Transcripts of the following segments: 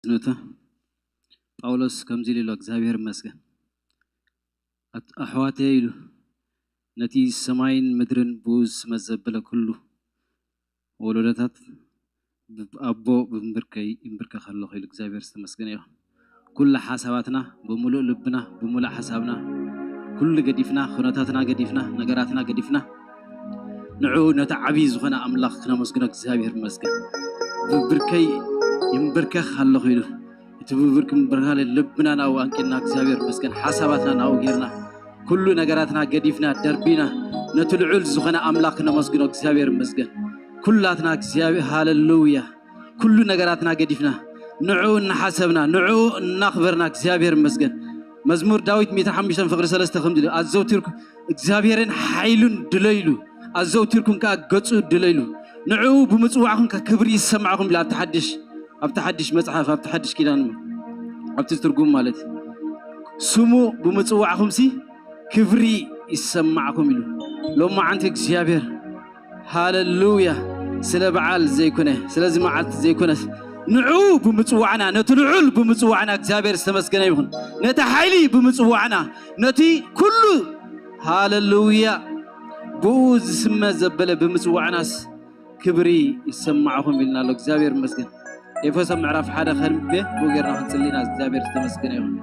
ዝነተ ጳውሎስ ከምዚ ኢሉ ኣሎ፣ እግዚኣብሔር ይመስገን። ኣት-፣ ኣሕዋተይ ኢሉ፣ ነቲ ሰማይን ምድርን ብኡ ዝስመ ዘበለ ኩሉ ወለዶታት ብ-፣ ኣቦ ብእምብርከይ ይምብርከኽ ኣለኹ ኢሉ እግዚኣብሔር ዝተመስገነ ይኹን። ኩሉ ሓሳባትና ብምሉእ ልብና፣ ብምሉእ ሓሳብና፣ ኩሉ ገዲፍና፣ ኩነታትና ገዲፍና፣ ነገራትና ገዲፍና፣ ንዕኡ ነቲ ዓብዪ ዝኾነ ኣምላኽ ክነመስግኖ እግዚኣብሔር ይመስገን። ብብርከይ ይምብርከኽ ኣለኹ ኢሉ፣ እቲ ብብርክ ምብርካል ልብና ናብኡ ኣንቂልና እግዚኣብሔር ይመስገን። ሓሳባትና ናብኡ ጌርና፣ ኩሉ ነገራትና ገዲፍና፣ ደርቢና፣ ነቲ ልዑል ዝኾነ ኣምላኽ ክነመስግኖ እግዚኣብሔር ይመስገን። ኩላትና እግዚኣብሔር፣ ሃሌሉያ። ኩሉ ነገራትና ገዲፍና፣ ንዕኡ እናሓሰብና፣ ንዕኡ እናኽበርና እግዚኣብሔር ይመስገን። መዝሙር ዳዊት ሚእቲ ሓሙሽተ ፍቕሪ ሰለስተ ከምዚ ኢሉ፣ ኣዘውቲርኩ እግዚኣብሔርን ሓይሉን ድለይሉ፣ ኣዘውቲርኩም ከኣ ገጹ ድለይሉ። ንዕኡ ብምጽዋዕኩም ከ ክብሪ ይሰማዕኩም ኢሉ ኣብቲ ሓድሽ፣ ኣብቲ ሓድሽ መጽሓፍ፣ ኣብቲ ሓድሽ ኪዳን፣ ኣብቲ ትርጉም ማለት እዩ። ስሙ ብምጽዋዕኩምሲ ክብሪ ይሰማዕኩም ኢሉ። ሎማዓንቲ እግዚኣብሔር ሃሌሉያ። ስለ በዓል ዘይኮነ፣ ስለዚ መዓልቲ ዘይኮነስ፣ ንዕኡ ብምጽዋዕና፣ ነቲ ልዑል ብምጽዋዕና እግዚኣብሔር ዝተመስገነ ይኹን። ነቲ ሓይሊ ብምጽዋዕና፣ ነቲ ኩሉ፣ ሃሌሉያ፣ ብኡ ዝስመ ዘበለ ብምጽዋዕናስ ክብሪ ይሰማዕኹም ኢልና ኣሎ። እግዚኣብሔር ይመስገን። ኤፌሶን ምዕራፍ ሓደ ከንብቤ ብኡ ጌርና ክንጽሊ ኢና። እግዚኣብሔር ዝተመስገነ ይኹን።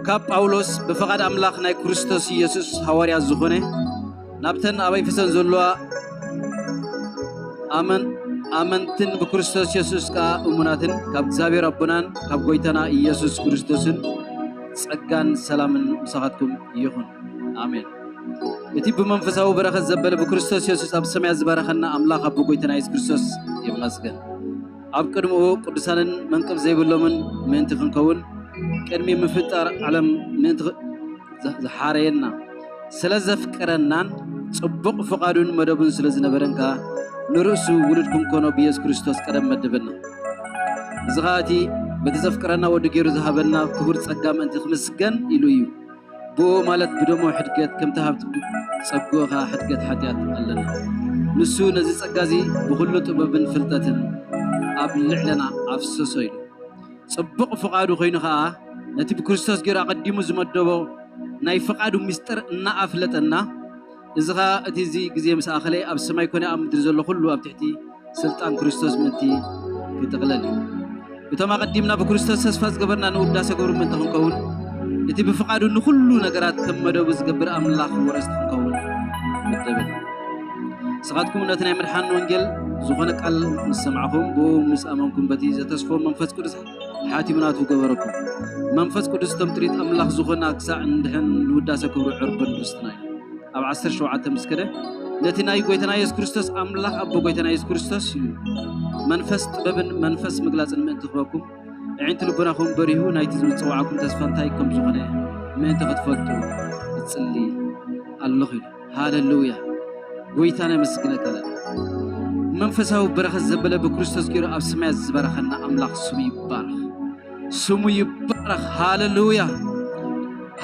ካብ ጳውሎስ ብፍቓድ ኣምላኽ ናይ ክርስቶስ ኢየሱስ ሃዋርያ ዝኾነ ናብተን ኣብ ኤፌሶን ዘለዋ ኣመን-፣ ኣመንትን ብክርስቶስ የሱስ ከኣ እሙናትን ካብ እግዚኣብሔር ኣቦናን ካብ ጐይታና ኢየሱስ ክርስቶስን ጸጋን ሰላምን ምሳኻትኩም ይኹን። ኣሜን። እቲ ብመንፈሳዊ በረኸት ዘበለ ብክርስቶስ የሱስ ኣብ ሰማያት ዝበረኸና ኣምላኽ ኣቦ ጐይታና የሱስ ክርስቶስ ይመስገን። ኣብ ቅድሚኡ ቅዱሳንን መንቅብ ዘይብሎምን ምእንቲ ክንከውን ቅድሚ ምፍጣር ዓለም ምእንቲ ክ-፣ ዘ-፣ ዝሓረየና ስለ ዘፍቀረናን ጽቡቕ ፍቓዱን መደቡን ስለ ዝነበረን ከኣ ንርእሱ ውሉድ ክንኮኖ ብየሱስ ክርስቶስ ቀደም መደበና። እዚ ኸኣ እቲ በቲ ዘፍቅረና ወዱ ገይሩ ዝሃበና ክቡር ጸጋ ምእንቲ ክምስገን ኢሉ እዩ። ብኡ ማለት ብደሙ ሕድገት ከምቲ ሃብቲ ጸግኡ ኸኣ ሕድገት ሓጢኣት ኣለና። ንሱ ነዚ ጸጋ እዚ ብኹሉ ጥበብን ፍልጠትን ኣብ ልዕለና ኣፍሰሶ ኢሉ። ጽቡቕ ፍቓዱ ኮይኑ ኸኣ ነቲ ብክርስቶስ ገይሩ ኣቐዲሙ ዝመደቦ ናይ ፍቓዱ ምስጢር እናኣፍለጠና፣ እዚ ኸኣ እቲ እዚ ግዜ ምስ ኣኸለ ኣብ ሰማይ ኮነ ኣብ ምድሪ ዘሎ ኩሉ ኣብ ትሕቲ ስልጣን ክርስቶስ ምእንቲ ክጥቕለል እዩ። እቶም ኣቐዲምና ብክርስቶስ ተስፋ ዝገበርና ንውዳሰ ክብሩ ምእንቲ ክንከውን፣ እቲ ብፍቓዱ ንኹሉ ነገራት ከም መደቡ ዝገብር ኣምላኽ ወረስቲ ክንከውን መደበና። ንስኻትኩም ነቲ ናይ ምድሓን ወንጌል ዝኾነ ቃል ምስ ሰማዕኹም፣ ብኡ ምስ ኣመንኩም፣ በቲ ዘተስፎ መንፈስ ቅዱስ ሓቲሙ ናቱ ገበረኩም። መንፈስ ቅዱስ እቶም ጥሪት ኣምላኽ ዝኾና ክሳዕ እንድሕን ንውዳሰ ክብሩ ዕርብን ርስትና እዩ። ኣብ ዓሰርተ ሸውዓተ ምስ ከደ፣ ነቲ ናይ ጐይታና የሱስ ክርስቶስ ኣምላኽ ኣቦ ጐይታና የሱስ ክርስቶስ እዩ። መንፈስ ጥበብን መንፈስ ምግላጽን ምእንቲ ክበኩም፣ ኣዒንቲ ልቦናኹም በሪሁ፣ ናይቲ ዝምጽዋዓኩም ተስፋ እንታይ ከም ዝኾነ ምእንቲ ክትፈልጡ እጽሊ ኣለኹ ኢሉ። ሃሌሉያ። ጐይታና የመስግነካ ኣለና። መንፈሳዊ በረኸት ዘበለ ብክርስቶስ ገይሩ ኣብ ሰማያት ዝበረኸና ኣምላኽ ስሙ ይባረኽ። ስሙ ይባረኽ። ሃሌሉያ።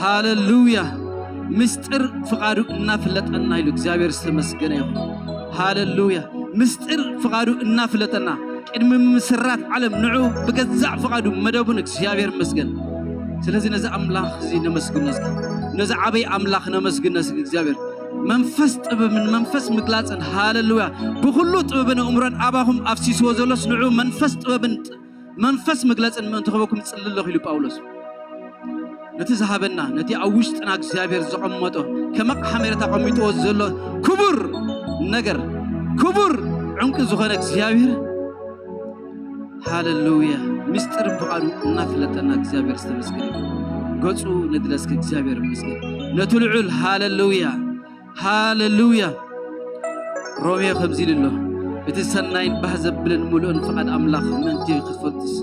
ሃሌሉያ። ምስጢር ፍቓዱ እናፍለጠና ኢሉ እግዚኣብሔር ዝተመስገነ ይኹን። ሃሌሉያ። ምስጢር ፍቓዱ እናፍለጠና ቅድሚ ምስራት ዓለም ንዑ ብገዛእ ፍቓዱ መደቡን እግዚኣብሔር ይመስገን። ስለዚ ነዚ ኣምላኽ እዚ ነመስግኖ እስኪ። ነዚ ዓበይ ኣምላኽ ነመስግኖ እስኪ እግዚኣብሔር። መንፈስ ጥበብን መንፈስ ምግላጽን፣ ሃሌሉያ። ብኹሉ ጥበብን ኣእምሮን ኣባኹም ኣፍሲስዎ ዘሎስ ንዑ መንፈስ ጥበብን ጥ-፣ መንፈስ ምግለጽን ምእንቲ ክበኩም ጽሊ ኣለኹ ኢሉ ጳውሎስ። ነቲ ዝሃበና፣ ነቲ ኣብ ውሽጥና እግዚኣብሔር ዘቐመጦ፣ ከም ኣቕሓ ሜረት ኣቐሚጥዎ ዘሎ ክቡር ነገር፣ ክቡር ዕንቂ ዝኾነ እግዚኣብሔር፣ ሃሌሉያ፣ ምስጢር ፍቓዱ እናፍለጠና እግዚኣብሔር ዝተመስገነ ይኹን። ገጹ ንድለስኪ እግዚኣብሔር ይመስገን። ነቲ ልዑል፣ ሃሌሉያ፣ ሃሌሉያ። ሮሜ ከምዚ ኢሉ ኣሎ፣ እቲ ሰናይን ባህ ዘብልን ምሉእን ፍቓድ ኣምላኽ ምእንቲ ክትፈልጡስ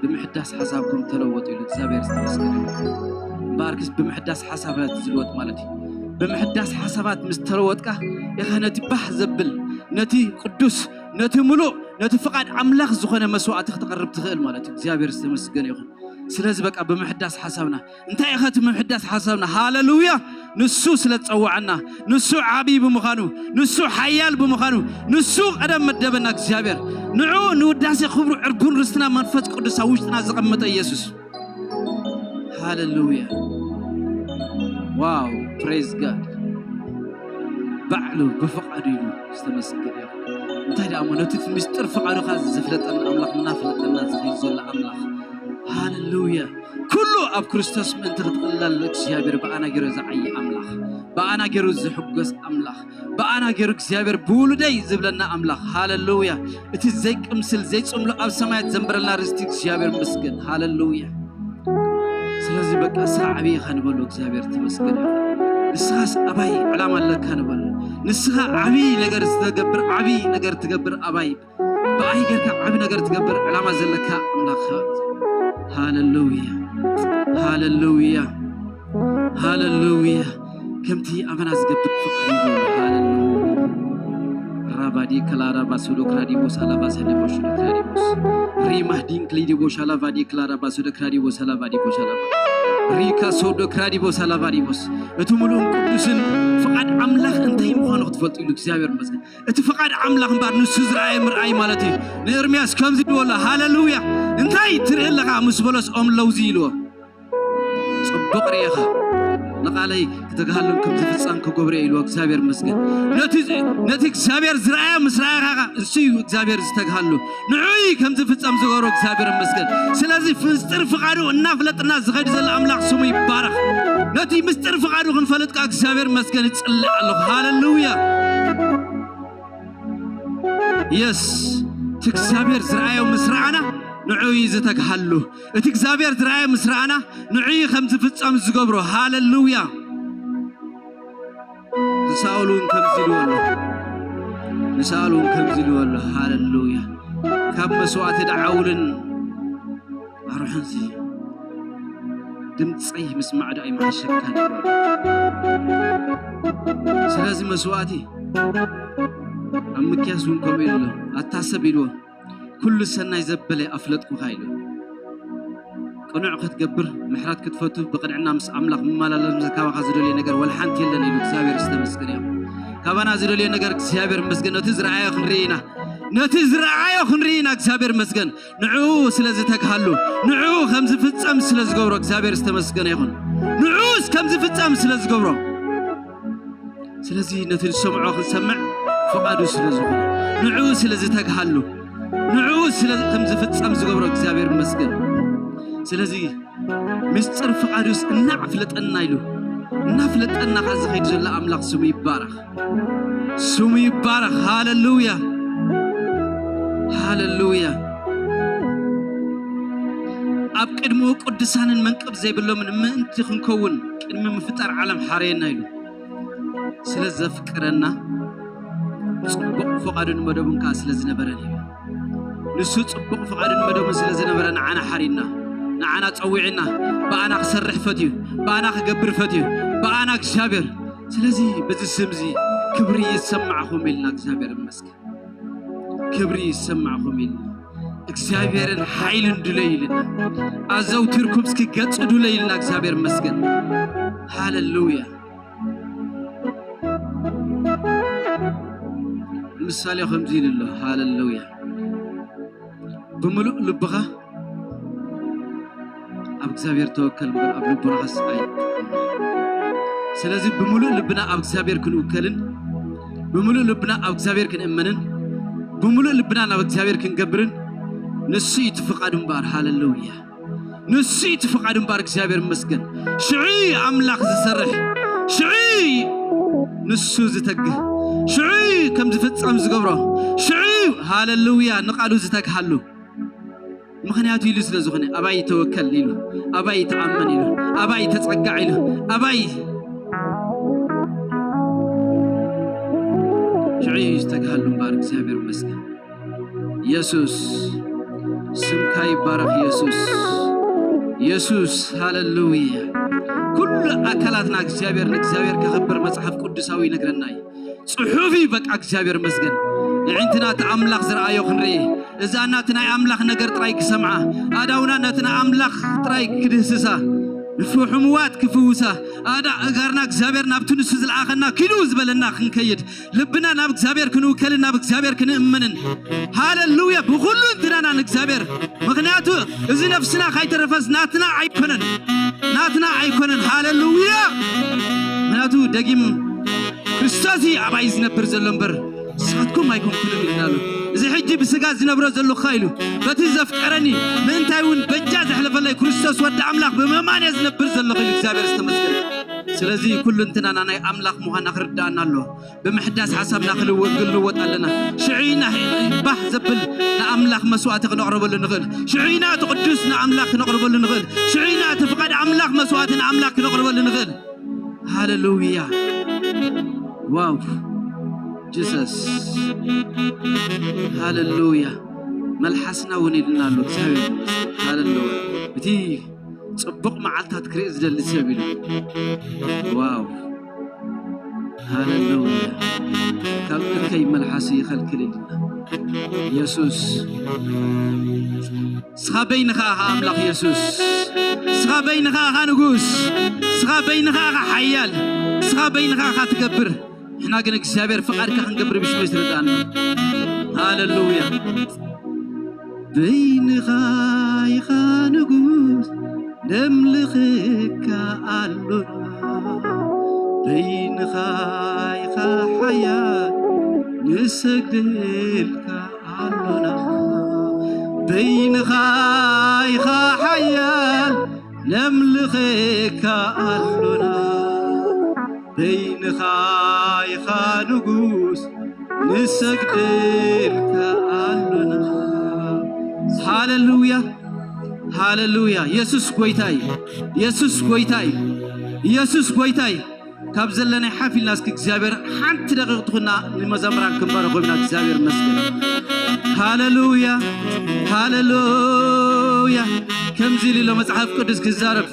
ብምሕዳስ ሓሳብኩም ተለወጡ ኢሉ። እግዚኣብሔር ዝተመስገነ ይኹን። እምበኣርክስ ብምሕዳስ ሓሳባት ዝልወጥ ማለት እዩ። ብምሕዳስ ሓሳባት ምስ ተለወጥካ ኢኻ ነቲ ባህ ዘብል፣ ነቲ ቅዱስ፣ ነቲ ምሉእ፣ ነቲ ፍቓድ ኣምላኽ ዝኾነ መስዋዕቲ ክተቕርብ ትኽእል ማለት እዩ። እግዚኣብሔር ዝተመስገነ ይኹን። ስለዚ በቃ ብምሕዳስ ሓሳብና፣ እንታይ ኢኻ እቲ ምሕዳስ ሓሳብና? ሃሌሉያ። ንሱ ስለ ዝጸውዓና፣ ንሱ ዓቢ ብምዃኑ፣ ንሱ ሓያል ብምዃኑ፣ ንሱ ቀደም መደበና እግዚኣብሔር። ንዑ ንውዳሴ ክብሩ ዕርቡን ርስትና መንፈስ ቅዱስ ኣብ ውሽጥና ዘቐመጠ ኢየሱስ። ሃሌሉያ። ዋው፣ praise God። ባዕሉ ብፍቓዱ ኢሉ ዝተመስገነ ይኹን። እንታይ ደኣ እሞ ነቲ ምስጢር ፍቓዱ ኸኣ ዘፍለጠና ኣምላኽ፣ እናፍለጠና ዝኸይድ ዘሎ ኣምላኽ። ሃሌሉያ። ኩሉ ኣብ ክርስቶስ ምእንቲ ክትቕለል እግዚኣብሔር ብኣና ገይሩ ዝዓዪ ኣምላኽ፣ ብኣና ገይሩ ዝሕጎስ ኣምላኽ፣ ብኣና ገይሩ እግዚኣብሔር ብውሉደይ ዝብለና ኣምላኽ። ሃሌሉያ። እቲ ዘይቅምስል ዘይጽምሉ ኣብ ሰማያት ዘንበረልና ርስቲ እግዚኣብሔር ይመስገን። ሃሌሉያ። ስለዚ በቃ ንስኻ ዓብዪ ኢኻ ንበሎ፣ እግዚኣብሔር ተመስገን ይኹን። ንስኻስ ኣባይ ዕላማ ኣለካ ንበሎ። ንስኻ ዓብዪ ነገር ዝተገብር፣ ዓብዪ ነገር ትገብር ኣባይ፣ ብኣይ ጌርካ ዓቢ ነገር ትገብር ዕላማ ዘለካ ኣምላኽ። ሃሌሉያ፣ ሃሌሉያ፣ ሃሌሉያ። ከምቲ ኣመና ዝገብር ፍቕሪ እዩ። ሃሌሉያ። ራባዲ ክላራ ባሶዶ ክራዲቦስ ኣላባስ ሄለቦሽ ክራዲቦስ። ሪማህ ዲን ክሊዲቦሽ ኣላባዲ ክላራ ባሶዶ ክራዲቦስ ኣላባዲ ቦሽ ኣላባ። ሪካ ሶዶ ክራዲቦስ ኣላባዲቦስ። እቲ ምሉእን ቅዱስን ፍቓድ ኣምላኽ እንታይ ምዃኑ ክትፈልጡ ኢሉ እግዚኣብሔር ይመስገን። እቲ ፍቓድ ኣምላኽ እምበኣር ንሱ ዝረኣየ ምርኣይ ማለት እዩ። ንኤርምያስ ከምዚ ኢልዎ ኣሎ፣ ሃሌሉያ፣ እንታይ ትርኢ ኣለኻ ምስ በሎስ ኦም ለውዚ ኢልዎ። ጽቡቕ ርኢኻ፣ ንቓለይ ክተግሃሉን ከም ዝፍጸም ክገብሮ ኢልዎ እግዚኣብሔር ይመስገን። ነቲ፣ ነቲ እግዚኣብሔር ዝረኣየ ምስ ረኣኻ እሱ እዩ እግዚኣብሔር ዝተግሃሉ። ንዑይ ከም ዝፍጸም ዝገብሮ እግዚኣብሔር ይመስገን። ስለዚ ምስጢር ፍቓዱ እናፍለጥና ዝኸይድ ዘሎ ኣምላኽ ስሙ ይባረኽ። ነቲ ምስጢር ፍቓዱ ክንፈልጥ ከኣ እግዚኣብሔር ይመስገን ይጽልእ ኣለኹ። ሃሌሉያ። የስ፣ እቲ እግዚኣብሔር ዝረኣዮ ምስ ረኣና ንዑይ ዝተግሃሉ። እቲ እግዚኣብሔር ዝረኣዮ ምስ ረኣና ንዑይ ከም ዝፍጸም ዝገብሮ። ሃሌሉያ። ንሳኦል እውን ከምዚ ኢልዎ ኣሎ። ንሳኦል እውን ከምዚ ኢልዎ ኣሎ። ሃሌሉያ። ካብ መስዋእቲ ደዓውልን ኣርሑንሲ ድምፀይ ምስማዕ ዶ ኣይመሓሸካን? ስለዚ መስዋእቲ ኣብ ምክያስ እውን ከምኡ ኢሉ ኣሎ። ኣታ ሰብ ኢልዎ፣ ኩሉ ሰናይ ዘበለ ኣፍለጥኩኻ ኢሉ። ቅኑዕ ክትገብር፣ ምሕረት ክትፈቱ፣ ብቕንዕና ምስ ኣምላኽ ምመላለስ፣ ምስ ካባኻ ዝደልዮ ነገር ወላ ሓንቲ የለን ኢሉ። እግዚኣብሔር ዝተመስገነ ይኹን። ካባና ዝደልዮ ነገር እግዚኣብሔር ይመስገን። ነቲ ዝረኣዮ ክንርኢ ኢና። ነቲ ዝረኣዮ ክንርኢ ኢና። እግዚኣብሔር ይመስገን። ንዕኡ ስለ ዝተግሃሉ፣ ንዕኡ ከም ዝፍጸም ስለ ዝገብሮ እግዚኣብሔር ዝተመስገነ ይኹን። ንዕኡስ ከም ዝፍጸም ስለ ዝገብሮ። ስለዚ ነቲ ዝሰምዖ ክንሰምዕ ፍቓዱ ስለ ዝኾነ፣ ንዕኡ ስለ ዝተግሃሉ፣ ንዕኡ ስለ ከም ዝፍጸም ዝገብሮ እግዚኣብሔር ይመስገን። ስለዚ ምስጢር ፍቓዱስ እናፍለጠና ኢሉ፣ እናፍለጠና ከኣ ዝኸይድ ዘሎ ኣምላኽ ስሙ ይባረኽ። ስሙ ይባረኽ። ሃሌሉያ። ሃሌሉያ። ኣብ ቅድሚኡ ቅዱሳንን መንቅብ ዘይብሎምን ምእንቲ ክንከውን ቅድሚ ምፍጣር ዓለም ሓረየና ኢሉ። ስለ ዘፍቅረና ጽቡቕ ፍቓዱን መደቡን ከኣ ስለ ዝነበረን እዩ። ንሱ ጽቡቕ ፍቓዱን መደቡን ስለ ዝነበረ ንዓና ሓሪና፣ ንዓና ጸዊዕና፣ ብኣና ክሰርሕ ፈትዩ፣ ብኣና ክገብር ፈትዩ፣ ብኣና እግዚኣብሔር። ስለዚ በዚ ስምዚ ክብሪ ይሰማዕኹም ኢልና እግዚኣብሔር ይመስገን። ክብሪ ይሰማዕኹም ኢልና እግዚኣብሔርን ሓይልን ድለዩ ኢልና ኣዘውቲርኩም እስኪ ገጽ ድለዩ ኢልና እግዚኣብሔር ይመስገን። ሃሌሉያ። ምሳሌ ከምዚ ኢሉ ኣሎ። ሃሌሉያ። ብምሉእ ልብኻ ኣብ እግዚኣብሔር ተወከል እምበር ኣብ ልቦናኻስ ኣይ። ስለዚ ብምሉእ ልብና ኣብ እግዚኣብሔር ክንውከልን ብምሉእ ልብና ኣብ እግዚኣብሔር ክንእመንን ብምሉእ ልብና ናብ እግዚኣብሔር ክንገብርን ንሱ እዩ እቲ ፍቓዱ እምበኣር። ሃሌሉያ። ንሱ እዩ እቲ ፍቓዱ እምበኣር እግዚኣብሔር ይመስገን። ሽዑ እዩ ኣምላኽ ዝሰርሕ፣ ሽዑ እዩ ንሱ ዝተግህ፣ ሽዑ እዩ ከም ዝፍጸም ዝገብሮ፣ ሽዑ እዩ ሃሌሉያ ንቓሉ ዝተግሃሉ። ምኽንያቱ ኢሉ ስለ ዝኾነ ኣባይ ተወከል ኢሉ፣ ኣባይ ተኣመን ኢሉ፣ ኣባይ ተጸጋዕ ኢሉ፣ ኣባይ ሽዑ እዩ ዝተግሃሉ እምበኣር እግዚኣብሔር ይመስገን። የሱስ ስምካ ይባረኽ። የሱስ የሱስ ሃሌሉያ። ኩሉ ኣካላትና እግዚኣብሔር ንእግዚኣብሔር ከኽብር መጽሓፍ ቅዱሳዊ ይነግረና እዩ። ጽሑፍ እዩ በቃ እግዚኣብሔር ይመስገን። ኣዒንትና እቲ ኣምላኽ ዝረኣዮ ክንርኢ፣ እዛና እቲ ናይ ኣምላኽ ነገር ጥራይ ክሰምዓ፣ ኣእዳውና ነቲ ናይ ኣምላኽ ጥራይ ክድህስሳ ንፍሕሙዋት ክፍውሳ ኣዳ እጋርና እግዚኣብሔር ናብቲ ንሱ ዝለኣኸና ኪዱ ዝበለና ክንከይድ ልብና ናብ እግዚኣብሔር ክንውከልን ናብ እግዚኣብሔር ክንእመንን። ሃሌሉያ! ብኹሉ እንትናና ንእግዚኣብሔር። ምኽንያቱ እዚ ነፍስና ካይተረፈስ ናትና ኣይኮነን፣ ናትና ኣይኮነን። ሃሌሉያ! ምኽንያቱ ደጊም ክርስቶስ እዩ ኣባይ ዝነብር ዘሎ እምበር ንስኻትኩም ኣይኮንኩንን ኢልና ኣሎ። እዚ ሕጂ ብስጋ ዝነብሮ ዘለኹ ኢሉ በቲ ዘፍቀረኒ ምእንታይ እውን በጃ ዘሕለፈለይ ክርስቶስ ወዲ ኣምላኽ ብምእማን እየ ዝነብር ዘለኹ ኢሉ እግዚኣብሔር ዝተመስገነ። ስለዚ ኩሉ እንትናና ናይ ኣምላኽ ምዃና ክርዳኣና ኣለዎ። ብምሕዳስ ሓሳብና ክልወ- ክንልወጥ ኣለና። ሽዑ ኢና ባህ ዘብል ንኣምላኽ መስዋእቲ ክነቕርበሉ ንኽእል። ሽዑ ኢና እቲ ቅዱስ ንኣምላኽ ክነቕርበሉ ንኽእል። ሽዑ ኢና እቲ ፍቓድ ኣምላኽ መስዋእቲ ንኣምላኽ ክነቕርበሉ ንኽእል። ሃሌሉያ! ዋው! ጂሰስ! ሃሌሉያ! መልሓስና እውን ኢልና ኣሎ እግዚኣብሔር። ሃሌሉያ! እቲ ጽቡቕ መዓልታት ክርኢ ዝደሊ ሰብ ኢሉ። ዋው! ሃሌሉያ! ካብ እከይ መልሓሱ ይኸልክል ኢልና። የሱስ ንስኻ በይንኻ ኢኻ ኣምላኽ የሱስ። ንስኻ በይንኻ ኢኻ ንጉስ። ንስኻ በይንኻ ኢኻ ሓያል። ንስኻ በይንኻ ኢኻ ትገብር። ንሕና ግን እግዚኣብሔር ፍቓድካ ክንገብር ብሽመይ ትረዳእና። ሃሌሉያ! በይንኻ ኢኻ ንጉስ፣ ነምልኸካ ኣሎና። በይንኻ ኢኻ ሓያል፣ ንሰግደልካ ኣሎና። በይንኻ ኢኻ ሓያል፣ ነምልኸካ ኣሎና። በይንኻ ኢኻ ንጉስ፣ ንሰግደልካ ኣሎና። ሃሌሉያ፣ ሃሌሉያ። የሱስ ጐይታ እዩ። የሱስ ጐይታ እዩ። የሱስ ጐይታ እዩ። ካብ ዘለናይ ሓፍ ኢልና እስኪ እግዚኣብሔር ሓንቲ ደቂቕ ትኹንና ንመዘምራን ክንባርኾም ኢና። እግዚኣብሔር ይመስገን። ሃሌሉያ፣ ሃሌሉያ። ከምዚ ኢሉ ኣሎ መጽሓፍ ቅዱስ ክዛረብ፣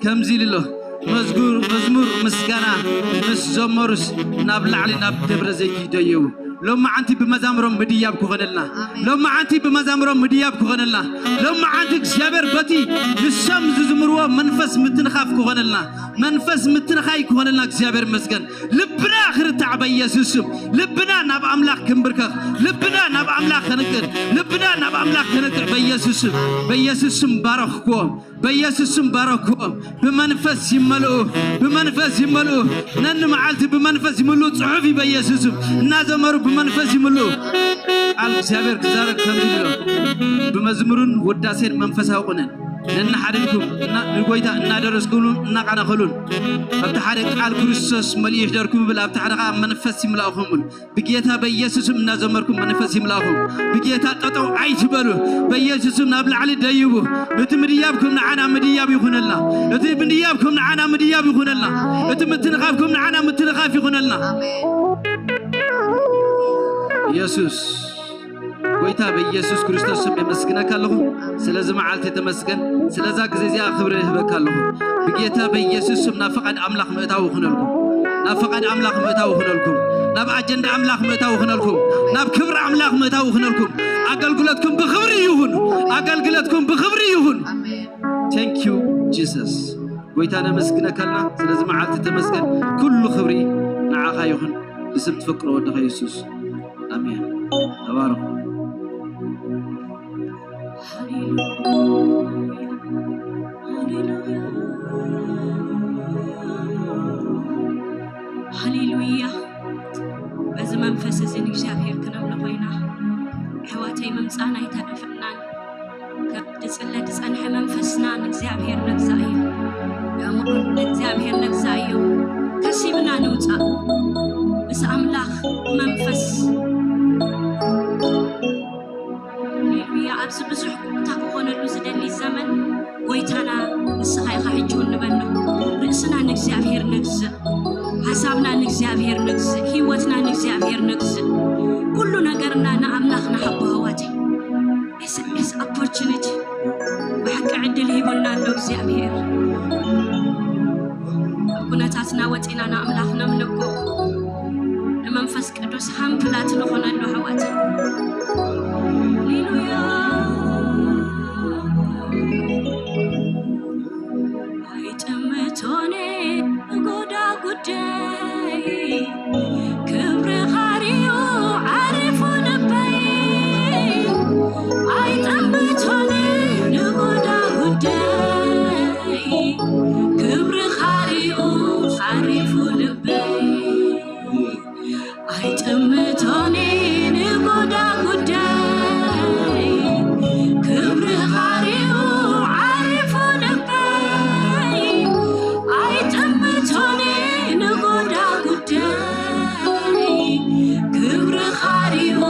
ከምዚ ኢሉ ኣሎ፣ መዝጉር-፣ መዝሙር ምስጋና ምስ ዘመሩስ ናብ ላዕሊ ናብ ደብረ ዘይት ይደየቡ። ሎማዓንቲ ብመዛምሮም ምድያብ ክኾነልና። ኣሜን። ሎማዓንቲ ብመዛምሮም ምድያብ ክኾነልና። ሎማዓንቲ እግዚኣብሔር በቲ ንሶም ዝዝምርዎ መንፈስ ምትንኻፍ ክኾነልና። መንፈስ ምትንኻይ ክኾነልና እግዚኣብሔር ይመስገን። ልብና ክርታዕ በኢየሱስ ስም። ልብና ናብ ኣምላኽ ክንብርከኽ። ልብና ናብ ኣምላኽ ከነቅር። ልብና ናብ ኣምላኽ ከነቅር በኢየሱስ ስም። በኢየሱስ ስም ባረኽክዎም። በኢየሱስ ስም ባረክዎም። ብመንፈስ ይመልኡ፣ ብመንፈስ ይመልኡ። ነኒ መዓልቲ ብመንፈስ ይምልኡ ጽሑፍ እዩ በኢየሱስ ስም። እናዘመሩ ብመንፈስ ይምልኡ። ቃል እግዚኣብሔር ክዛረብ ከምዚ ይብሎ፣ ብመዝሙርን ውዳሴን መንፈሳዊ ቁነን ነንሓድሕድኩም እና-፣ ንጎይታ እናደረስኩምን እናቃናኸሉን ኣብቲ ሓደ ቃል ክርስቶስ መሊኡ ይሕደርኩም ይብል፣ ኣብቲ ሓደ ከዓ መንፈስ ይምላእኹም ይብል። ብጌታ በኢየሱስም እናዘመርኩም መንፈስ ይምላእኹም። ብጌታ ጠጠው ኣይትበሉ። በኢየሱስም ናብ ላዕሊ ደይቡ። እቲ ምድያብኩም ንዓና ምድያብ ይኹነልና። እቲ ምድያብኩም ንዓና ምድያብ ይኹነልና። እቲ ምትንኻፍኩም ንዓና ምትንኻፍ ይኹነልና። ኢየሱስ ጎይታ በኢየሱስ ክርስቶስ ስም የመስግነካ ኣለኹ። ስለዚ መዓልቲ ተመስገን። ስለዛ ግዜ እዚኣ ክብሪ እህበካ ኣለኹ። ብጌታ በኢየሱስ ስም ናብ ፈቓድ ኣምላኽ ምእታው ይኹነልኩም። ናብ ፈቓድ ኣምላኽ ምእታው ይኹነልኩም። ናብ ኣጀንዳ ኣምላኽ ምእታው ይኹነልኩም። ናብ ክብሪ ኣምላኽ ምእታው ይኹነልኩም። ኣገልግሎትኩም ብኽብሪ ይኹን። ኣገልግሎትኩም ብኽብሪ ይኹን። Thank you Jesus። ጎይታ ነመስግነካ ኣለና። ስለዚ መዓልቲ ተመስገን። ኩሉ ክብሪ ንዓኻ ይኹን። ብስም ትፍቅሮ ወድኻ የሱስ። ኣሜን። ተባረኹ። ሃሌሉያ። በዚ መንፈስ እዚ ንእግዚኣብሔር ክነምልኾ ኢና። ኣሕዋተይ ምምጻእና ኣይተረፈናን። ከም ዝጽለ ዝጸንሐ መንፈስና ንእግዚኣብሔር ነግዛእዮ። ኣእምሮ ንእግዚኣብሔር ነግዛእዮ። ከሲብና ንውጻእ። ምስ ኣምላኽ መንፈስ። ሃሌሉያ። ኣብዚ ብዙሕ ቁጣ ክኾነሉ ዝደሊ ዘመን ጎይታና ንስኻ ኢኻ ሕጂ እውን ንበሎ። ርእስና ንእግዚኣብሔር ነግዝእ። ሓሳብና ንእግዚኣብሔር ነግዝእ። ህይወትና ንእግዚኣብሔር ነግዝእ። ኩሉ ነገርና ንኣምላኽ ንሃቦ ኣሕዋተይ። ኤስኤምኤስ ኦፖርቹኒቲ ብሓቂ ዕድል ሂቡና ኣሎ እግዚኣብሔር። ኣብ ኩነታትና ወፂና ንኣምላኽ ነምልኮ፣ ንመንፈስ ቅዱስ ሃምፕላት ንኾነሉ ኣሕዋት። ሃሌሉያ። ኣይጥምቶኒ ንጎዳ ጉዳይ፣ ክብርኻ ሪኡ ዓሪፉ ልበይ። ኣይጥምቶኒ ንጎዳ ጉዳይ፣ ክብርኻ ሪኡ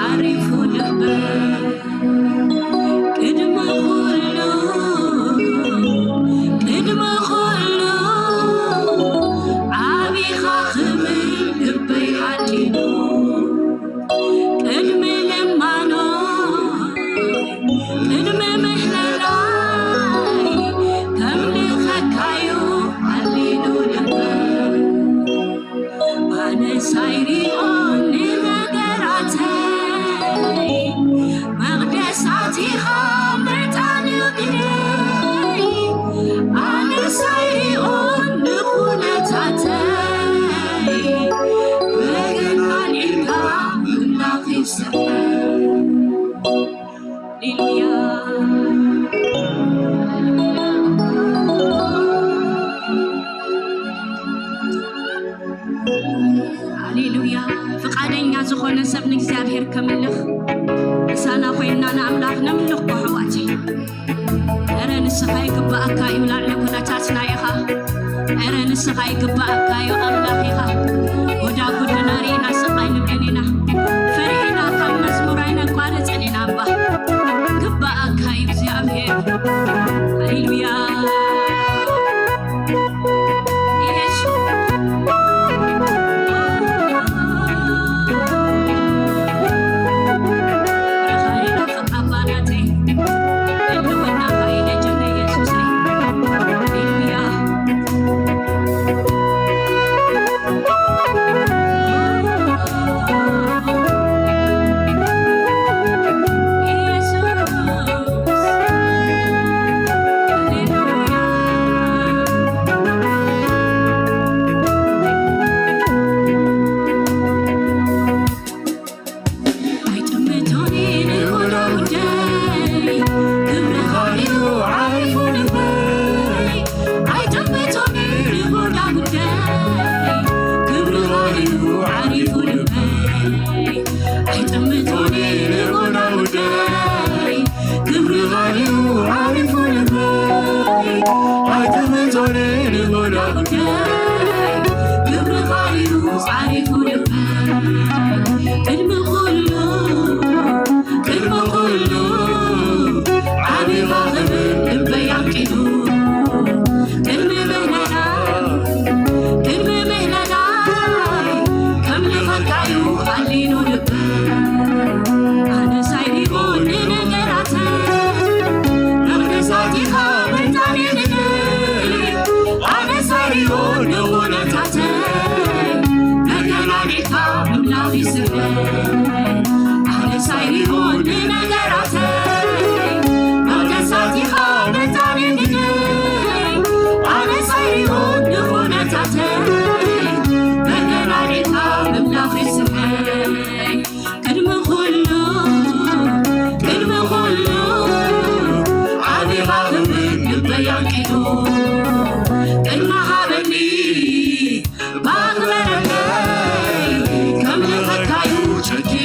ዓሪፉ ልበይ። ቅድሚ ኩሉ፣ ቅድሚ ኩሉ ዓቢኻ ክብል ልበይ ሓሊሉ። ቅድሚ ልማኖ፣ ቅድሚ ምህለላይ ከምልኸካዩ ሓሊሉ ልበይ። ኣነስ ኣይሪኦን ንነገራተይ፣ መቕደሳት ኢኻ መዕጠኒ እግረይ። ኣነስ ኣይሪኦን ንኹነታተይ፣ በገና ኣልዒልካ ምምላኽ ይስሕብ። ሃሌሉያ። ሃሌሉያ። ፍቓደኛ ዝኾነ ሰብ ንእግዚኣብሔር ከምልኽ፣ ምሳና ኮይንና ንኣምላኽ ነምልኽ ኣሕዋተይ። እረ ንስኻ ይግባኣካ እዩ፣ ላዕሊ ኩነታትና ኢኻ። እረ ንስኻ ይግባኣካ እዩ፣ ኣምላኽ ኢኻ። ጎዳጉድና ርኢና ስቕ ኣይንብልን ኢና። ፈሪሕና ካብ መዝሙር ኣይነቋርጽን ኢና እባ። ግባኣካ እዩ እግዚኣብሔር። ሃሌሉያ። ኢየሱስ። ኣይጥምቶኒ ንኹሉ ጉዳይ፣ ክብርኻ እዩ ዓሪፉ ልበይ። ኣይጥምቶኒ ንኹሉ ጉዳይ፣ ክብርኻ እዩ ዓሪፉ ልበይ። ኣይጥምቶኒ ንኹሉ ጉዳይ፣ ክብርኻ እዩ ዓሪፉ ልበይ። ኣይጥምቶኒ ንኹሉ ጉዳይ፣ ክብርኻ እዩ ዓሪፉ ልበይ። ቅድሚ ኩሉ፣ ቅድሚ ኩሉ ዓቢኻ ክብል ልበይ ኣንቂዱ። ቅድሚ ምህለላ፣ ቅድሚ ምህለላ ከምልኸካዩ ኣሊኑ ልበይ። ኣነ ሳይሪኡ ንነገራተይ፣ መቕደሳት ኢኻ መታኒ ልበይ። ኣነ ሳይሪኡ ንኹነታተይ፣ መገናኒካ ምምላኽ ይስሕበይ። ኣነ ሳይሪኡ ንነገራተይ፣ መቕደሳት ኢኻ መታኒ ልበይ። ኣነ ሳይሪኡ ንኹነታተይ፣ መገናኒካ ምምላኽ ይስሕበይ። ቅድሚ ኩሉ፣ ቅድሚ ኩሉ ዓቢኻ ክብል ልበይ ኣንቂዱ። ቅድሚ ሃበኒ ባኽበረለይ፣ ከምልኸካዩ ጨኪነ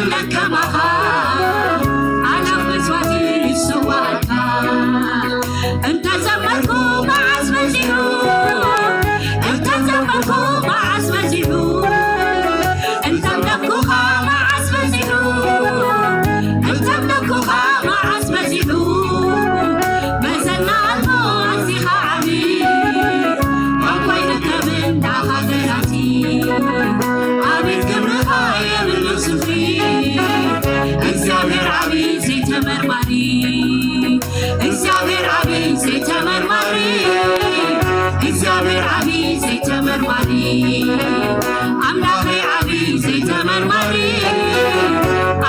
ከማኻ ኣላፍ መስዋዕቲ ይስዋእካ። እንተዘመርኩ መዓስ በዚሑ፣ እንተዘመርኩ መዓስ በዚሑ፣ እንተምለኩኻ መዓስ በዚሑ፣ እንተምለኩኻ መዓስ በዚሑ፣ መዘና ኣልቦ ኣዚኻ ዓቢ፣ ቋንቋ ይርከብን ንዓኻ ገላጺ። ኣቤት ክብርኻ የብሉ ስፍሪ፣ እግዚኣብሔር ዓቢ ዘይተመርማሪ፣ እግዚኣብሔር ዓቢ ዘይተመርማሪ፣ እግዚኣብሔር ዓቢ ዘይተመርማሪ፣ ኣምላኸይ ዓቢ ዘይተመርማሪ፣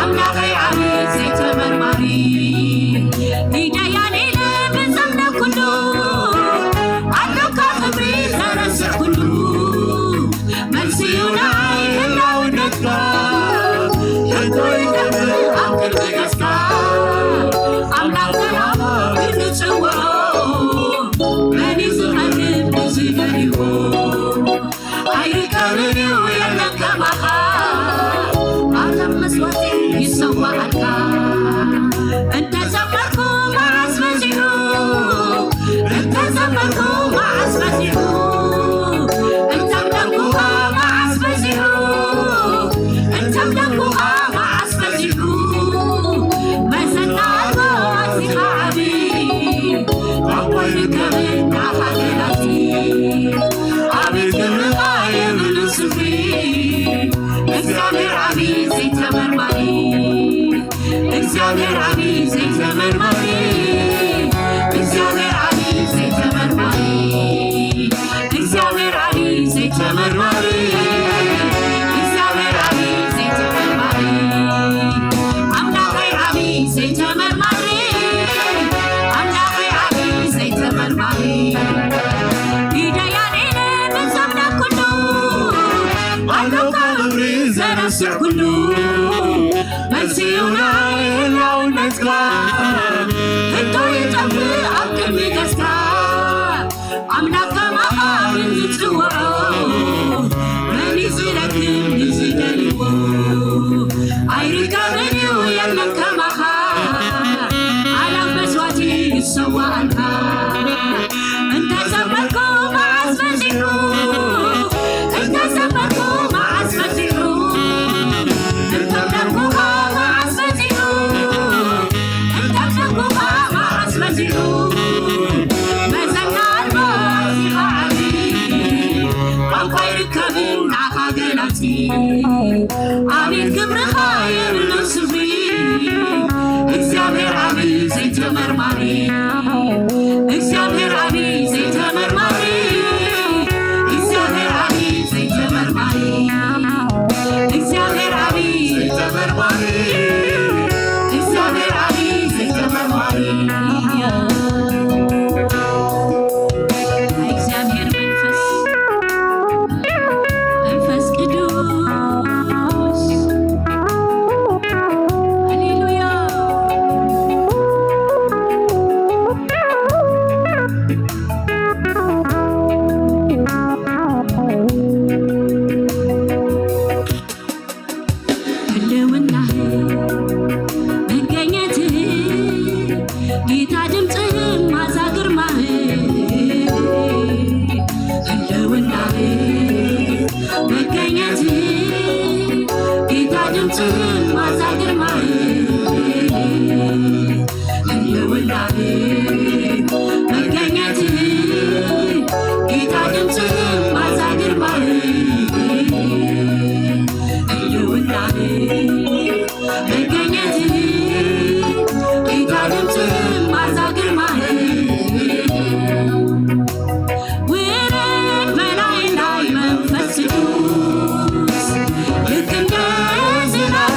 ኣምላኸይ ዓቢ ዘይተመርማሪ። ኢደያኔለ ብዘምነ ኩሉ ኣሎካ ክብሪ ዘረስዕ ኩሉ፣ መልስዩ ናይ ህላውነትካ ሕቶ ይገብር ኣብ ቅድሚ ገጽካ። ኣምላኽ ተራማ ብንጽውዖ መን እዩ ዝቐርብ ንዝደልዎ? ኣይርከብን እዩ የለን ከማኻ፣ ኣላፍ መስዋዕቲ ይሰዋኣልካ። እንተዘመርኩ መዓስ በዚሑ፣ እንተዘመርኩ መዓስ በዚሑ፣ እንተምለኩኻ መዓስ በዚሑ፣ እንተምለኩኻ መዓስ በዚሑ፣ መሰናዶ ኣዚኻ ዓቢ፣ ቋንቋ ይርከብን ንዓኻ ገላጺ። ኣቤት ክብርኻ የብሉ ስፍሪ፣ እግዚኣብሔር ዓቢ ዘይተመርማሪ፣ እግዚኣብሔር ዓቢ ዘይተመርማሪ፣ እግዚኣብሔር ዓቢ ዘይተመርማሪ፣ እግዚኣብሔር ዓቢ ዘይተመርማሪ፣ እግዚኣብሔር ዓቢ ዘይተመርማሪ፣ ኣምላኸይ ዓቢ ዘይተመርማሪ፣ ኣምላኸይ ዓቢ ዘይተመርማሪ። ኢደያኔለ ብዘምነ ኩሉ ኣሎካ ክብሪ ዘረስዕ ኩሉ፣ መልስዩ ናይ ህላውነትካ፣ ሕቶ ይጠፍእ ኣብ ቅድሚ ገጽካ። ኣምላኽ ከማኻ ንዝጽውዖ፣ መን እዩ ዝረክብ ንዝደልዎ? ኣይርከብን እዩ የለን ከማኻ፣ ኣላፍ መስዋዕቲ ይሰዋኣልካ። እንተዘመርኩ መዓስ በዚሑ፣ እንተዘመርኩ መዓስ በዚሑ፣ እንተምለኩኻ መዓስ በዚሑ፣ እንተምለኩኻ መዓስ በዚሑ፣ መዘና ኣልቦ ኣዚኻ ዓቢ፣ ቋንቋ ይርከብን ንዓኻ ገላጺ። ኣቤት ክብርኻ የብሉ ስፍሪ፣ እግዚኣብሔር ዓቢ ዘይተመርማሪ፣ እግዚኣብሔር ዓቢ ዘይተመርማሪ፣ እግዚኣብሔር ዓቢ ዘይተመርማሪ፣ እግዚኣብሔር ዓቢ ዘይተመርማሪ፣ እግዚኣብሔር ዓቢ ዘይተመርማሪ። እግዚኣብሔር መንፈስ መንፈስ ቅዱስ ሃሌሉያ። ህልውናህ መገኘትህ ጌታ ድምፅህ ማዛ ግርማህ ህልውናህ መገኘትህ ጌታ ድምፅህ ማዛ ግርማህ ህልውናህ መገኘትህ ጌታ ድምፅህ ማዛ ግርማህ ህልውናህ መገኘትህ ጌታ ድምፅህ ማዛ ግርማህ ውረድ በላይ ናይ መንፈስ ቅዱስ ልክ እንደ ዝናብ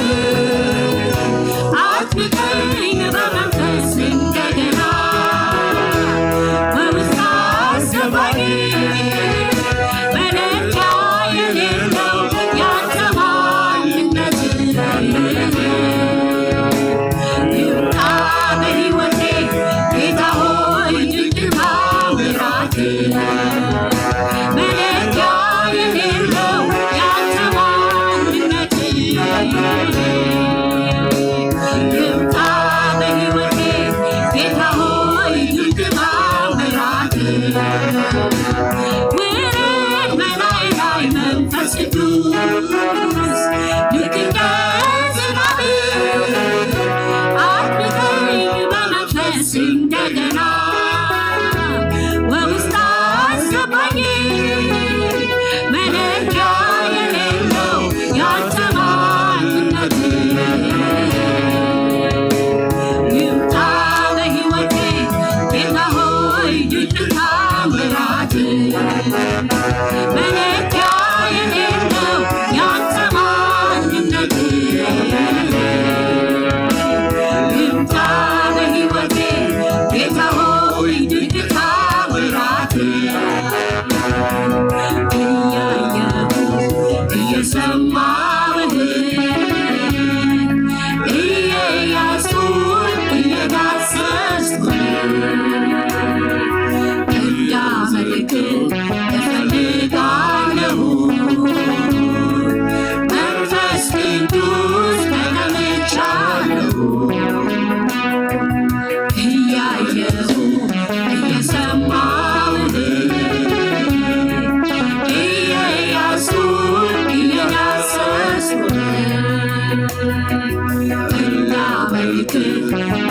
እንዳመልክ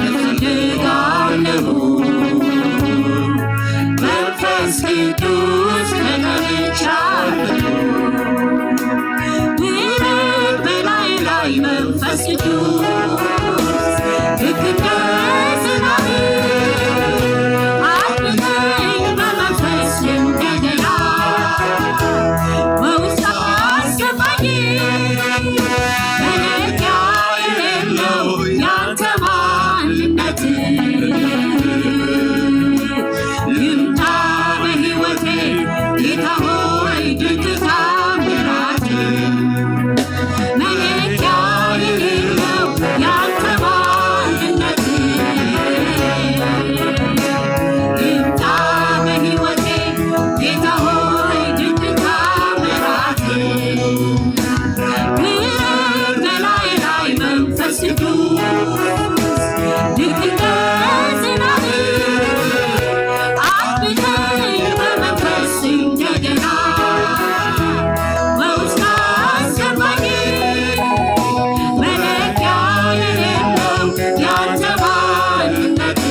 እፈልጋለሁ። መንፈስ ቅዱስ ተጠምቻለሁ። ውረድ በላይ ላይ መንፈስ ቅዱስ ልክ እንደ ዝናብ አጥምቀኝ በመንፈስ እንደገና በውስጥ አስገባኝ። መለኪያ የሌለው ያንተ ማንነት ይምጣ በሕይወቴ ጌታ ሆይ ድንቅ ታምራት። መለኪያ የሌለው ያንተ ማንነት ይምጣ በሕይወቴ ጌታ ሆይ ድንቅ ታምራት። ውረድ በላዬ ላይ መንፈስ ቅዱስ ልክ እንደ ዝናብ አጥምቀኝ በመንፈስ እንደገና በውስጥ አስገባኝ። መለኪያ የሌለው ያንተ ማንነት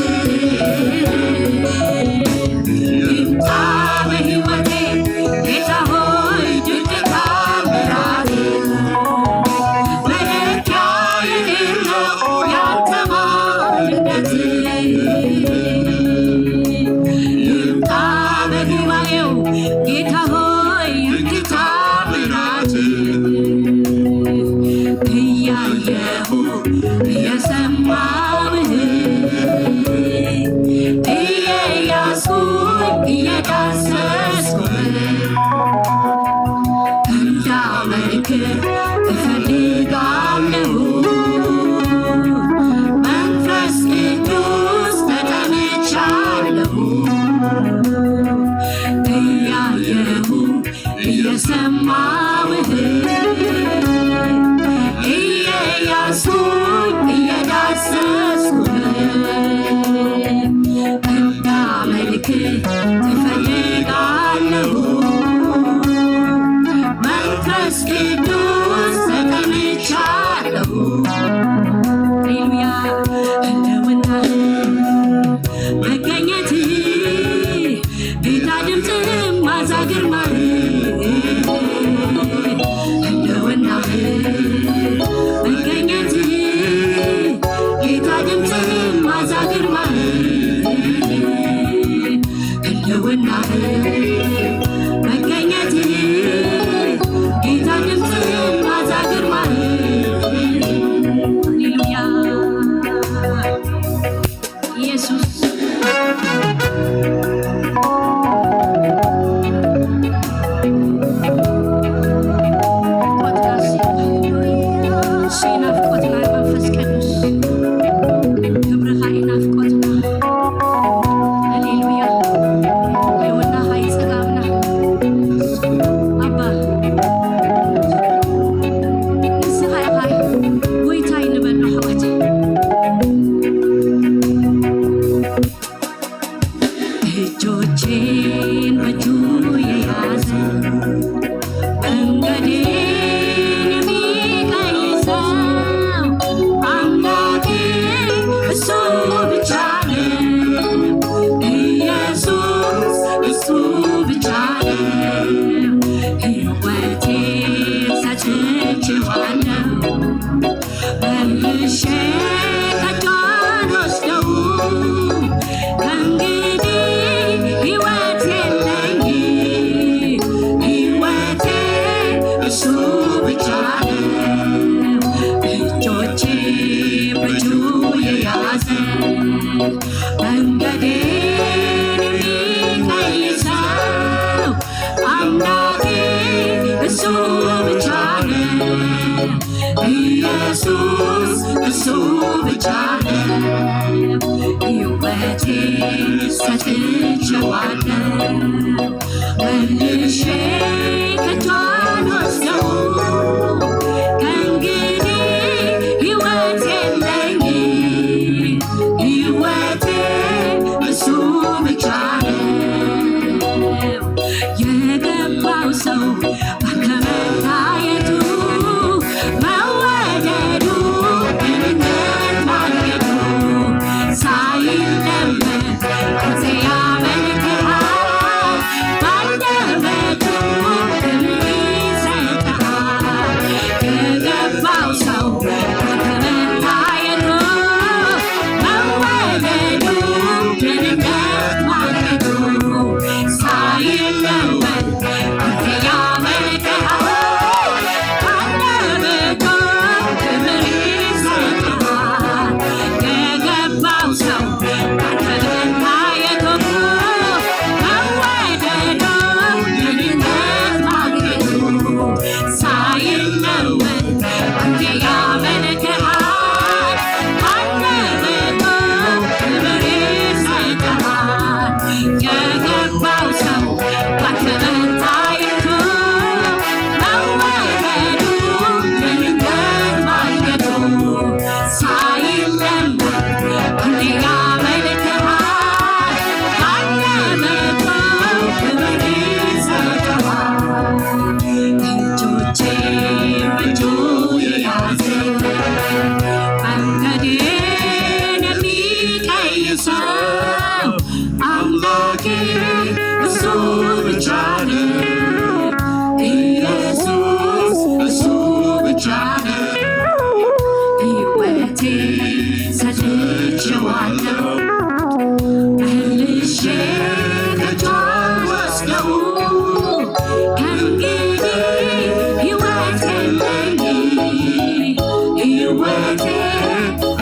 ይምጣ በሕይወቴ ጌታ ሆይ ድንቅ ታምራት። መለኪያ የሌለው ያንተ ማንነት ይምጣ በጉባኤው ጌታ ሆይ ድንቅ ታምራት። እያየሁ እየሰማሁህ እየያዝኩኝ እየዳሰስኩህ እንዳመልክ እፈልጋለሁ። መንፈስ ቅዱስ ተጠምቻለሁ። እያየሁ እየሰማሁህ እየያዝኩኝ እየዳሰስኩህ እንዳመልክ እፈልጋለሁ። መንፈስ ቅዱስ ተጠምቻለሁ። ሃሌሉያ። ህልውናህ መገኘትህ ጌታ ድምፅህ ማዛ ግርማህ ህልውናህ መገኘትህ ጌታ ድምፅህ ማዛ ግርማህ ህልውናህ መገኘትህ ጌታ ድምፅህ ማዛ ግርማህ። ሃሌሉያ። ኢየሱስ ናፍቆትና እሱ ናፍቆትና መንፈስ ቅዱስ ክብርኻ እዩ ናፍቆትና። ሃሌሉያ። ህልውናኻ እዩ ጽጋብና። ኣባ ንስኻ ኢኻ ጎይታይ ንበሎ ኣሕዋተይ። እጆቼን በእጁ የያዘ መንገዴን የሚቀይሰው አምላኬ እሱ ብቻ ነው። ኢየሱስ እሱ ብቻ ነው። ሕይወቴን ሰጥቼዋለሁ። መልሼ ከቶ አልወስደውም። ከእንግዲህ ሕይወት የለኝ፣ ሕይወቴ እሱ ብቻ ነው። እጆቼ በእጁ የያዘ መንገዴን የሚቀይሰው አምላኬ እሱ ብቻ ነው። ኢየሱስ እሱ ብቻ ነው። ሕይወቴን ሰጥቼዋለሁ። መልሼ ከቶ አልወስደውም። ከእንግዲህ ሕይወት የለኝ፣ ሕይወቴ እሱ ብቻ ነው። የገባው ሰው በከመታየቱ መወደዱ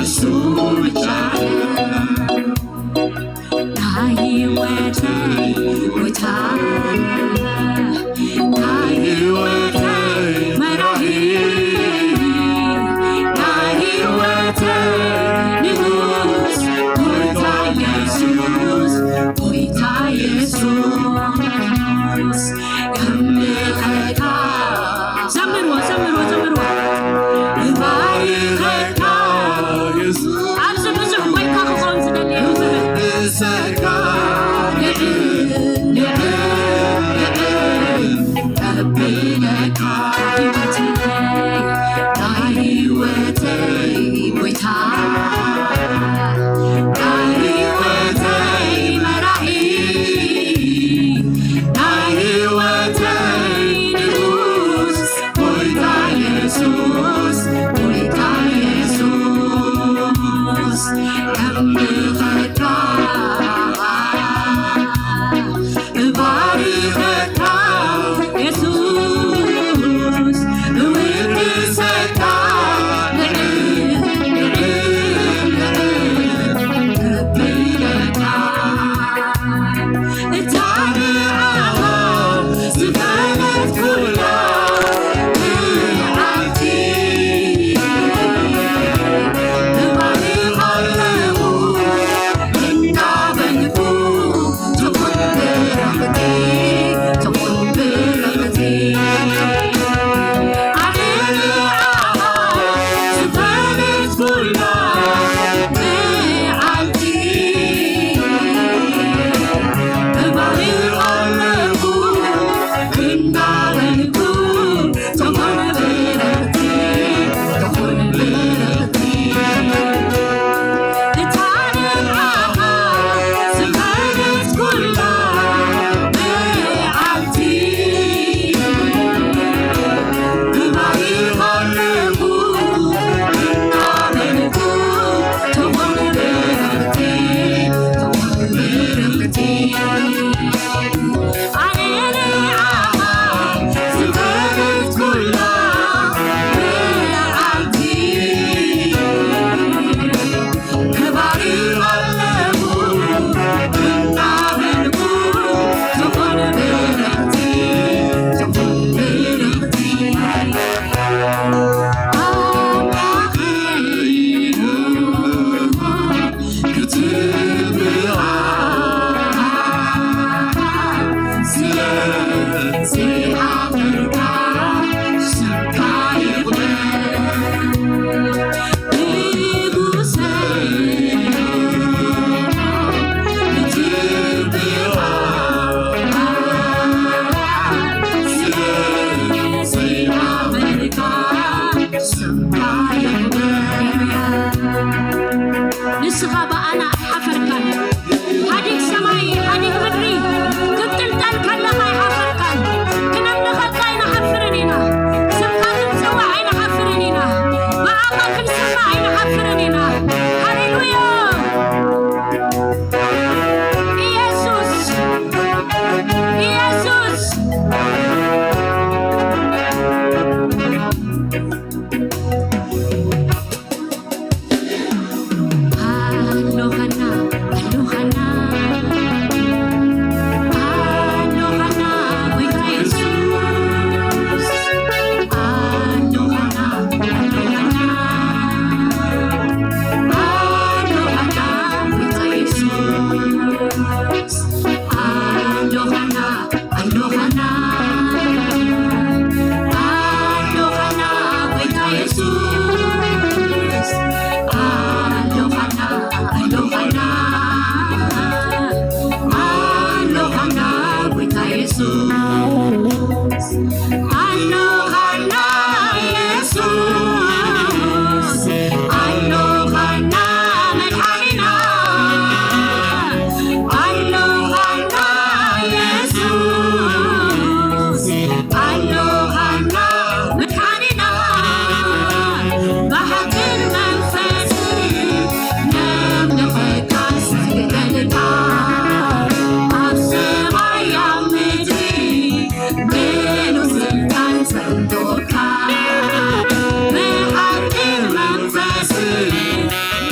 እሱ ብቻ ናይ ህይወተይ ጎይታ፣ ናይ ህይወተይ መራሒ፣ ናይ ህይወተይ ንጉስ፣ ጎይታ ኢየሱስ፣ ጎይታ ኢየሱስ፣ የምልኸካ። ዘምርዎ፣ ዘምርዎ፣ ዘምርዎ። እባርኸካ። ኣብዚ ብዙሕ ጎይታ ክኾን ዝደሊ እዩ ዝብል። እሰካ ልዕል፣ ልዕል፣ ልዕል ከብለካ። ናይ ህይወተይ ጎይታ፣ ናይ ህይወተይ መራሒ፣ ናይ ህይወተይ ንጉስ፣ ጎይታ ኢየሱስ፣ ጎይታ ኢየሱስ፣ ከምልኸካ፣ እባርኸካ ኢየሱስ፣ እውድሰካ፣ ልዕል፣ ልዕል፣ ልዕል ከብለካ። እታ ንዓኻ ዝፈነትኩላ ብርሃንኪ እባርኽ ኣለኹ።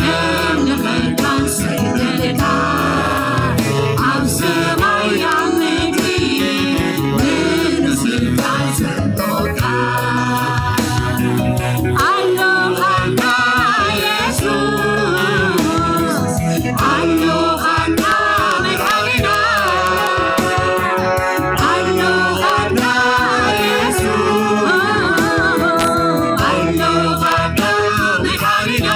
ነምልኸካ ንሰግደልካ፣ ኣብ ሰማይ ኣብ ምድሪ፣ ንስልጣን ሰጥቶካ። ኣሎኻና የሱስ፣ ኣሎኻና መድሓኒና፣ ኣሎኻና የሱስ፣ ኣሎኻና መድሓኒና፣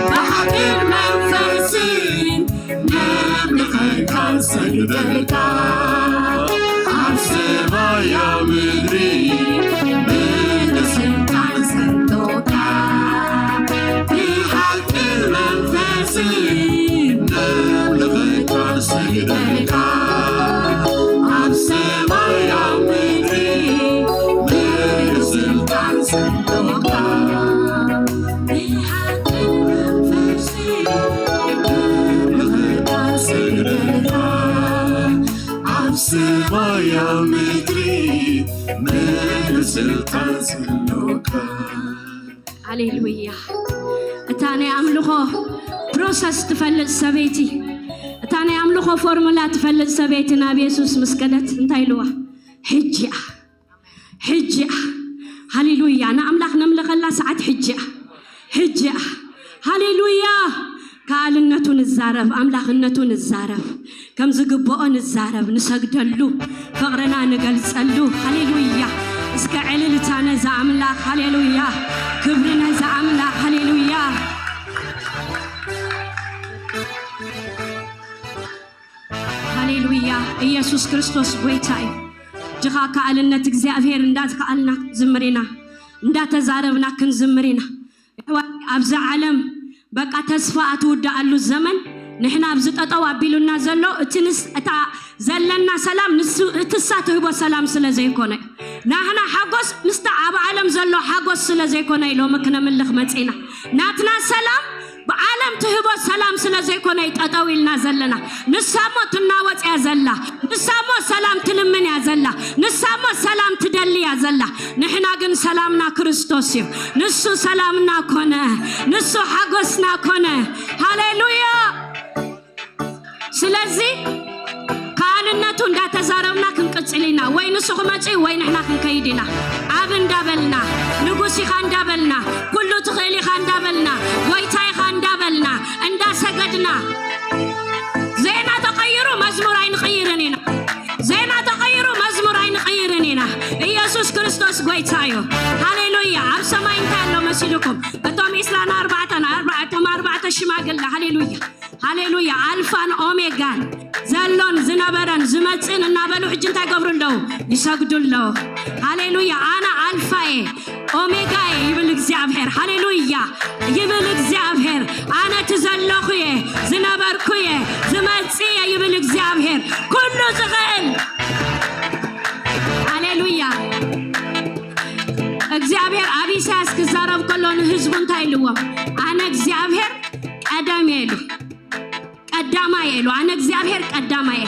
ብሓቅን መንፈስን ነምልኸካ ንሰግደልካ፣ ኣብ ሰማይ ኣብ ምድሪ፣ ንስልጣን ሰጥቶካ፣ ብሓቅን መንፈስን ነምልኸካ ንሰግደልካ፣ ኣብ ሰማይ ኣብ ምድሪ፣ ንስልጣን ሰጥቶካ፣ ብሓቅን መንፈስን ነምልኸካ ንሰግደልካ፣ ኣብ ሰማይ ኣብ ምድሪ፣ ንስልጣን ሰጥቶካ። ሃሌሉያ። እታ ናይ ኣምልኾ ፕሮሰስ ትፈልጥ ሰበይቲ፣ እታ ናይ ኣምልኾ ፎርሙላ ትፈልጥ ሰበይቲ ናብ የሱስ ምስ ከደት እንታይ ኢልዋ? ሕጂ እያ፣ ሕጂ እያ። ሃሌሉያ። ንኣምላኽ ነምልኸላ ሰዓት ሕጂ እያ፣ ሕጂ እያ። ሃሌሉያ። ከኣልነቱ ንዛረብ፣ ኣምላኽነቱ ንዛረብ፣ ከም ዝግብኦ ንዛረብ፣ ንሰግደሉ፣ ፍቕርና ንገልጸሉ። ሃሌሉያ። እስከ ዕልልታ ነዛ ኣምላኽ፣ ሃሌሉያ። ክብሪ ነዛ ኣምላኽ፣ ሃሌሉያ። ሃሌሉያ። ኢየሱስ ክርስቶስ ጎይታ እዩ። ጅኻ ከኣልነት እግዚኣብሔር እንዳዝከኣልና ክንዝምር ኢና፣ እንዳተዛረብና ክንዝምር ኢና። የሕዋት፣ ኣብዛ ዓለም በቃ ተስፋ ኣትውድኣሉ ዘመን፣ ንሕና ኣብዚ ጠጠው ኣቢሉና ዘሎ እቲ ንስ-፣ እታ ዘለና ሰላም ንሱ፣ እቲ እሳ ትህቦ ሰላም ስለ ዘይኮነ እዩ። ናህና ሓጎስ ምስታ ኣብ ዓለም ዘሎ ሓጎስ ስለ ዘይኮነ እዩ ሎሚ ክነምልኽ መጺና። ናትና ሰላም ብዓለም ትህቦ ሰላም ስለ ዘይኮነ እዩ ጠጠው ኢልና ዘለና። ንሳ እሞ ትናወጽ እያ ዘላ። ንሳ እሞ ሰላም ትልምን እያ ዘላ። ንሳ እሞ ሰላም ትደሊ እያ ዘላ። ንሕና ግን ሰላምና ክርስቶስ እዩ። ንሱ ሰላምና ኮነ። ንሱ ሓጎስና ኮነ። ሃሌሉያ። ስለዚ ከኣልነቱ እንዳተዛረብና ክንቅጽል ኢና። ወይ ንሱ ክመጽእ ወይ ንሕና ክንከይድ ኢና። ኣብ እንዳበልና፣ ንጉስ ኢኻ እንዳበልና፣ ኩሉ ትኽእል ኢኻ እንዳበልና፣ ጎይታ ኢኻ እንዳበልና፣ እንዳሰገድና፣ ዜና ተቐይሩ መዝሙር ኣይንቕይርን ኢና። ዜና ተቐይሩ መዝሙር ኣይንቕይርን ኢና። ኢየሱስ ክርስቶስ ጎይታ እዩ። ሃሌሉያ። ኣብ ሰማይ እንታይ ኣሎ መሲልኩም? እቶም ዒስራን ኣርባዕተን፣ ኣርባ-፣ እቶም ኣርባዕተ ሽማግለ፣ ሃሌሉያ፣ ሃሌሉያ፣ ኣልፋን ኦሜጋን፣ ዘሎን ዝነበረን ዝመጽእን እናበሉ ሕጂ እንታይ ይገብሩ ኣለዉ? ይሰግዱ ኣለዉ። ሃሌሉያ። ኣነ ኣልፋ እየ፣ ኦሜጋ እየ ይብል እግዚኣብሔር። ሃሌሉያ ይብል እግዚኣብሔር። ኣነ እቲ ዘለኹ እየ፣ ዝነበርኩ እየ፣ ዝመጽእ እየ ይብል እግዚኣብሔር። ኩሉ ዝኽእል። ሃሌሉያ። እግዚኣብሔር ኣብ ኢሳያስ ክዛረብ ከሎ ንህዝቡ እንታይ ኢልዎም? ኣነ እግዚኣብሔር ቀደም እየ ኢሉ። ቀዳማይ እየ ኢሉ። ኣነ እግዚኣብሔር ቀዳማይ እየ።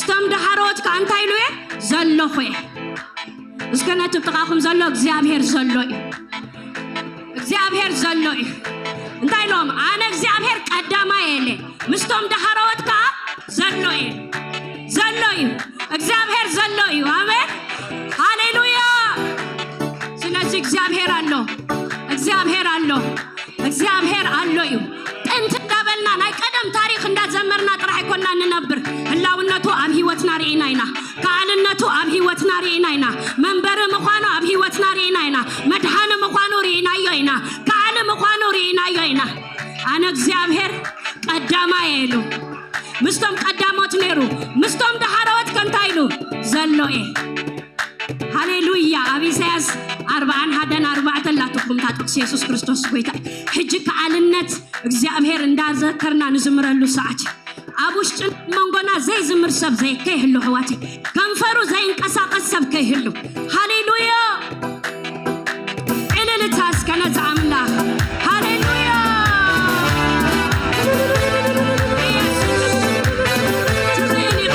ስቶም ደሃረዎት ከኣ እንታይ ኢሉ እየ? ዘለኹ እየ። እስከ ነቲ ጥቓኹም ዘሎ እግዚኣብሔር ዘሎ እዩ። እግዚኣብሔር ዘሎ እዩ። እንታይ ኢሎም? ኣነ እግዚኣብሔር ቀዳማይ እየ ኢለ። ምስቶም ደሃረዎት ከኣ ዘሎ እየ። ዘሎ እዩ። እግዚኣብሔር ዘሎ እዩ። ኣሜን። ሃሌሉያ። ስለዚ እግዚኣብሔር ኣሎ። እግዚኣብሔር ኣሎ። እግዚኣብሔር ኣሎ እዩ። ጥንቲ እንዳበልና ናይ ቀደም ታሪኽ እንዳዘመርና ጥራሕ ኣይኮና ንነብር። ህላውነቱ ኣብ ህይወትና ርኢና ኢና። ከኣልነቱ ኣብ ህይወትና ርኢና ኢና። መንበሪ ምዃኑ ኣብ ህይወትና ርኢና ኢና። መድሃኒ ምዃኑ ርኢናዮ ኢና። ከኣሊ ምዃኑ ርኢናዮ ኢና። ኣነ እግዚኣብሔር ቀዳማይ እየ ኢሉ። ምስቶም ቀዳሞት ነይሩ። ምስቶም ደሃረዎት ከ እንታይ ኢሉ? ዘሎ እየ። ሃሌሉያ። ኣብ ኢሳያስ ኣርባዓን ሓደን ኣርባዕተ ኣላትኩም እታ ጥቕሲ የሱስ ክርስቶስ ጎይታ እዩ። ሕጂ ከኣልነት እግዚኣብሔር እንዳዘከርና ንዝምረሉ ሰዓት እዩ። ኣብ ውሽጥን መንጎና ዘይዝምር ሰብ ዘይ-፣ ከይህሉ ኣሕዋተይ። ከንፈሩ ዘይንቀሳቐስ ሰብ ከይህሉ። ሃሌሉያ። ዕልልታ እስከ ነዚ ኣምላኽ። ሃሌሉያ። ኢየሱስ ትኽእል ኢኻ።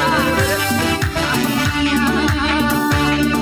ትኽእል ኢኻ።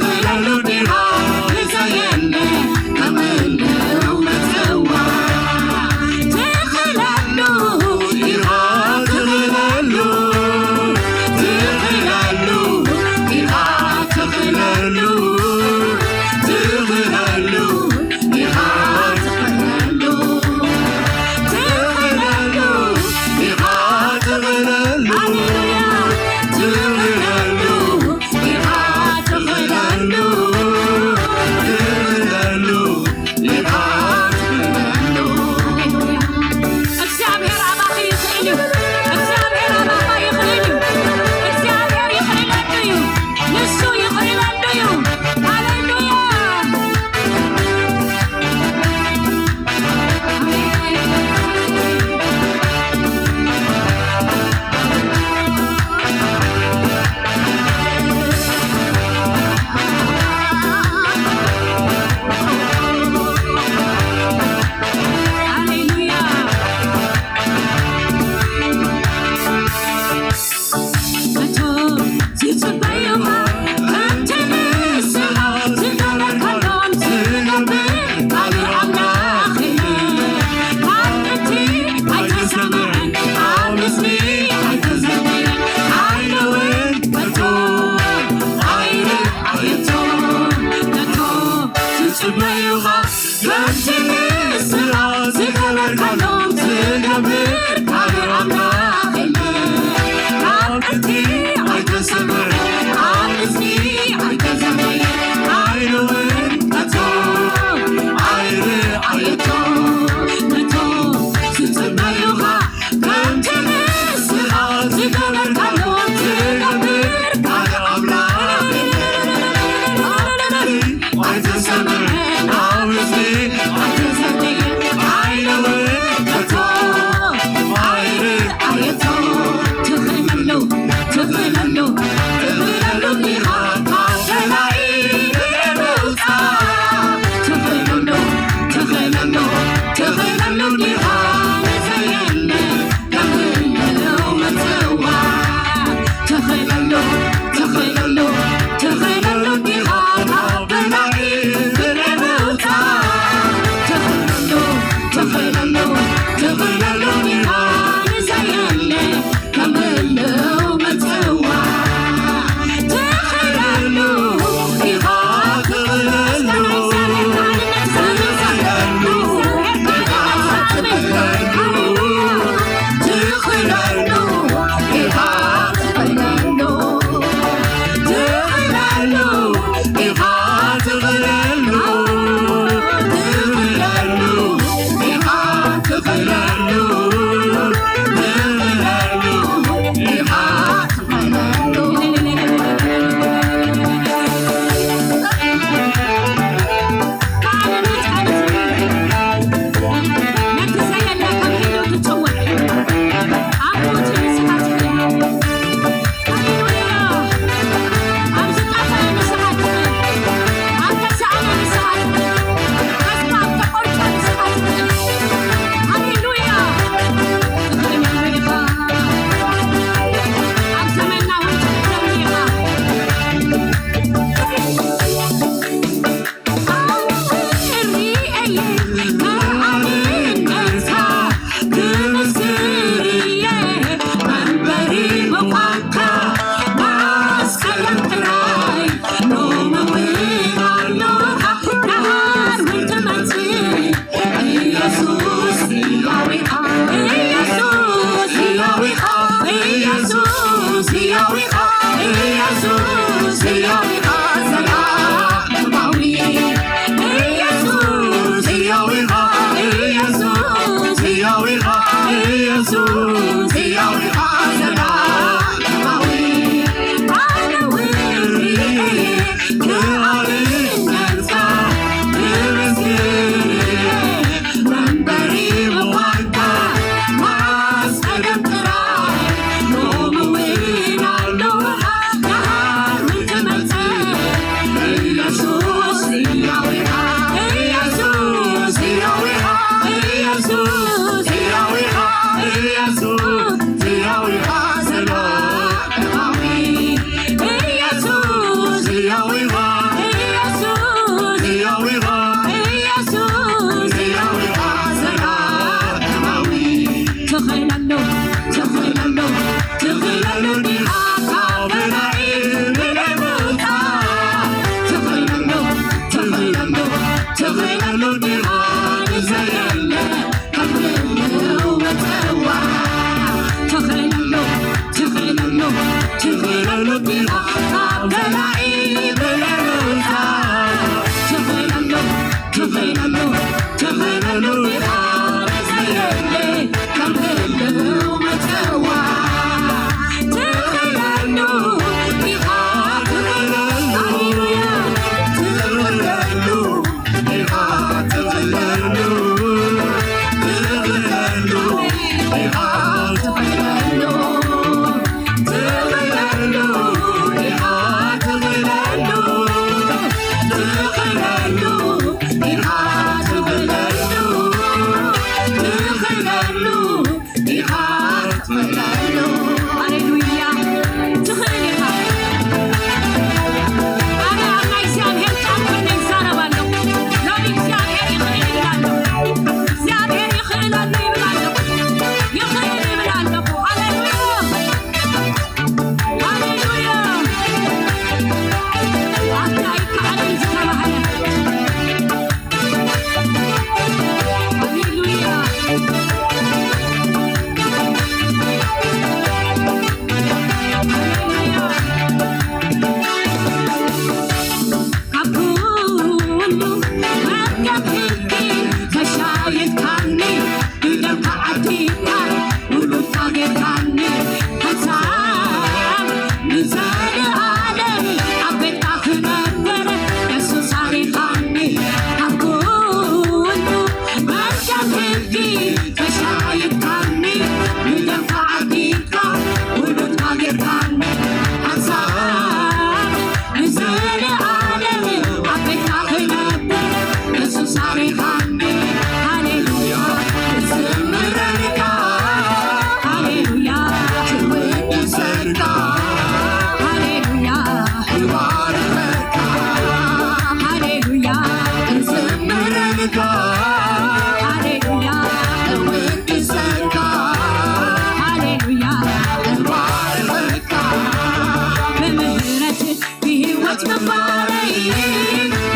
ትኽለሉ ዲኻ ትዘየለ ከም እንደው መጸዋ ትኽለሉ ዲኻ ትኽለሉ ትኽለሉ ዲኻ ትኽለሉ ትኽለሉ ዲኻ ትኽለሉ ትኽለሉ ዲኻ ትኽለሉ ትኽለሉ ዲኻ ትኽለሉ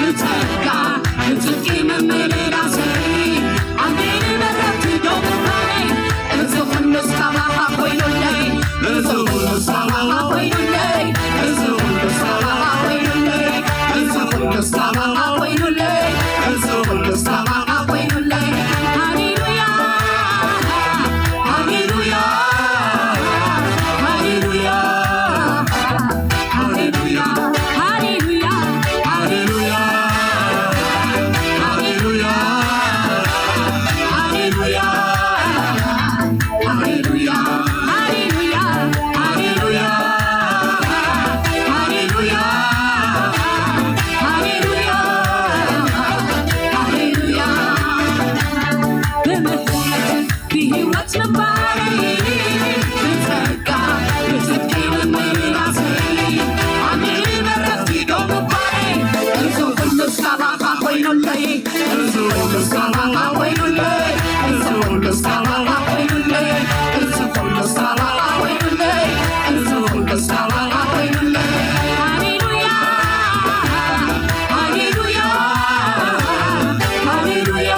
ንጸጋ ንጽድቂ ምምልላሰይ ኣሜን በረኽቲ ዶ ምባለይ እዚ ኩሉስ ካባኻ ኮይኑለይ እዚ ኩሉስ ካባኻ ኮይኑለይ እዚ ኩሉስ ካባኻ ኮይኑለይ እዚ ኩሉስ ካባኻ ኮይኑለይ እዚ ኩሉስ ካባኻ ኮይኑለይ ሃሌሉያ ሃሌሉያ ሃሌሉያ ሃሌሉያ ሃሌሉያ ሃሌሉያ ሃሌሉያ ሃሌሉያ ሃሌሉያ ሃሌሉያ ሃሌሉያ ሃሌሉያ ብምህረት ብህይወት ምባረይ ብጸጋ ብጽድቂ ምምላሰይ ኣሜን በረኽቲ ዶ ምባረይ እዚ ኩሉስ ካባኻ ኮይኑለይ እዚ ኩሉስ ካባኻ ኮይኑለይ እዚ ኩሉስ ካባኻ ኮይኑለይ እዚ ኩሉስ ካባኻ ኮይኑለይ እዚ ኩሉስ ካባኻ ኮይኑለይ ሃሌሉያ ሃሌሉያ ሃሌሉያ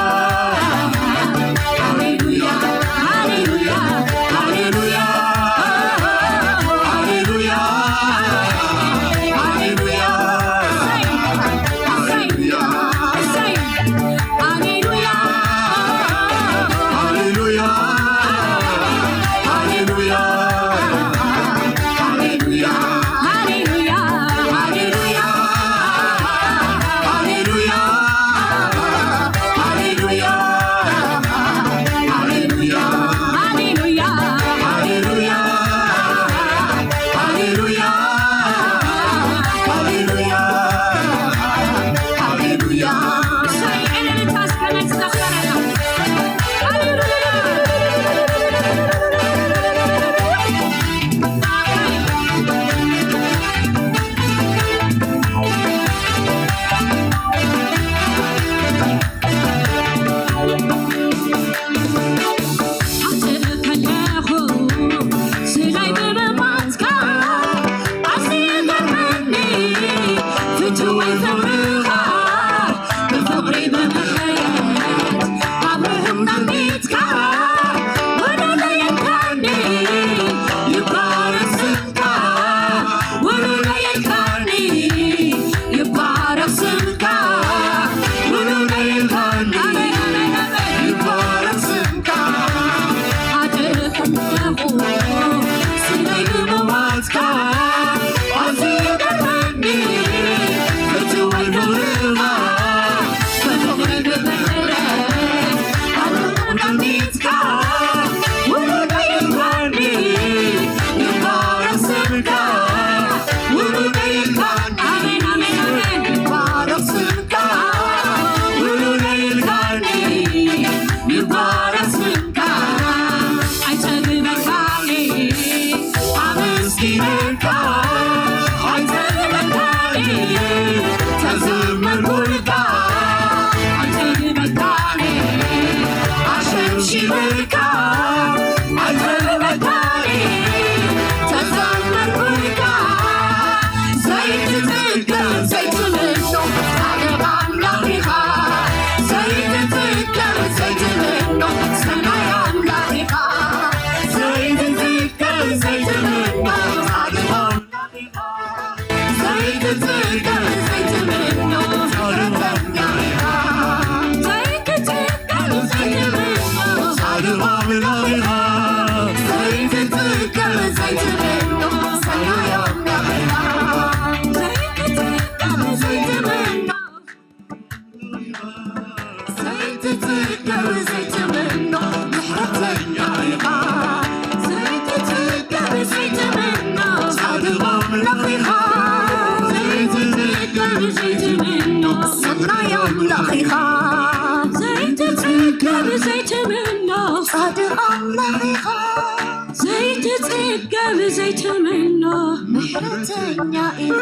ዘይትጽገብ ዘይትምኖ ምሕረተኛ ኢኻ።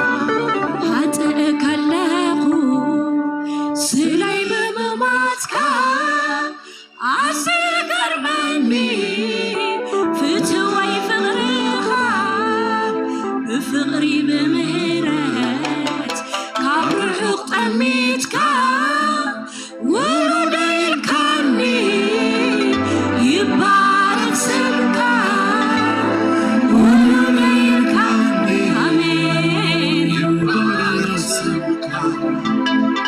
ሓጥእ ከለኹ ስለይ ብምማትካ ኣዝዩ ይገርመኒ ፍትወይ ፍቕርኻ ብፍቕሪ ብምህረት ካብ ሚትካ ውሉደይ ኢልካኒ ይባረኽ ስምካ፣ ውሉደይ ኢልካኒ። ኣሜን። ይባረኽ ስምካ።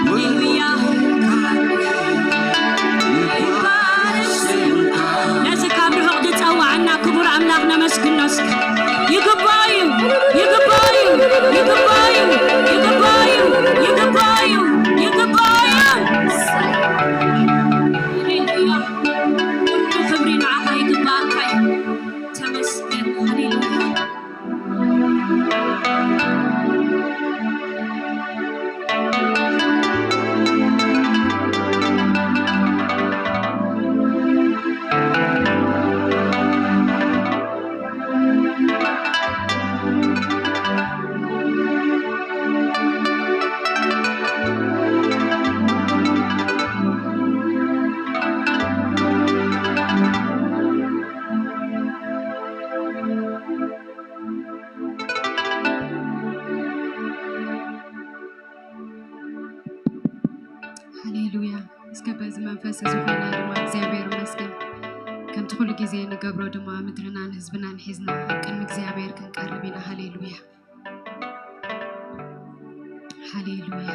ሃሌሉያ። ይባረኽ ስምካ። ነዚ ካብ ርሑቕ ዝጸዋዓና ክቡር ኣምላኽ ነመስግኖ እስከ። ይግባእ እዩ፣ ይግባእ እዩ፣ ይግባእ እዩ፣ ይግባእ እዩ፣ ይግባእ እዩ፣ ይግባእ እዩ። ሃሌሉያ። ኩሉ ክብሪ ንዓኻ ይግባእካ እዩ። ተመስገን። ሃሌሉያ። ሃሌሉያ። እስከ በዚ መንፈስ እዚ ኮይና ድማ እግዚኣብሔር ይመስገን። ከምቲ ኩሉ ግዜ ንገብሮ ድማ ምድርናን ህዝብናን ሒዝና ኣብ ቅድሚ እግዚኣብሔር ክንቀርብ ኢና። ሃሌሉያ። ሃሌሉያ።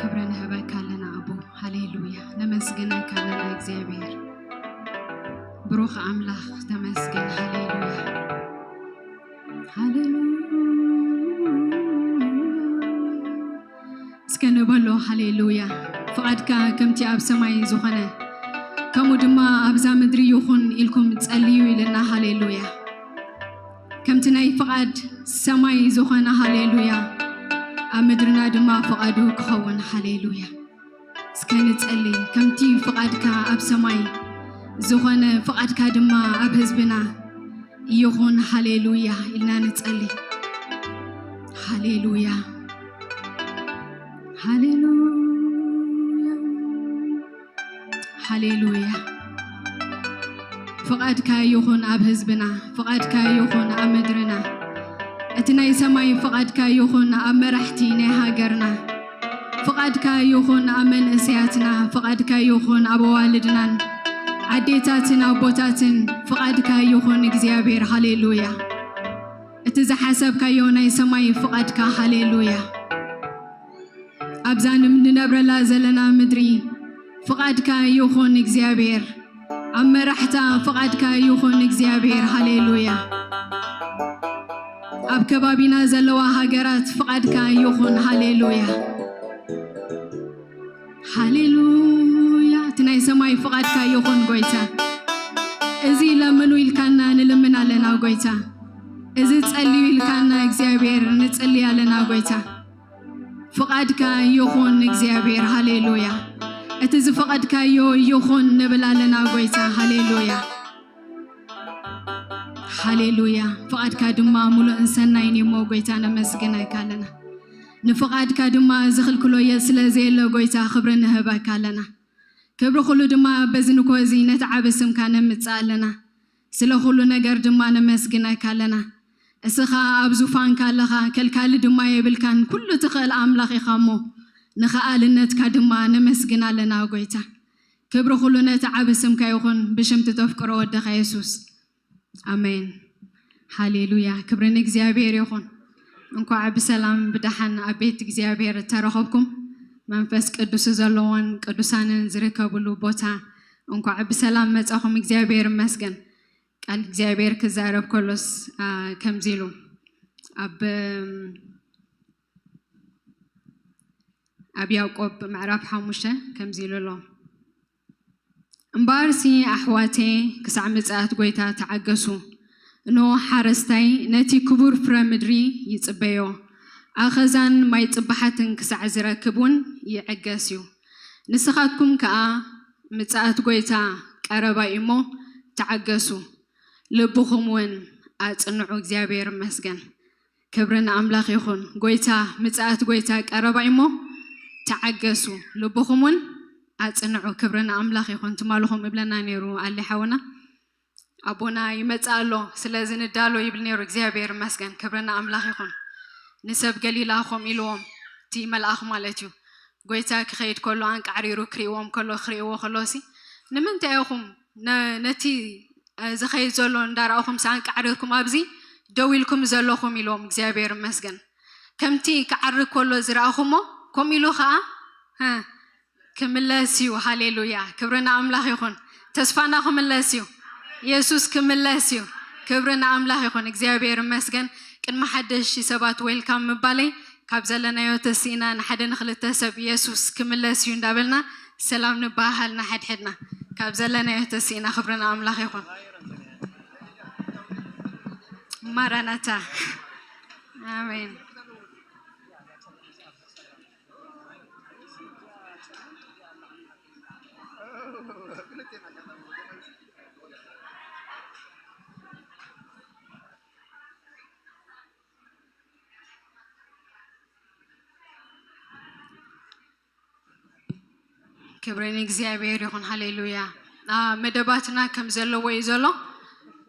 ክብሪ ንህበካ ኣለና ኣቦ። ሃሌሉያ። ነመስግነካ ኣለና እግዚኣብሔር። ብሩኽ ኣምላኽ ተመስገን። ሃሌሉያ። ሃሌሉያ። እስከ ንበሎ ሃሌሉያ። ፍቓድካ ከምቲ ኣብ ሰማይ ዝኾነ፣ ከምኡ ድማ ኣብዛ ምድሪ ይኹን ኢልኩም ጸልዩ ኢልና። ሃሌሉያ። ከምቲ ናይ ፍቓድ ሰማይ ዝኾነ፣ ሃሌሉያ፣ ኣብ ምድርና ድማ ፍቓዱ ክኸውን። ሃሌሉያ። እስከ ንጸሊ። ከምቲ ፍቓድካ ኣብ ሰማይ ዝኾነ፣ ፍቓድካ ድማ ኣብ ህዝብና ይኹን። ሃሌሉያ ኢልና ንጸሊ። ሃሌሉያ፣ ሃሌሉያ፣ ሃሌሉያ። ፍቓድካ ይኹን ኣብ ህዝብና፣ ፍቓድካ ይኹን ኣብ ምድርና። እቲ ናይ ሰማይ ፍቓድካ ይኹን ኣብ መራሕቲ ናይ ሃገርና። ፍቓድካ ይኹን ኣብ መንእሰያትና፣ ፍቓድካ ይኹን ኣብ ኣዋልድናን ኣዴታትን ኣቦታትን። ፍቓድካ ይኹን እግዚኣብሔር። ሃሌሉያ። እቲ ዝሓሰብካዮ ናይ ሰማይ ፍቓድካ። ሃሌሉያ። ኣብዛ ንም-፣ ንነብረላ ዘለና ምድሪ ፍቓድካ ይኹን እግዚኣብሔር። ኣብ መራሕታ ፍቓድካ ይኹን እግዚኣብሔር። ሃሌሉያ። ኣብ ከባቢና ዘለዋ ሃገራት ፍቓድካ ይኹን። ሃሌሉያ። ሃሌሉያ። እቲ ናይ ሰማይ ፍቓድካ ይኹን ጎይታ። እዚ ለምኑ ኢልካና ንልምን ኣለና ጎይታ። እዚ ጸልዩ ኢልካና እግዚኣብሔር ንጽሊ ኣለና ጎይታ። ፍቓድካ ይኹን እግዚኣብሔር። ሃሌሉያ። እቲ ዝፈቐድካዮ ይኹን ንብል ኣለና ጎይታ። ሃሌሉያ። ሃሌሉያ። ፍቓድካ ድማ ምሉእን ሰናይን እዩሞ ጎይታ ነመስግነካ ኣለና። ንፍቓድካ ድማ ዝኽልክሎ የ-፣ ስለ ዘየለ ጎይታ ክብሪ ንህበካ ኣለና። ክብሪ ኩሉ ድማ በዚ ንኮ እዚ ነቲ ዓቢ ስምካ ነምጽእ ኣለና። ስለ ኩሉ ነገር ድማ ነመስግነካ ኣለና። እስኻ ኣብ ዙፋንካ ኣለኻ፣ ከልካሊ ድማ የብልካን፣ ኩሉ ትኽእል ኣምላኽ ኢኻ እሞ ንኸኣልነትካ ድማ ነመስግን ኣለና ጎይታ። ክብሪ ኩሉ ነቲ ዓቢ ስምካ ይኹን፣ ብሽም ትተፍቅሮ ወድኻ የሱስ። ኣሜን። ሃሌሉያ። ክብሪ ንእግዚኣብሔር ይኹን። እንኳዕ ብሰላም ብደሓን ኣብ ቤት እግዚኣብሔር ተረኸብኩም። መንፈስ ቅዱስ ዘለዎን ቅዱሳንን ዝርከብሉ ቦታ እንኳዕ ብሰላም መጻኹም። እግዚኣብሔር ይመስገን። ቃል እግዚኣብሔር ክዛረብ ከሎስ፣ አ፣ ከምዚ ኢሉ ኣብ፣ ኣብ ያዕቆብ ምዕራፍ ሓሙሽተ ከምዚ ኢሉ ኣሎ። እምበኣርሲ ኣሕዋተየ፣ ክሳዕ ምጽኣት ጐይታ ተዓገሱ። እንሆ፣ ሓረስታይ ነቲ ክቡር ፍረ ምድሪ ይጽበዮ፣ ኣኸዛን ማይ ጽባሓትን ክሳዕ ዝረክብ እውን ይዕገስ እዩ። ንስኻትኩም ከኣ ምጽኣት ጐይታ ቀረባ እዩ እሞ፣ ተዓገሱ፣ ልብኹም እውን ኣጽንዑ። እግዚኣብሔር ይመስገን። ክብሪ ንኣምላኽ ይኹን። ጐይታ፣ ምጽኣት ጐይታ ቀረባ እዩ እሞ፣ ተዓገሱ፣ ልብኹም እውን ኣጽንዑ። ክብሪ ንኣምላኽ ይኹን። ትማሊ ከምኡ ይብለና ነይሩ ኣሊ ሓውና። ኣቦና ይመጽእ ኣሎ፣ ስለዚ ንዳሎ ይብል ነይሩ። እግዚኣብሔር ይመስገን። ክብሪ ንኣምላኽ ይኹን። ንሰብ ገሊላ ከምኡ ኢልዎም፣ እቲ መልኣኽ ማለት እዩ። ጎይታ ክኸይድ ከሎ ኣንቃዕሪሩ ክርእይዎም ከሎ፣ ክርእይዎ ከሎ ሲ፣ "ንምንታይ ኢኹም ነ-፣ ነቲ፣ እ፣ ዝኸይድ ዘሎ እንዳረኣኹም ሲ ኣንቃዕሪርኩም ኣብዚ ደው ኢልኩም ዘለኹም?" ኢልዎም። እግዚኣብሔር ይመስገን። ከምቲ ክዓርግ ከሎ ዝረኣኹሞ፣ ከምኡ ኢሉ ኸኣ፣ እ፣ ክምለስ እዩ። ሃሌሉያ! ክብሪ ንኣምላኽ ይኹን። ተስፋና ክምለስ እዩ። የሱስ ክምለስ እዩ። ክብሪ ንኣምላኽ ይኹን። እግዚኣብሔር ይመስገን። ቅድሚ ሓደሽቲ ሰባት ዌልካም ምባለይ፣ ካብ ዘለናዮ ተሲእና ንሓደ ንኽልተ ሰብ የሱስ ክምለስ እዩ እንዳበልና ሰላም ንበሃሃል ንሓድሕድና። ካብ ዘለናዮ ተሲእና። ክብሪ ንኣምላኽ ይኹን። ማራናታ። ኣሜን። ክብሪ ንእግዚኣብሔር ይኹን። ሃሌሉያ። አ፣ መደባትና ከም ዘለዎ እዩ ዘሎ።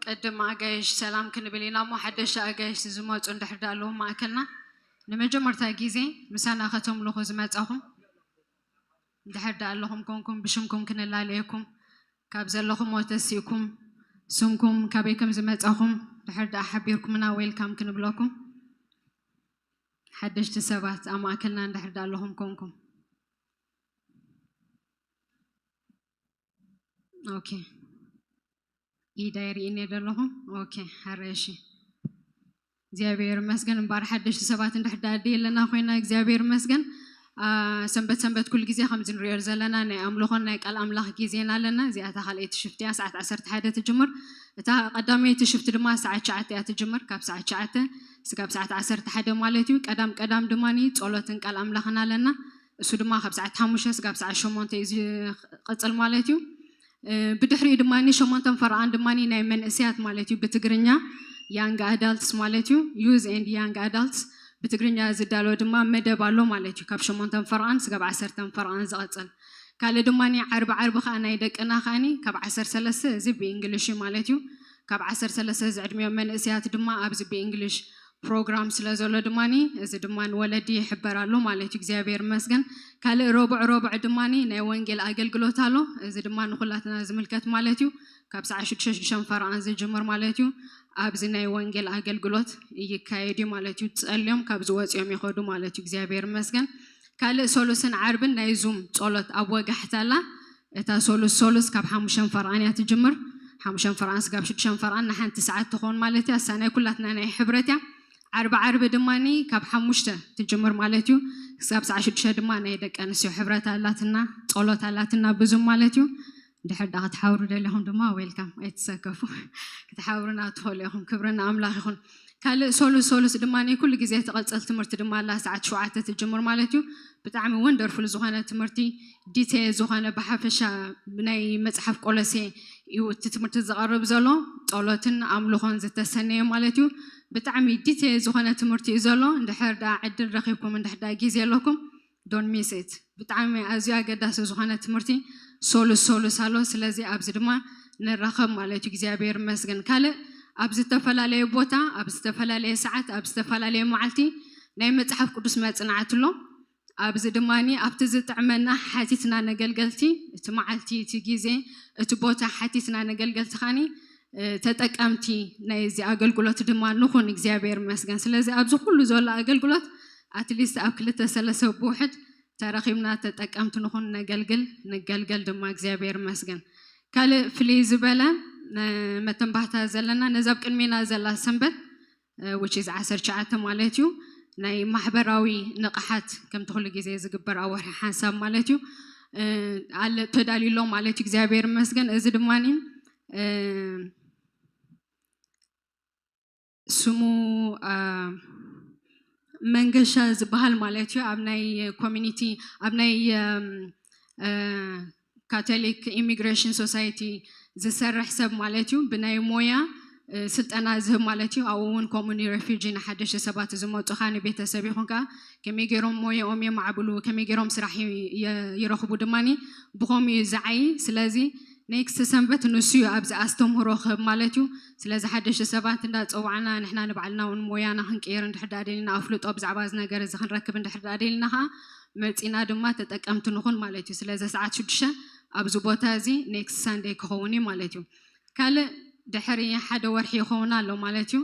ቅድም ኣጋይሽ ሰላም ክንብል ኢና እሞ፣ ሓደሽቲ ኣጋይሽ ዝመፁ እንድሕር ዳ ኣለዉ ማእከልና፣ ንመጀመርታ ግዜ ምሳና ከተምልኹ ዝመጻኹም፣ እንድሕር ዳ ኣለኹም ኮንኩም፣ ብሽምኩም ክንላለየኩም፣ ካብ ዘለኹሞ ተሲእኩም፣ ስምኩም፣ ካበይ ከም ዝመጻኹም፣ እንድሕር ዳ ሓቢርኩምና፣ ዌልካም ክንብለኩም። ሓደሽቲ ሰባት ኣብ ማእከልና እንድሕር ዳ ኣለኹም ኮንኩም። ኦኬ። ኢዳ ይርእኒ ዘለኹም። ኦኬ፣ ሕራይ፣ እሺ። እግዚኣብሔር ይመስገን። እምበኣር ሓደሽቲ ሰባት እንድሕር ዳ ኣለና ኮይና፣ እግዚኣብሔር ይመስገን። አ፣ ሰንበት ሰንበት ኩሉ ግዜ ከምዚ ንሪኦ ዘለና ናይ ኣምልኾን ናይ ቃል ኣምላኽ ግዜና ኣለና። እዚኣታ ካልኣይቲ ሽፍቲ እያ፣ ሰዓት ዓሰርተ ሓደ ትጅምር። እታ ቀዳመይቲ ሽፍቲ ድማ ሰዓት ትሽዓተ እያ ትጅምር፣ ካብ ሰዓት ትሽዓተ ስጋብ ሰዓት ዓሰርተ ሓደ ማለት እዩ። ቀዳም ቀዳም ድማ ጸሎትን ቃል ኣምላኽን ኣለና። እሱ ድማ ካብ ሰዓት ሓሙሽተ ስጋብ ሰዓት ሸሞንተ እዩ ዝቕጽል ማለት እዩ። እ፣ ብድሕሪኡ ድማ ሸሞንተን ፈረቓን ድማ ናይ መንእሰያት ማለት እዩ፣ ብትግርኛ ያንግ ኣዳልትስ ማለት እዩ፣ ዩዝ ኤንድ ያንግ ኣዳልትስ ብትግርኛ ዝዳሎ ድማ መደብ ኣሎ ማለት እዩ፣ ካብ ሸሞንተን ፈረቓን ስጋብ ዓሰርተን ፈረቓን ዝቐጽል። ካልእ ድማ ዓርቢ ዓርቢ ከዓ ናይ ደቅና ከዓኒ ካብ ዓሰርተ ሰለስተ፣ እዚ ብእንግሊሽ እዩ ማለት እዩ፣ ካብ ዓሰርተ ሰለስተ ዝዕድሚኦም መንእሰያት ድማ ኣብዚ ብእንግሊሽ ፕሮግራም ስለ ዘሎ ድማ፣ እዚ ድማ ንወለዲ ይሕበር ኣሎ ማለት እዩ። እግዚኣብሔር ይመስገን። ካልእ ረቡዕ ረቡዕ ድማ ናይ ወንጌል ኣገልግሎት ኣሎ። እዚ ድማ ንኹላትና ዝምልከት ማለት እዩ። ካብ ሰዓት ሽዱሽተ፣ ሽዱሽተ ፈረቓን ዝጅምር ማለት እዩ። ኣብዚ ናይ ወንጌል ኣገልግሎት ይካየድ እዩ ማለት እዩ። ጸልዮም ካብ ዝወጽኦም ይኸዱ ማለት እዩ። እግዚኣብሔር ይመስገን። ካልእ ሰሉስን ዓርብን ናይ ዙም ጸሎት ኣብ ወጋሕታ ኣላ። እታ ሰሉስ ሰሉስ ካብ ሓሙሽተ ፈርቓን እያ ትጅምር። ሓሙሽተ ፈርቓን ስጋብ ሽዱሽተ ፈርቓን ንሓንቲ ሰዓት ትኸውን ማለት እያ። እሳ ናይ ኩላትና ናይ ሕብረት እያ። ዓርቢ ዓርቢ ድማ ካብ ሓሙሽተ ትጅምር ማለት እዩ። ስጋብ ሰዓት ሽዱሽተ ድማ ናይ ደቂ ኣንስትዮ ሕብረት ኣላትና፣ ጸሎት ኣላትና ብዙም ማለት እዩ። እንድሕር ዳ ክትሓብሩ ደሊኹም ድማ ዌልካም፣ ኣይትሰከፉ። ክትሓብሩና ትኽእሉ ኢኹም። ክብሪ ንኣምላኽ ይኹን። ካልእ ሶሉስ ሶሉስ ድማ ኩሉ ግዜ ትቐጽል ትምህርቲ ድማ ኣላ፣ ሰዓት ሸውዓተ ትጅምር ማለት እዩ። ብጣዕሚ ወንደርፉል ዝኾነ ትምህርቲ፣ ዲቴል ዝኾነ ብሓፈሻ ናይ መጽሓፍ ቆሎሴ እዩ እቲ ትምህርቲ ዝቐርብ ዘሎ። ጸሎትን ኣምልኾን ዝተሰነየ ማለት እዩ። ብጣዕሚ ዲቴል ዝኾነ ትምህርቲ እዩ ዘሎ። እንድሕር ደኣ ዕድል ረኺብኩም፣ እንድሕር ደኣ ግዜ ኣለኩም፣ don't miss it። ብጣዕሚ ኣዝዩ ኣገዳሲ ዝኾነ ትምህርቲ ሶሉስ ሶሉስ ኣሎ። ስለዚ ኣብዚ ድማ ንራኸብ ማለት እዩ። እግዚኣብሔር ይመስገን። ካልእ ኣብ ዝተፈላለየ ቦታ፣ ኣብ ዝተፈላለየ ሰዓት፣ ኣብ ዝተፈላለየ መዓልቲ ናይ መጽሓፍ ቅዱስ መጽናዕቲ ኣሎ። ኣብዚ ድማ ኣብቲ ዝጥዕመና ሓቲትና ነገልገልቲ፣ እቲ መዓልቲ፣ እቲ ግዜ፣ እቲ ቦታ ሓቲትና ነገልገልቲ ከዓኒ፣ እ፣ ተጠቀምቲ ናይዚ ኣገልግሎት ድማ ንኹን። እግዚኣብሔር ይመስገን። ስለዚ ኣብዚ ኩሉ ዘሎ ኣገልግሎት ኣትሊስት ኣብ ክልተ ሰለስተ ብውሕድ ተረኺብና ተጠቀምቲ ንኹን፣ ነገልግል፣ ንገልገል ድማ። እግዚኣብሔር ይመስገን። ካልእ ፍልይ ዝበለ፣ እ፣ መተንባህታ ዘለና ነዛ ኣብ ቅድሜና ዘላ ሰንበት፣ እ፣ which is ዓሰርተ ትሽዓተ ማለት እዩ፣ ናይ ማሕበራዊ ንቕሓት ከምቲ ኩሉ ግዜ ዝግበር ኣብ ወርሒ ሓንሳብ ማለት እዩ፣ እ፣ ኣለ ተዳልዩ ኣሎ ማለት እዩ። እግዚኣብሔር ይመስገን። እዚ ድማኒ፣ እ፣ ስሙ፣ እ፣ መንገሻ ዝበሃል ማለት እዩ። ኣብ ናይ ኮሚኒቲ፣ ኣብ ናይ፣ እ፣ እ፣ ካቶሊክ ኢሚግሬሽን ሶሳይቲ ዝሰርሕ ሰብ ማለት እዩ። ብናይ ሞያ፣ እ፣ ስልጠና ዝህብ ማለት እዩ። ኣብኡ እውን ከምኡ ንሬፊጂ፣ ንሓደሽቲ ሰባት ዝመፁ ከዓ ንቤተሰብ ይኹን ከዓ ከመይ ገይሮም ሞያኦም የማዕብሉ፣ ከመይ ገይሮም ስራሕ ይ-፣ የ-፣ ይረኽቡ ድማኒ ብኸምኡ እዩ ዝዓይ። ስለዚ ኔክስት ሰንበት ንሱ እዩ ኣብዚ ኣስተምህሮ ክህብ ማለት እዩ። ስለዚ ሓደሽቲ ሰባት እንዳፀዋዕና ንሕና ንባዕልና እውን ሞያና ክንቅየር እንድሕር ደኣ ደሊና፣ ኣፍልጦ ብዛዕባ እዚ ነገር እዚ ክንረክብ እንድሕር ደኣ ደሊና ከዓ መፂና ድማ ተጠቀምቲ ንኹን ማለት እዩ። ስለዚ ሰዓት ሽዱሽተ ኣብዚ ቦታ እዚ ኔክስት ሳንደይ ክኸውን እዩ ማለት እዩ። ካልእ ድሕሪ ሓደ ወርሒ ይኸውን ኣሎ ማለት እዩ።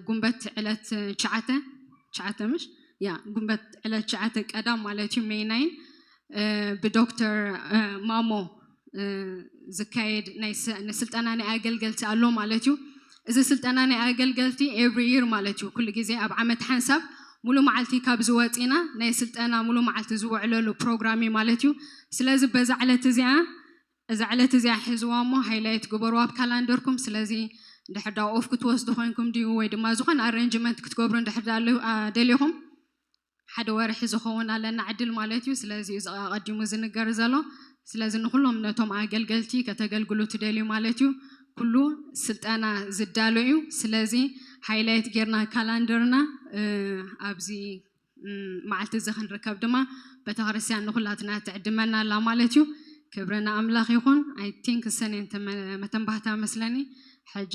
ጉንበት ዕለት ትሽዓተ ትሽዓተ ምሽ ያ ጉንበት ዕለት ትሽዓተ ቀዳም ማለት እዩ፣ ሜይ ናይን ብዶክተር ማሞ ዝካየድ ናይ ንስልጠና ናይ ኣገልገልቲ ኣሎ ማለት እዩ። እዚ ስልጠና ናይ ኣገልገልቲ ኤቭሪ ይር ማለት እዩ፣ ኩሉ ግዜ ኣብ ዓመት ሓንሳብ ሙሉ መዓልቲ ካብ ዝወፂና ናይ ስልጠና ሙሉ መዓልቲ ዝውዕለሉ ፕሮግራም እዩ ማለት እዩ። ስለዚ በዛ ዕለት እዚኣ እዛ ዕለት እዚኣ ሕዝዋ እሞ ሃይላይት ግበሩ ኣብ ካላንደርኩም። ስለዚ እንድሕር ዳ ኦፍ ክትወስዱ ኮይንኩም ድዩ ወይ ድማ ዝኾነ ኣሬንጅመንት ክትገብሩ እንድሕር ዳ ደሊኹም ሓደ ወርሒ ዝኸውን ኣለና ዕድል ማለት እዩ። ስለዚ እዩ ኣቐዲሙ ዝንገር ዘሎ። ስለዚ ንኩሎም ነቶም ኣገልገልቲ ከተገልግሉ ትደልዩ ማለት እዩ፣ ኩሉ ስልጠና ዝዳሎ እዩ። ስለዚ ሃይላይት ጌርና ካላንደርና ኣብዚ መዓልቲ እዚ ክንርከብ ድማ ቤተክርስትያን ንኩላትና ትዕድመና ኣላ ማለት እዩ። ክብሪ ንኣምላኽ ይኹን። ኣይ ቲንክ ሰኔን መተንባህታ መስለኒ። ሕጂ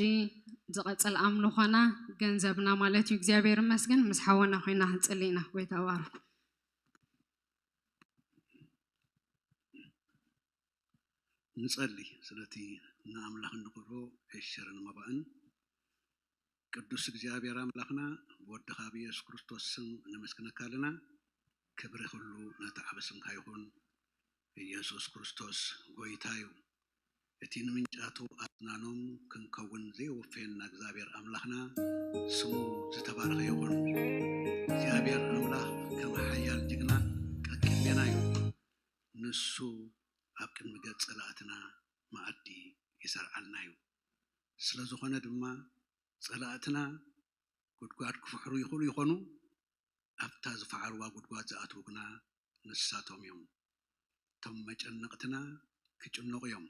ዝቐጽል ኣምልኾና ገንዘብና ማለት እዩ። እግዚኣብሔር ይመስገን። ምስ ሓወና ኮይና ክንጽሊ ኢና። ጎይታ ይባርኩም። ንጸሊ ስለቲ ንኣምላኽ እንኽብሮ ፌሽርን መባእን ቅዱስ እግዚኣብሔር ኣምላኽና ብወድኻ ብኢየሱስ ክርስቶስ ስም ነመስግነካ ኣለና። ክብሪ ኩሉ ነቲ ዓቢ ስምካ ይኹን። ኢየሱስ ክርስቶስ ጎይታ እዩ። እቲ ንምንጫቱ ኣጽናኖም ክንከውን ዘየወፈየና እግዚኣብሔር ኣምላኽና ስሙ ዝተባረኸ ይኹን። እግዚኣብሔር ኣምላኽ ከም ሓያል ጅግና ቀቂቤና እዩ። ንሱ ኣብ ቅድሚ ገጽ ጸላእትና መኣዲ ይሰርዓልና እዩ። ስለ ዝኾነ ድማ ጸላእትና ጉድጓድ ክፍሕሩ ይኽእሉ ይኾኑ፣ ኣብታ ዝፈሓርዋ ጉድጓድ ዝኣትዉ ግና ንሳቶም እዮም። እቶም መጨነቕትና ክጭነቑ እዮም።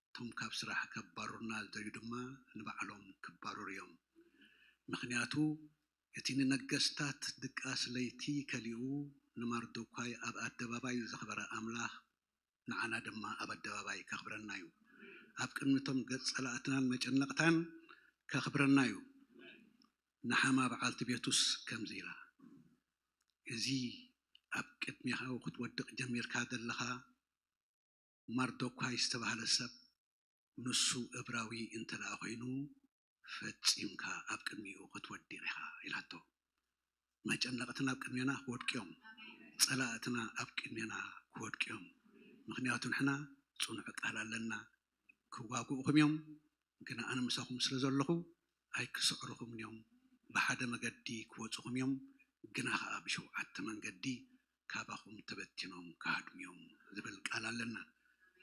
እቶም ካብ ስራሕ ከባርሩና ዝደልዩ ድማ ንባዕሎም ክባረሩ እዮም። ምኽንያቱ እቲ ንነገስታት ድቃስ ለይቲ ከሊኡ ንማርዶኳይ ኣብ ኣደባባይ ዘኽበረ ኣምላኽ ንዓና ድማ ኣብ ኣደባባይ ከኽብረና እዩ። ኣብ ቅድሚ እቶም ገጽ ጸላእትናን መጨነቕታን ከኽብረና እዩ። ንሓማ በዓልቲ ቤቱስ ከምዚ ኢላ፣ እዚ ኣብ ቅድሜኻ ክትወድቕ ጀሚርካ ዘለኻ ማርዶኳይ ዝተባህለ ሰብ ንሱ እብራዊ እንተ ደኣ ኾይኑ ፈጺምካ ኣብ ቅድሚኡ ክትወድቕ ኢኻ ኢላቶ። መጨነቕትና ኣብ ቅድሜና ክወድቁ እዮም። ጸላእትና ኣብ ቅድሜና ክወድቁ እዮም። ምኽንያቱ ንሕና ጽኑዕ ቃል ኣለና። ክዋግኡኹም እዮም፣ ግና ኣነ ምሳኹም ስለ ዘለኹ ኣይክስዕሩኹምን እዮም። ብሓደ መገዲ ክወጹኹም እዮም፣ ግና ኸኣ ብሸውዓተ መንገዲ ካባኹም ተበቲኖም ክሃድሙ እዮም ዝብል ቃል ኣለና።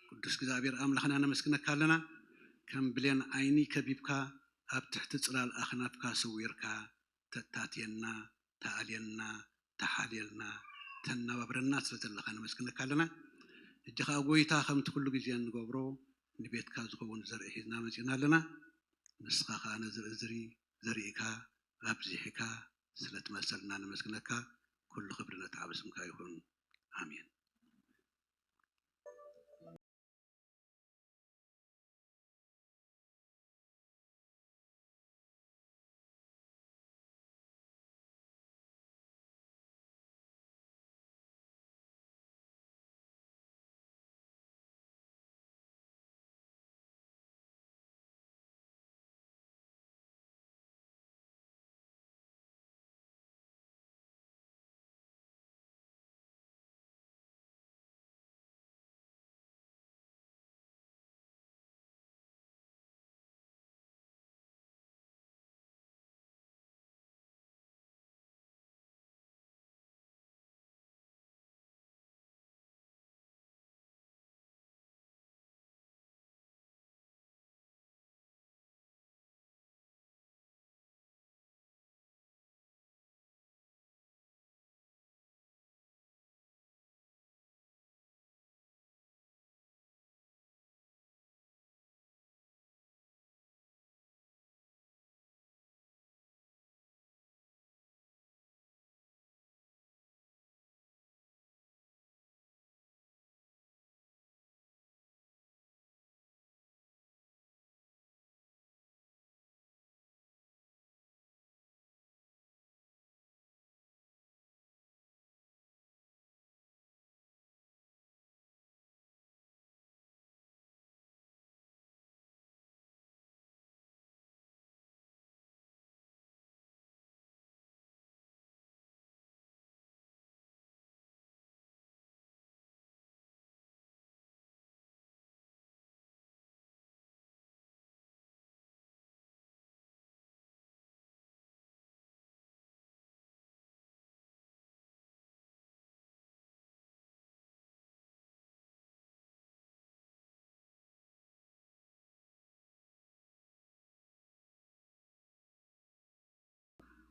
ቅዱስ እግዚኣብሔር ኣምላኽና ነመስግነካ ኣለና። ከም ብሌን ዓይኒ ከቢብካ ኣብ ትሕቲ ጽላል ኣኽናፍካ ሰዊርካ ተታትየና፣ ተኣልየና፣ ተሓልየልና፣ ተነባብረና ስለ ዘለኻ ነመስግነካ ኣለና። ሕጂ ኸኣ ጎይታ ከምቲ ኩሉ ግዜ እንገብሮ ንቤትካ ዝኸውን ዘርኢ ሒዝና መጺእና ኣለና። ንስኻ ኸኣ ነዚ እዝሪ ዘሪእካ ኣብዚሕካ ስለ ትመልሰልና ነመስግነካ። ኩሉ ክብሪ ነቲ ዓቢ ስምካ ይኹን። ኣሜን።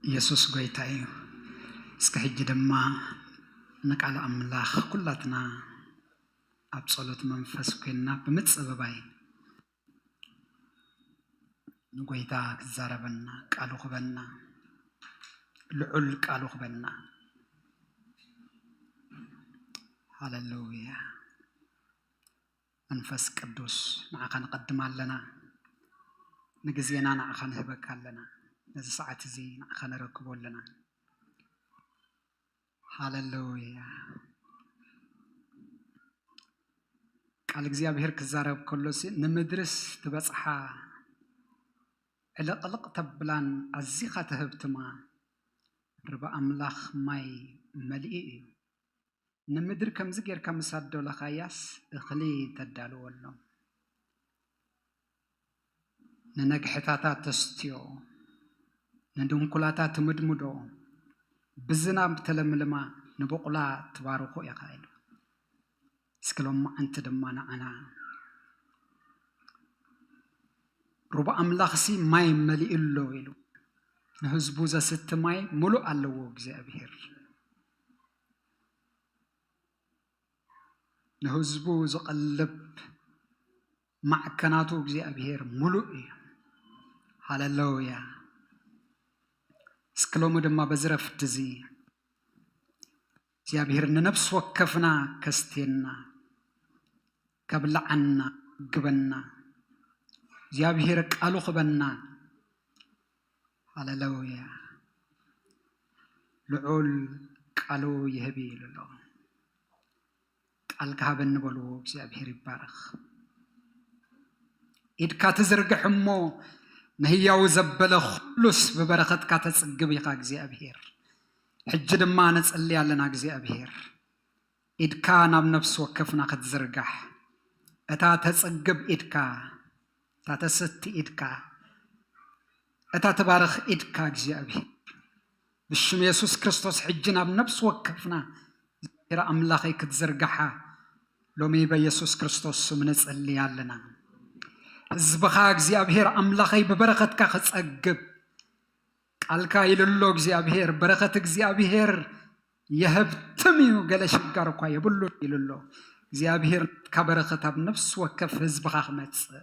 ኢየሱስ ጎይታ እዩ። እስከ ሕጂ ድማ ንቃል ኣምላኽ ኩላትና ኣብ ጸሎት መንፈስ ኮይንና ብምጽብባይ ንጎይታ ክዛረበና፣ ቃሉ ክበና፣ ልዑል ቃሉ ክበና። ሃሌሉያ። መንፈስ ቅዱስ፣ ንዓኻ ንቐድም ኣለና። ንግዜና ንዓኻ ንህበካ ኣለና። ነዚ ሰዓት እዚ ንዓኻ ነረክቦ ኣለና። ሃሌሉያ። ቃል እግዚኣብሔር ክዛረብ ከሎሲ ንምድርስ ትበጽሓ ዕልቕልቕ ተብላን ኣዚኻ ትህብትማ ርባ ኣምላኽ ማይ መሊኡ እዩ። ንምድሪ ከምዚ ጌርካ ምስ ኣዶለኻያስ እኽሊ ተዳልወሎም። ንነግሕታታ ተስትዮ፣ ንድንኩላታ ትምድምዶ፣ ብዝናብ ተለምልማ ንቡቕላ ትባርኾ ኢኻ ኢሉ። እስኪ ሎማዓንቲ ድማ ንዓና ሩባ ኣምላኽሲ ማይ መሊኡ ኣሎ ኢሉ ንህዝቡ ዘስቲ ማይ ሙሉእ ኣለዎ እግዚኣብሔር። ንህዝቡ ዝቐልብ ማዕከናቱ እግዚኣብሔር ሙሉእ እዩ። ሃሌሉያ። እስኪ ሎሚ ድማ በዚ ረፍቲ እዚ እግዚኣብሔር ንነፍሲ ወከፍና ከስትየና፣ ከብልዓና፣ ግበና፣ እግዚኣብሔር ቃሉ ክበና። ሃሌሉያ። ልዑል ቃሉ ይህብ እዩ ኢሉ ኣሎ። ቃልካ ሃበኒ በልዎ። እግዚኣብሔር ይባረኽ። ኢድካ ትዝርግሕ እሞ ንህያው ዘበለ ኩሉስ ብበረኸትካ ተጽግብ ኢኻ እግዚኣብሔር። ሕጂ ድማ ነጸሊ ኣለና እግዚኣብሔር። ኢድካ ናብ ነፍሲ ወከፍና ክትዝርጋሕ፣ እታ ተጽግብ ኢድካ፣ እታ ተስቲ ኢድካ፣ እታ ትባርኽ ኢድካ እግዚኣብሔር ብሽም የሱስ ክርስቶስ ሕጂ ናብ ነፍሲ ወከፍና እግዚኣብሔር ኣምላኸይ ክትዝርጋሓ ሎሚ በየሱስ ክርስቶስ ስም ንጸሊ ኣለና። ህዝብኻ እግዚኣብሔር ኣምላኸይ ብበረኸትካ ክጸግብ ቃልካ ኢሉ ኣሎ እግዚኣብሔር። በረኸት እግዚኣብሔር የህብትም እዩ፣ ገለ ሽጋር እኳ የብሉን ኢሉ ኣሎ እግዚኣብሔር። ናትካ በረኸት ኣብ ነፍሲ ወከፍ ህዝብኻ ክመጽእ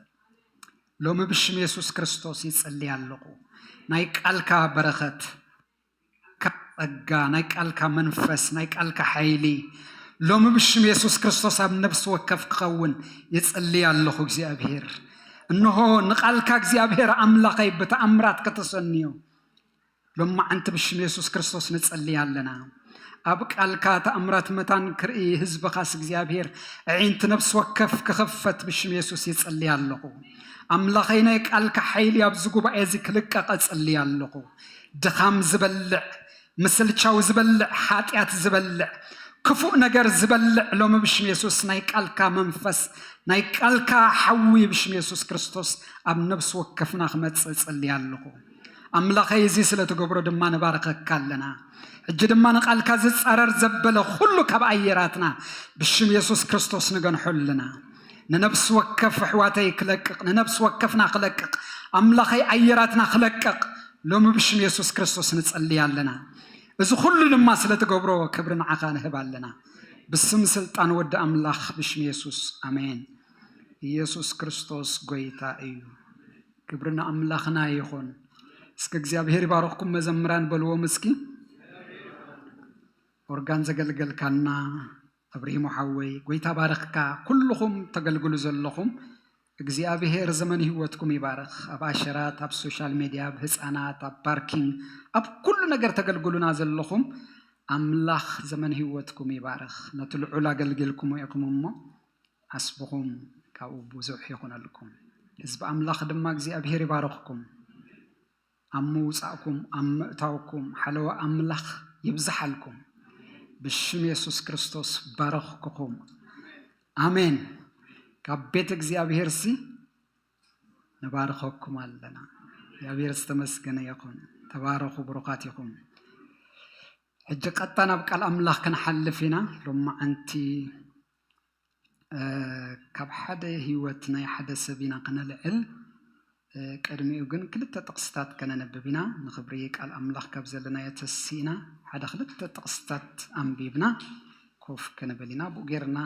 ሎሚ ብሽም የሱስ ክርስቶስ ይጽሊ ኣለኹ። ናይ ቃልካ በረኸት፣ ቃልካ ጸጋ፣ ናይ ቃልካ መንፈስ፣ ናይ ቃልካ ሓይሊ ሎሚ ብሽም የሱስ ክርስቶስ ኣብ ነፍሲ ወከፍ ክኸውን ይጽሊ ኣለኹ እግዚኣብሔር። እንሆ ንቃልካ እግዚኣብሔር ኣምላኸይ ብተኣምራት ከተሰንዮ ሎማዓንቲ ብሽም የሱስ ክርስቶስ ንጸሊ ኣለና። ኣብ ቃልካ ተኣምራት መታን ክርኢ ህዝብኻስ እግዚኣብሔር ኣዒንቲ ነፍሲ ወከፍ ክኽፈት ብሽም የሱስ ይጸሊ ኣለኹ። ኣምላኸይ ናይ ቃልካ ሓይሊ ኣብዚ ጉባኤ እዚ ክልቀቕ እጸሊ ኣለኹ። ድኻም ዝበልዕ፣ ምስልቻው ዝበልዕ፣ ሓጢኣት ዝበልዕ፣ ክፉእ ነገር ዝበልዕ ሎሚ ብሽም የሱስ ናይ ቃልካ መንፈስ፣ ናይ ቃልካ ሓዊ ብሽም የሱስ ክርስቶስ ኣብ ነፍሲ ወከፍና ክመጽእ እጸሊ ኣለኹ። ኣምላኸይ እዚ ስለ ትገብሮ ድማ ንባርኸካ ኣለና። ሕጂ ድማ ንቃልካ ዝጻረር ዘበለ ኩሉ ካብ ኣየራትና ብሽም የሱስ ክርስቶስ ንገንሖ ኣለና። ንነፍሲ ወከፍ ኣሕዋተይ ክለቅቕ፣ ንነፍሲ ወከፍና ክለቅቕ፣ ኣምላኸይ ኣየራትና ክለቅቕ ሎሚ ብሽም የሱስ ክርስቶስ ንጸሊ ኣለና። እዚ ኩሉ ድማ ስለ ትገብሮ ክብሪ ንዓኻ ንህብ ኣለና። ብስም ስልጣን ወዲ ኣምላኽ ብሽም የሱስ ኣሜን። ኢየሱስ ክርስቶስ ጎይታ እዩ። ክብሪ ንኣምላኽና ይኹን። እስከ እግዚኣብሔር ይባርኽኩም መዘምራን በልዎም እስኪ። ኦርጋን ዘገልገልካና ኣብርሂሞ ሓወይ፣ ጎይታ ባረኽካ። ኩልኹም ተገልግሉ ዘለኹም እግዚኣብሔር ዘመን ህይወትኩም ይባርኽ። ኣብ ኣሸራት፣ ኣብ ሶሻል ሜድያ፣ ኣብ ህፃናት፣ ኣብ ፓርኪንግ፣ ኣብ ኩሉ ነገር ተገልግሉና ዘለኹም ኣምላኽ ዘመን ህይወትኩም ይባርኽ። ነቲ ልዑል ኣገልጊልኩሞ ኢኹም እሞ ዓስብኹም ካብኡ ብዙሕ ይኹነልኩም። ህዝቢ ኣምላኽ ድማ እግዚኣብሔር ይባርኽኩም። ኣብ ምውጻእኩም፣ ኣብ ምእታውኩም ሓለዋ ኣምላኽ ይብዝሓልኩም። ብሽም የሱስ ክርስቶስ ባረኽኩኹም። ኣሜን። ካብ ቤት እግዚኣብሔር ሲ ንባርኸኩም ኣለና። እግዚኣብሔር ዝተመስገነ ይኹን። ተባረኹ፣ ብሩኻት ኢኹም። ሕጂ ቀጥታ ናብ ቃል ኣምላኽ ክንሓልፍ ኢና። ሎማዓንቲ፣ እ፣ ካብ ሓደ ህይወት ናይ ሓደ ሰብ ኢና ክነልዕል። ቅድሚኡ ግን ክልተ ጥቕስታት ከነንብብ ኢና። ንኽብሪ ቃል ኣምላኽ ካብ ዘለናዮ ተሲእና ሓደ ክልተ ጥቕስታት ኣንቢብና ኮፍ ክንብል ኢና። ብኡ ጌርና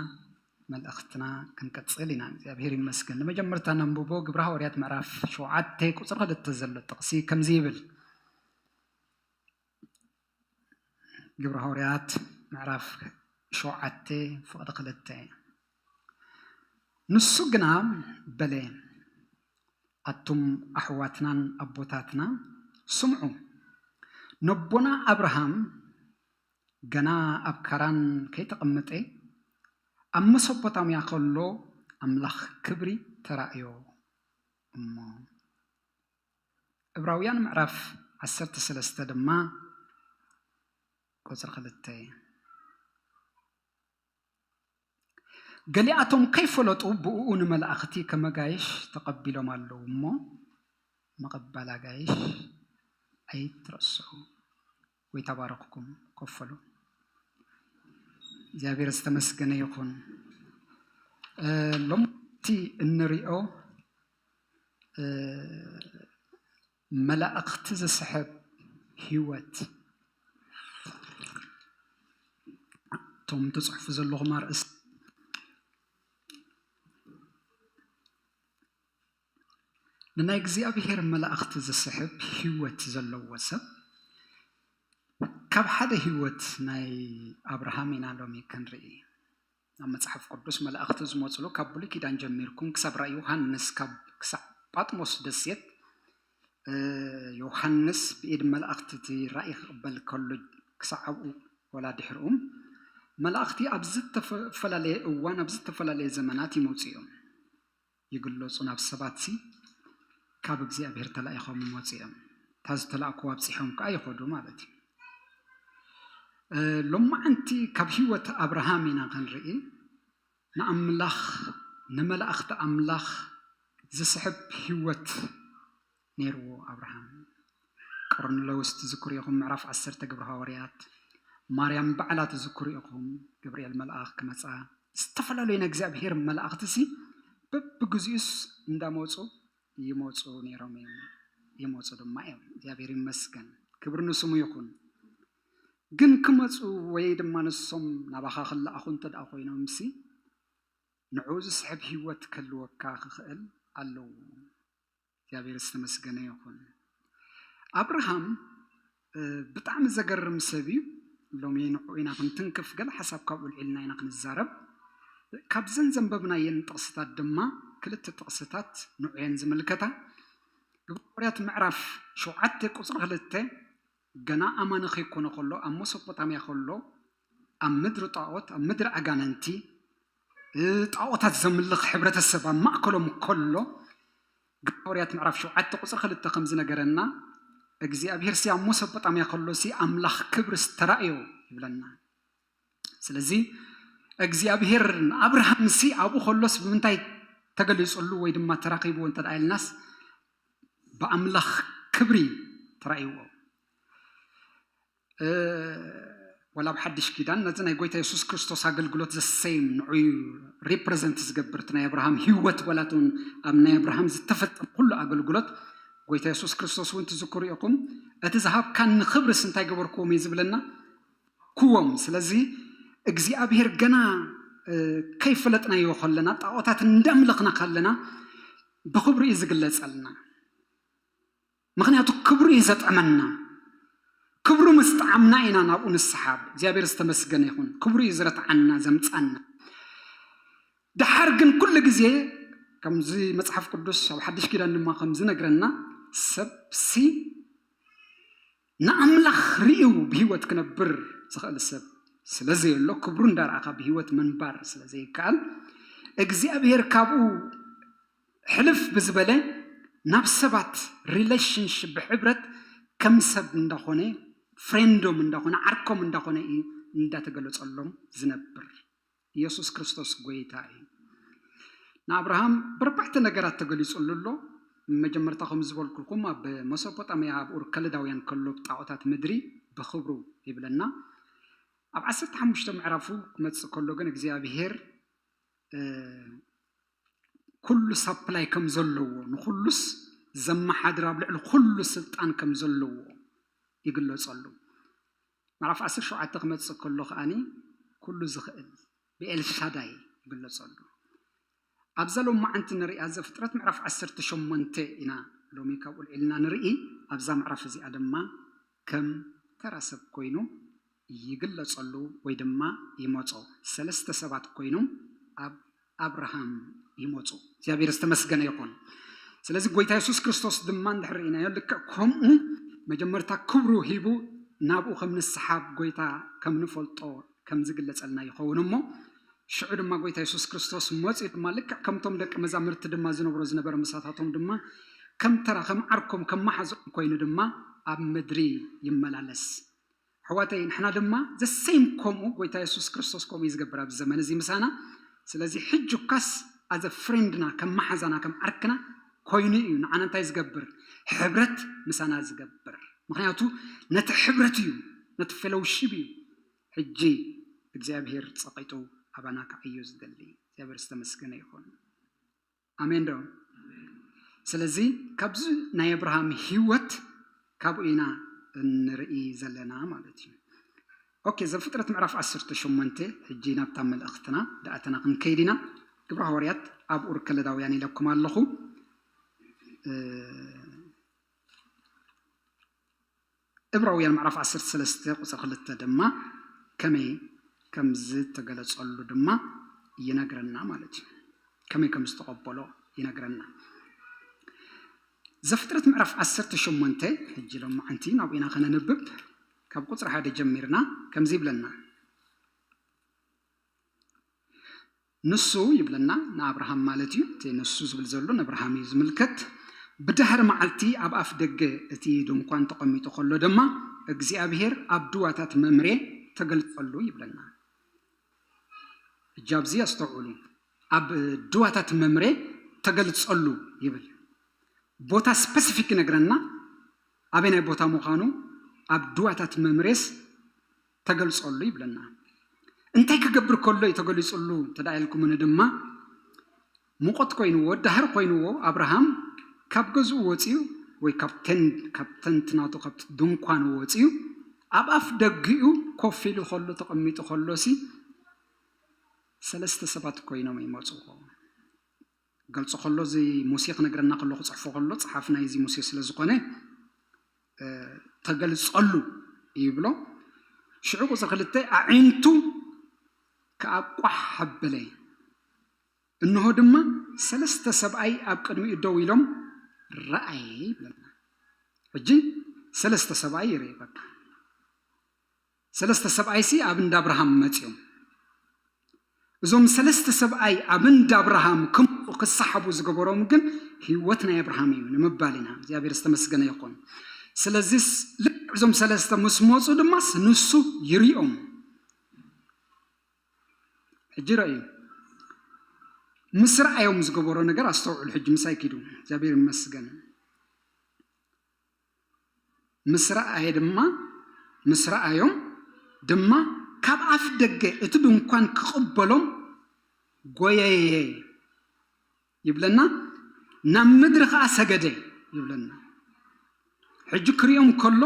መልእኽትና ክንቅጽል ኢና። እግዚኣብሔር ይመስገን። ንመጀመርታ ነንብቦ ግብረ ሃዋርያት ምዕራፍ ሸውዓተ ቁጽሪ ክልተ ዘሎ ጥቕሲ ከምዚ ይብል። ግብረ ሃዋርያት ምዕራፍ ሸውዓተ ፍቕዲ ክልተ። ንሱ ግና በለ፣ ኣቱም ኣሕዋትናን ኣቦታትና ስምዑ፣ ነቦና ኣብርሃም ገና ኣብ ካራን ከይተቐመጠ ኣብ መሶፖታምያ ከሎ ኣምላኽ ክብሪ ተራእዮ እሞ። ዕብራውያን ምዕራፍ ዓሰርተ ሰለስተ ድማ ቁፅሪ ክልተ። ገሊኣቶም ከይፈለጡ ብእኡ ንመላእኽቲ ከመጋይሽ ተቐቢሎም ኣለዉ እሞ ምቕባል ኣጋይሽ ኣይትረስዑ። ወይ ተባረኽኩም ከፈሉ። እግዚኣብሔር ዝተመስገነ ይኹን። ሎምቲ እንሪኦ መላእኽቲ ዝስሕብ ህይወት። እቶም ትፅሕፉ ዘለኹም ኣርእስቲ ንናይ እግዚኣብሔር መላእኽቲ ዝስሕብ ህይወት ዘለዎ ሰብ ካብ ሓደ ህይወት ናይ ኣብርሃም ኢና ሎሚ ክንርኢ። ኣብ መጽሓፍ ቅዱስ መላእኽቲ ዝመጽሉ ካብ ብሉይ ኪዳን ጀሚርኩም ክሳብ ራእይ ዮሃንስ፣ ካብ ክሳዕ ጳጥሞስ ደሴት ዮሃንስ ብኢድ መላእኽቲ እቲ ራእይ ክቕበል ከሎ ክሳዕ ኣብኡ ወላ ድሕርኡ መላእኽቲ ኣብ ዝተፈላለየ እዋን ኣብ ዝተፈላለየ ዘመናት ይመጹ እዮም። ይግለጹ ናብ ሰባት ሲ ካብ እግዚኣብሔር ተላኢኾም ይመጹ እዮም። እታ ዝተላእክዎ ኣብጺሖም ከዓ ይኸዱ ማለት እዩ። ሎማዓንቲ ካብ ህይወት ኣብርሃም ኢና ክንርኢ። ንኣምላኽ ንመላእኽቲ ኣምላኽ ዝስሕብ ህይወት ነይርዎ ኣብርሃም። ቆርኔሌዎስ ትዝክሩ ኢኹም፣ ምዕራፍ ዓሰርተ ግብሪ ሃዋርያት። ማርያም ባዕላ ትዝክሩ ኢኹም፣ ገብርኤል መልኣኽ ክመጻ ዝተፈላለዩ ናይ እግዚኣብሔር መላእኽቲ ሲ በብግዚኡስ እንዳመፁ ይመፁ ነይሮም እዮም፣ ይመፁ ድማ እዮም። እግዚኣብሔር ይመስገን፣ ክብሪ ንስሙ ይኹን። ግን ክመፁ ወይ ድማ ንሶም ናባኻ ክለኣኹ እንተ ደኣ ኮይኖም ሲ ንዑ ዝስሕብ ህይወት ክህልወካ ክኽእል ኣለዎ። እግዚኣብሔር ዝተመስገነ ይኹን። ኣብርሃም ብጣዕሚ ዘገርም ሰብ እዩ። ሎሚ ንዕኡ ኢና ክንትንክፍ፣ ገለ ሓሳብ ካብኡ ልዒልና ኢና ክንዛረብ። ካብዘን ዘንበብናየን ጥቕስታት ድማ ክልተ ጥቕስታት ንዕየን ዝምልከታ። ግብረ ሃዋርያት ምዕራፍ ሸውዓተ ቁፅሪ ክልተ፣ ገና ኣማኒ ከይኮነ ከሎ ኣብ መሶፖጣምያ ከሎ ኣብ ምድሪ ጣዖት ኣብ ምድሪ ኣጋንንቲ ጣዖታት ዘምልኽ ሕብረተሰብ ኣብ ማእከሎም ከሎ ግብረ ሃዋርያት ምዕራፍ ሸውዓተ ቁፅሪ ክልተ ከም ዝነገረና እግዚኣብሔር ሲ ኣብ መሶፖጣምያ ከሎ ሲ ኣምላኽ ክብሪ ዝተራእዮ ይብለና። ስለዚ እግዚኣብሔር ንኣብርሃም ሲ ኣብኡ ከሎስ ብምንታይ ተገሊጹሉ ወይ ድማ ተራኺብዎ እንተ ኢልናስ ብኣምላኽ ክብሪ ተራእይዎ። ወላ ኣብ ሓድሽ ኪዳን ነዚ ናይ ጎይታ የሱስ ክርስቶስ ኣገልግሎት ዘሰይም ንዑዩ ሪፕረዘንት ዝገብር እቲ ናይ ኣብርሃም ህይወት ወላ እውን ኣብ ናይ ኣብርሃም ዝተፈጸመ ኩሉ ኣገልግሎት ጎይታ የሱስ ክርስቶስ እውን ትዝክሩ ኢኹም። እቲ ዝሃብካኒ ክብርስ እንታይ ገበርክዎም እዩ ዝብለና። ክዎም ስለዚ እግዚኣብሔር ገና ከይፈለጥናዮ ከለና ጣዖታት እንዳምለኽና ካለና ብክብሩ እዩ ዝግለጸልና። ምኽንያቱ ክብሩ እዩ ዘጥዕመና። ክብሩ ምስ ጠዓምና ኢና ናብኡ ንስሓብ። እግዚኣብሔር ዝተመስገነ ይኹን። ክብሩ እዩ ዝረትዓና ዘምጻና። ድሓር ግን ኩሉ ግዜ ከምዚ መጽሓፍ ቅዱስ ኣብ ሓድሽ ኪዳን ድማ ከም ዝነግረና ሰብ ሲ ንኣምላኽ ርእዩ ብህይወት ክነብር ዝኽእል ሰብ ስለ ዘየሎ ክብሩ እንዳረኣኻ ብህይወት ምንባር ስለ ዘይከኣል እግዚኣብሔር ካብኡ ሕልፍ ብዝበለ ናብ ሰባት ሪሌሽንሽፕ ብሕብረት ከም ሰብ እንዳኾነ ፍሬንዶም እንዳኾነ ዓርኮም እንዳኾነ እዩ እንዳተገለጸሎም ዝነብር። ኢየሱስ ክርስቶስ ጎይታ እዩ። ንኣብርሃም ብርባዕተ ነገራት ተገሊጹሉ ኣሎ። መጀመርታ ከም ዝበልኩልኩም ኣብ መሶፖጣምያ ኣብ ኡር ከለዳውያን ከሎ ጣዖታት ምድሪ ብኽብሩ ይብለና። ኣብ ዓሰርተ ሓሙሽተ ምዕራፉ ክመጽእ ከሎ ግን እግዚኣብሔር ኩሉ ሳፕላይ ከም ዘለዎ ንኩሉስ ዘመሓድር ኣብ ልዕሊ ኩሉ ስልጣን ከም ዘለዎ ይግለጸሉ። ምዕራፍ ዓሰርተ ሸውዓተ ክመጽእ ከሎ ከኣኒ ኩሉ ዝኽእል ብኤልሻዳይ ይግለጸሉ። ኣብዛ ሎማዓንቲ ንሪኣ ዘፍጥረት ምዕራፍ ዓሰርተ ሸሞንተ ኢና ሎሚ ካብኡ ልዒልና ንርኢ። ኣብዛ ምዕራፍ እዚኣ ድማ ከም ተራ ሰብ ኮይኑ ይግለጸሉ ወይ ድማ ይመጾ። ሰለስተ ሰባት ኮይኖም ኣብ ኣብርሃም ይመጹ። እግዚኣብሔር ዝተመስገነ ይኹን። ስለዚ ጎይታ የሱስ ክርስቶስ ድማ እንድሕር ርኢናዮ ልክዕ ከምኡ መጀመርታ ክብሩ ሂቡ ናብኡ ከም ንስሓብ ጎይታ ከም ንፈልጦ ከም ዝግለጸልና ይኸውን እሞ ሽዑ ድማ ጎይታ የሱስ ክርስቶስ መጺኡ ድማ ልክዕ ከምቶም ደቂ መዛምርቲ ድማ ዝነብሮ ዝነበረ ምሳታቶም ድማ ከም ተራ ከም ዓርኮም ከም መሓዝኦም ኮይኑ ድማ ኣብ ምድሪ ይመላለስ። ኣሕዋተይ ንሕና ድማ ዘሰይም ከምኡ ጎይታ የሱስ ክርስቶስ ከምኡ እዩ ዝገብር ኣብዚ ዘመን እዚ ምሳና። ስለዚ ሕጂ እኳስ ኣዘ ፍሬንድና ከም መሓዛና ከም ዓርክና ኮይኑ እዩ ንዓና እንታይ ዝገብር? ሕብረት ምሳና ዝገብር። ምክንያቱ ነቲ ሕብረት እዩ፣ ነቲ ፌሎውሺፕ እዩ ሕጂ እግዚኣብሔር ጸቂጡ ኣባና ክዓዮ ዝደሊ። እግዚኣብሔር ዝተመስገነ ይኹን። ኣሜን ዶ? ስለዚ ካብዚ ናይ ኣብርሃም ህይወት ካብኡ ኢና እንርኢ ዘለና ማለት እዩ። ኦኬ፣ ዘፍጥረት ምዕራፍ ዓሰርተ ሸሞንተ ሕጂ ናብታ መልእኽትና ደኣተና ክንከይድ ኢና። ግብረ ሃዋርያት ኣብ ኡር ከለዳውያን ኢለኩም ኣለኹ። እብራውያን ምዕራፍ ዓሰርተ ሰለስተ ቁፅሪ ክልተ ድማ ከመይ ከም ዝተገለጸሉ ድማ ይነግረና ማለት እዩ። ከመይ ከም ዝተቐበሎ ይነግረና። ዘፍጥረት ምዕራፍ ዓሰርተ ሸሞንተ ሕጂ ሎማዓንቲ ናብኡ ኢና ከነንብብ። ካብ ቁፅሪ ሓደ ጀሚርና ከምዚ ይብለና። ንሱ ይብለና ንኣብርሃም ማለት እዩ። እቲ ንሱ ዝብል ዘሎ ንኣብርሃም እዩ ዝምልከት። ብድሕሪ መዓልቲ ኣብ ኣፍ ደገ እቲ ድንኳን ተቐሚጡ ከሎ ድማ እግዚኣብሔር ኣብ ድዋታት መምሬ ተገልጸሉ ይብለና። ሕጂ ኣብዚ ኣስተውዕሉ። ኣብ ድዋታት መምሬ ተገልጸሉ ይብል። ቦታ ስፐሲፊክ ይነግረና። ኣበይ ናይ ቦታ ምዃኑ ኣብ ድዋታት መምሬስ ተገልጸሉ ይብለና። እንታይ ክገብር ከሎ እዩ ተገሊጹሉ እንተ ደኣ ኢልኩምኒ ድማ፣ ሙቐት ኮይንዎ፣ ዳህር ኮይንዎ፣ ኣብርሃም ካብ ገዝኡ ወጺኡ ወይ ካብ ቴንት፣ ካብ ተንት ናቱ፣ ካብቲ ድንኳን ወጺኡ፣ ኣብ ኣፍ ደጊኡ ኮፍ ኢሉ ከሎ፣ ተቐሚጡ ከሎሲ፣ ሰለስተ ሰባት ኮይኖም ይመጽዎ። ገልጾ ከሎ፣ እዚ ሙሴ ክነግረና ከሎ፣ ክጽሕፎ ከሎ፣ ጸሓፊ ናይዚ ሙሴ ስለ ዝኾነ፣ እ፣ ተገልጸሉ ይብሎ። ሽዑ ቁጽሪ ክልተ፣ ኣዒንቱ ከኣ ቋሕ ኣበለ። እንሆ ድማ ሰለስተ ሰብኣይ ኣብ ቅድሚኡ ደው ኢሎም ረኣየ ይብለና። ሕጂ ሰለስተ ሰብኣይ ይርኢ። በቃ ሰለስተ ሰብኣይሲ ኣብ እንዳ ኣብርሃም መጺኦም። እዞም ሰለስተ ሰብኣይ ኣብ እንዳ ኣብርሃም ክምኡ ክሰሓቡ ዝገበሮም ግን ህይወት ናይ ኣብርሃም እዩ ንምባል ኢና። እግዚኣብሔር ዝተመስገነ ይኹን። ስለዚስ ልክዕ እዞም ሰለስተ ምስ መጹ ድማስ ንሱ ይሪኦም። ሕጂ ረእዩ። ምስ ረኣዮም ዝገበሮ ነገር ኣስተውዕሉ። ሕጂ ምሳይ ኪዱ። እግዚኣብሔር ይመስገን። ምስ ረኣየ ድማ፣ ምስ ረኣዮም ድማ ካብ ኣፍ ደገ እቲ ድንኳን ክቕበሎም ጎየየ ይብለና፣ ናብ ምድሪ ኸዓ ሰገደ ይብለና። ሕጂ ክሪኦም ከሎ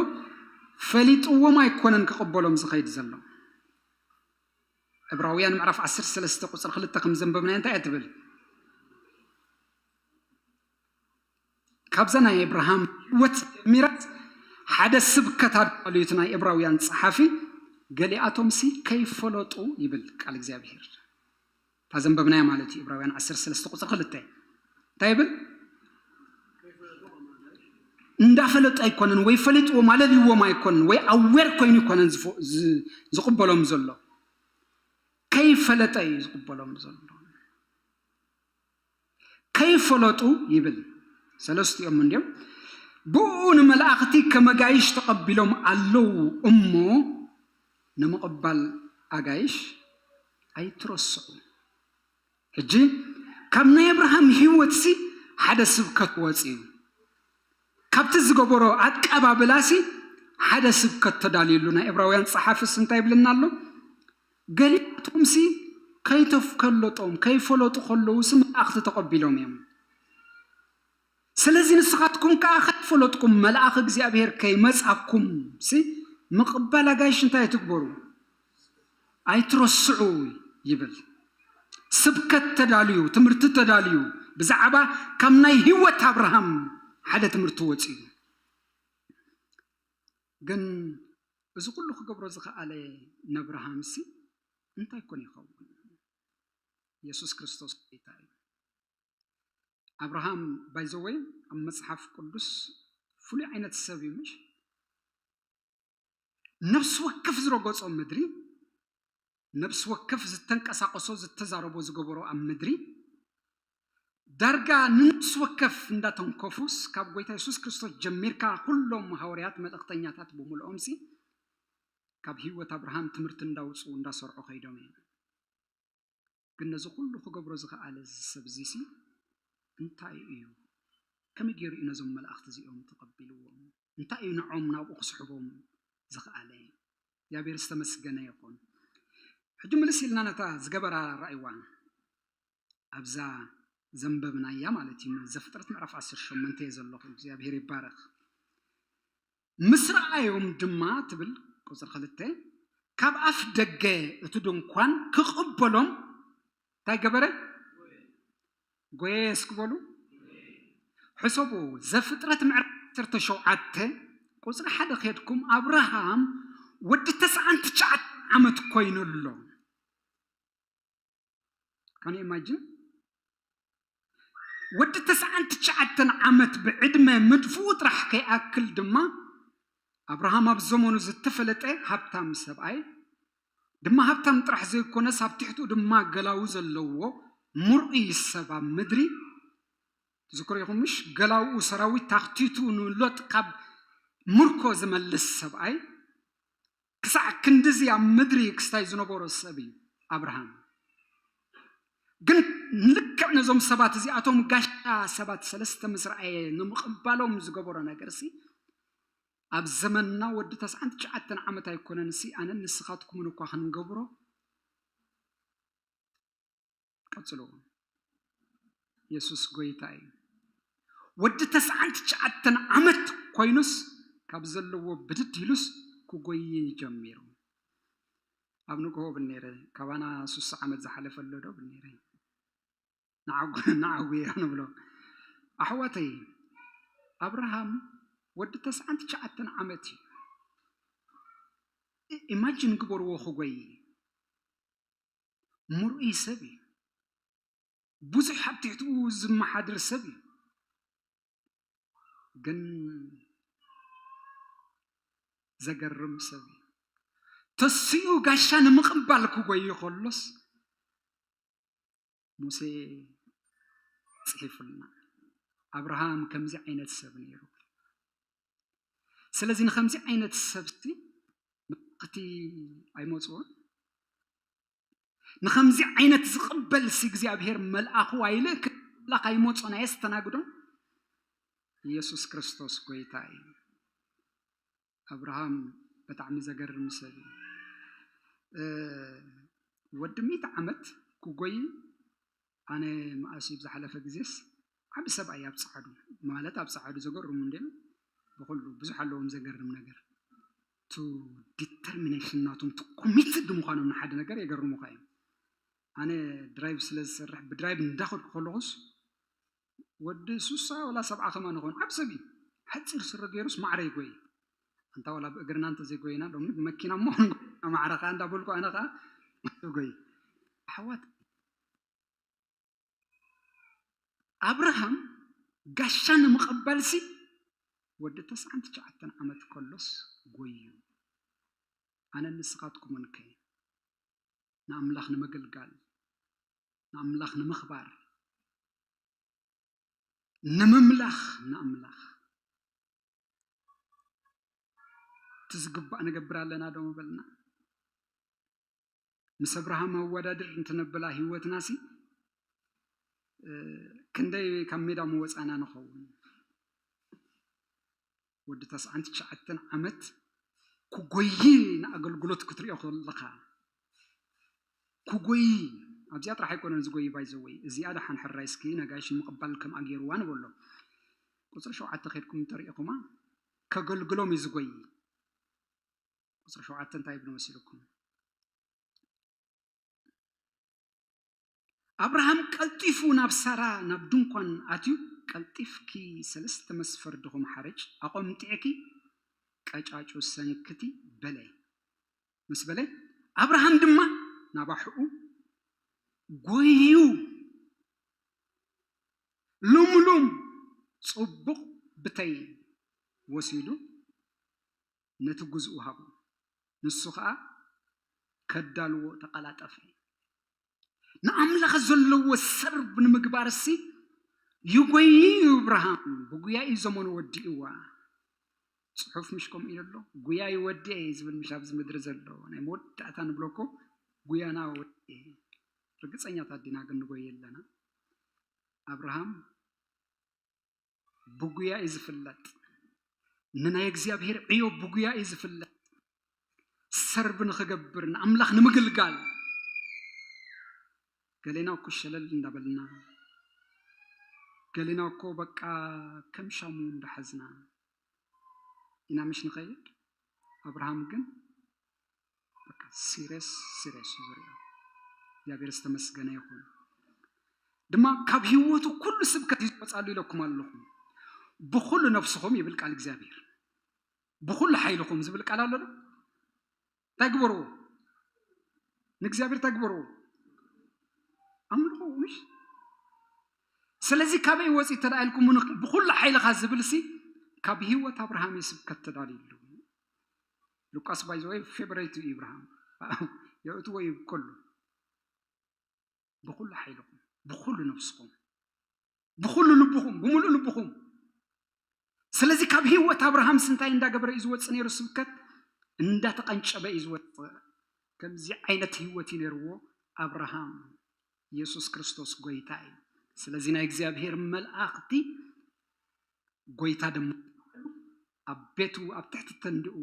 ፈሊጥዎም ኣይኮነን ክቕበሎም ዝኸይድ ዘሎ። ዕብራውያን ምዕራፍ ዓሰርተ ሰለስተ ቁጽሪ ክልተ ከም ዘንበብናዮ እንታይ እያ ትብል? ካብዛ ናይ እብርሃም ህይወት ጀሚራ ሓደ ስብከት ኣዳልዩ እቲ ናይ እብራውያን ጸሓፊ፣ ገሊኣቶምሲ ከይፈለጡ ይብል ቃል እግዚኣብሔር። እታ ዘንበብናያ ማለት እዩ፣ እብራውያን ዓሰርተ ሰለስተ ቁጽሪ ክልተ። እንታይ ይብል? እንዳፈለጡ ኣይኮነን፣ ወይ ፈሊጥዎም ኣለልይዎም ኣይኮነን፣ ወይ ኣዌር ኮይኑ ኣይኮነን ዝፎ-፣ ዝ-፣ ዝቕበሎም ዘሎ። ከይፈለጠ እዩ ዝቕበሎም ዘሎ። ከይፈለጡ ይብል። ሰለስቲኦም እንድዮም። ብኡ ንመላእኽቲ ከመጋይሽ ተቐቢሎም ኣለዉ እሞ፣ ንምቕባል ኣጋይሽ ኣይትረስዑ። ሕጂ፣ ካብ ናይ ኣብርሃም ህይወትሲ ሓደ ስብከት ወጺኡ። ካብቲ ዝገበሮ ኣቀባብላሲ ሓደ ስብከት ተዳልዩሉ። ናይ ዕብራውያን ጸሓፍስ እንታይ ይብለና ኣሎ? ገሊኣቶምሲ ከይተፍከለጦም፣ ከይፈለጡ ከለዉሲ መላእኽቲ ተቐቢሎም እዮም። ስለዚ ንስኻትኩም ከኣ ከይፈለጥኩም መልኣኽ እግዚኣብሔር ከይመጻኩም ሲ ምቕባል ኣጋይሽ እንታይ ኣይትግበሩ፣ ኣይትረስዑ ይብል። ስብከት ተዳልዩ፣ ትምህርቲ ተዳልዩ፣ ብዛዕባ ካብ ናይ ህይወት ኣብርሃም ሓደ ትምህርቲ ወፂኡ። ግን እዚ ኩሉ ክገብሮ ዝኸኣለ ነብርሃም ሲ እንታይ ኮን ይኸውን? የሱስ ክርስቶስ ጎይታ እዩ። ኣብርሃም ባይዘወይ ኣብ መጽሓፍ ቅዱስ ፍሉይ ዓይነት ሰብ እዩ ምሽ? ነፍሲ ወከፍ ዝረገጾ ምድሪ፣ ነፍሲ ወከፍ ዝተንቀሳቀሶ ዝተዛረቦ ዝገበሮ ኣብ ምድሪ ዳርጋ ንነፍሲ ወከፍ እንዳተንከፉስ ካብ ጎይታ የሱስ ክርስቶስ ጀሚርካ ኩሎም ሃዋርያት መልእኽተኛታት ብምልኦም ሲ ካብ ህይወት ኣብርሃም ትምህርቲ እንዳውፅኡ እንዳሰርዑ ከይዶም እዮም። ግን ነዚ ኩሉ ክገብሮ ዝኸኣለ እዚ ሰብ እዚ ሲ እንታይ እዩ? ከመይ ገይሩ እዩ ነዞም መላእኽቲ እዚኦም ተቐቢልዎም? እንታይ እዩ ንዖም ናብኡ ክስሕቦም ዝኸኣለ? እግዚኣብሔር ዝተመስገነ ይኹን። ሕጂ ምልስ ኢልና ነታ ዝገበራ ራእይዋ ኣብዛ ዘንበብናያ ማለት እዩ። ዘፍጥረት ምዕራፍ ዓሰርተ ሸሞንተ እየ ዘለኹ። እግዚኣብሔር ይባረኽ። ምስ ረኣዮም ድማ ትብል ቁፅሪ ክልተ ካብ ኣፍ ደገ እቲ ድንኳን ክቕበሎም እንታይ ገበረ? ጎየ እስኪ በሉ። ሕሰቡ፣ ዘፍጥረት ምዕራፍ ዓሰርተ ሸውዓተ ቁፅሪ ሓደ ከድኩም ኣብርሃም ወዲ ተስዓን ትሽዓተን ዓመት ኮይኑ ኣሎ። ካን ኢማጅን ወዲ ተስዓን ትሽዓተን ዓመት ብዕድመ ምድፍኡ ጥራሕ ከይኣክል ድማ ኣብርሃም ኣብ ዘመኑ ዝተፈለጠ ሃብታም ሰብኣይ ድማ ሃብታም ጥራሕ ዘይኮነስ ኣብ ትሕትኡ ድማ ገላዉ ዘለዎ ምርኡይ ሰብ ኣብ ምድሪ ትዝክሩ ኢኹም ምሽ? ገላውኡ ሰራዊት ታኽቲቱ ንሎጥ ካብ ምርኮ ዝመልስ ሰብኣይ ክሳዕ ክንድዚ ኣብ ምድሪ ክስታይ ዝነበሮ ሰብ እዩ ኣብርሃም። ግን ልክዕ ነዞም ሰባት እዚኣቶም ጋሻ ሰባት ሰለስተ ምስ ረኣየ ንምቕባሎም ዝገበሮ ነገር ሲ ኣብ ዘመንና ወዲ ተስዓን ትሽዓተን ዓመት ኣይኮነን ሲ ኣነን ንስኻትኩምን እኳ ክንገብሮ ቀጽሎ። የሱስ ጎይታ እዩ። ወዲ ተስዓን ትሽዓተን ዓመት ኮይኑስ ካብ ዘለዎ ብድድ ኢሉስ ክጎይ ጀሚሩ። ኣብ ንግሆ ብል ነይረ፣ ካባና ሱሳ ዓመት ዝሓለፈ ኣሎ ዶ ብል ነይረ። ንዓጉ ንዓጉ እያ ንብሎ። ኣሕዋተይ ኣብርሃም ወዲ ተስዓን ትሽዓተን ዓመት እዩ። ኢማጂን ግበርዎ ክጎይ ምርኡይ ሰብ እዩ። ብዙሕ ኣብ ትሕትኡ ዝመሓድር ሰብ እዩ። ግን ዘገርም ሰብ እዩ። ተሲኡ ጋሻ ንምቕባል ክጎይ ከሎስ ሙሴ ጽሒፉልና ኣብርሃም ከምዚ ዓይነት ሰብ ነይሩ። ስለዚ ንከምዚ ዓይነት ሰብቲ መለኽቲ ኣይመፅዎን። ንኸምዚ ዓይነት ዝቕበል ሲ እግዚኣብሔር መልኣኹ ኣይልእክ ኣምላኽ ኣይመጾን ኣየስተናግዶን። ኢየሱስ ክርስቶስ ጎይታ እዩ። ኣብርሃም ብጣዕሚ ዘገርም ሰብ እዩ። ወዲ ሚእቲ ዓመት ክጎይ ኣነ መኣስ እዩ ብዝሓለፈ ግዜስ ዓቢ ሰብኣይ ኣብ ጸዓዱ ማለት ኣብ ጸዓዱ ዘገርሙ እንድዮም ብኹሉ ብዙሕ ኣለዎም ዘገርም ነገር ቱ ዲተርሚኔሽን ናቶም ቱ ኮሚትድ ምዃኖም ንሓደ ነገር የገርሙኻ እዮም። ኣነ ድራይቭ ስለ ዝሰርሕ ብድራይቭ እንዳኸድኩ ከለኹስ ወዲ ሱሳ ወላ ሰብዓ ከማን ይኾን ዓብ ሰብ እዩ። ሓፂር ስረ ገይሩስ ማዕረ ይጎይ። ኣንታ ወላ ብእግርና እንተዘይጎይና ሎሚ ብመኪና እሞ ማዕረ ከዓ እንዳበልኩ ኣነ ከዓ ጎይ ኣሕዋት ኣብርሃም ጋሻ ንምቕባልሲ ወዲ ተስዓን ትሽዓተን ዓመት ከሎስ ጎዩ። ኣነ ንስኻትኩምን ከ ንኣምላኽ ንምግልጋል ንኣምላኽ ንምኽባር ንምምላኽ ንኣምላኽ እቲ ዝግባእ ንገብር ኣለና ዶ ምበልና? ምስ ኣብርሃም ኣወዳድር እንትነብላ ህይወትናሲ ክንደይ ካብ ሜዳ ምወፃና ንኸውን? ወዲ ተስዓን ትሽዓተን ዓመት ክጎይ ንኣገልግሎት ክትሪኦ ከለኻ ክጎይ ኣብዚኣ ጥራሕ ኣይኮነን ዝጎይ ባይዘወይ እዚኣ ደሓን ሕራይ እስኪ ነጋይሽ ንምቕባል ከምኣ ገይርዋ ንበሎ ቁፅሪ ሸውዓተ ከድኩም እንተሪኢኹማ፣ ከገልግሎም እዩ ዝጎይ። ቁፅሪ ሸውዓተ እንታይ ይብል መሲልኩም? ኣብርሃም ቀልጢፉ ናብ ሳራ ናብ ድንኳን ኣትዩ፣ ቀልጢፍኪ ሰለስተ መስፈር ድኹም ሓርጭ ኣቆምጢዕኪ ቀጫጩ ሰንክቲ በለ። ምስ በለ ኣብርሃም ድማ ናባሕኡ ጎዩ ልምሉም ጽቡቕ ብተይ ወሲዱ ነቲ ግዝኡ ሃቦ። ንሱ ኸኣ ከዳልዎ ተቐላጠፈ። ንኣምላኽ ዘለዎ ሰርብ ንምግባርሲ ይጎይ እዩ ኣብርሃም። ብጉያ እዩ ዘመኑ ወዲእዋ። ጽሑፍ ምሽ ከምኡ ኢሉ ኣሎ፣ "ጉያይ ወዲኤ" እዩ ዝብል ምሽ ኣብዚ ምድሪ ዘሎ። ናይ መወዳእታ ንብሎ እኮ ጉያና ወዲኤ። ርግጸኛታት ዲና ግን ንጎይ ኣለና? ኣብርሃም ብጉያ እዩ ዝፍለጥ። ንናይ እግዚኣብሔር ዕዮ ብጉያ እዩ ዝፍለጥ። ሰርብ ንኽገብር፣ ንኣምላኽ ንምግልጋል። ገሌና እኮ ሸለል እንዳበልና፣ ገሌና እኮ በቃ ከም ሻሙ እንዳሓዝና ኢና ምሽ ንኸይድ። ኣብርሃም ግን በቃ ሲሪየስ፣ ሲሪየስ እዩ ዝሪኦ። እግዚኣብሔር ዝተመስገነ ይኹን። ድማ ካብ ህይወቱ ኩሉ ስብከት እዩ ዝወፃሉ ኢለኩም ኣለኹ። "ብኹሉ ነፍስኹም" ይብል ቃል እግዚኣብሔር። "ብኹሉ ሓይልኹም" ዝብል ቃል ኣሎ ዶ? እንታይ ግበርዎ? ንእግዚኣብሔር እንታይ ግበርዎ? ኣምልኹ፣ ምሽ? ስለዚ ካበይ ወፂ እንተ ደኣ ኢልኩም፣ "ብኹሉ ሓይልኻ" ዝብል ሲ ካብ ህይወት ኣብርሃም እዩ ስብከት ተዳልዩሉ። ሉቃስ፣ ባይ ዘ ወይ፣ ፌቨሬቱ እዩ ኣብርሃም። የእትዎ እዩ ከሉ። "ብኹሉ ሓይልኹም፣ ብኹሉ ነፍስኹም፣ ብኹሉ ልብኹም፣ ብምሉእ ልብኹም." ስለዚ ካብ ህይወት ኣብርሃምስ እንታይ እንዳገበረ እዩ ዝወፅእ ነይሩ? ስብከት እንዳተቐንጨበ እዩ ዝወፅእ። ከምዚ ዓይነት ህይወት እዩ ነይርዎ ኣብርሃም። ኢየሱስ ክርስቶስ ጎይታ እዩ። ስለዚ ናይ እግዚኣብሔር መልኣኽቲ ጎይታ ድማ ኣብ ቤቱ፣ ኣብ ትሕቲ ተንድኡ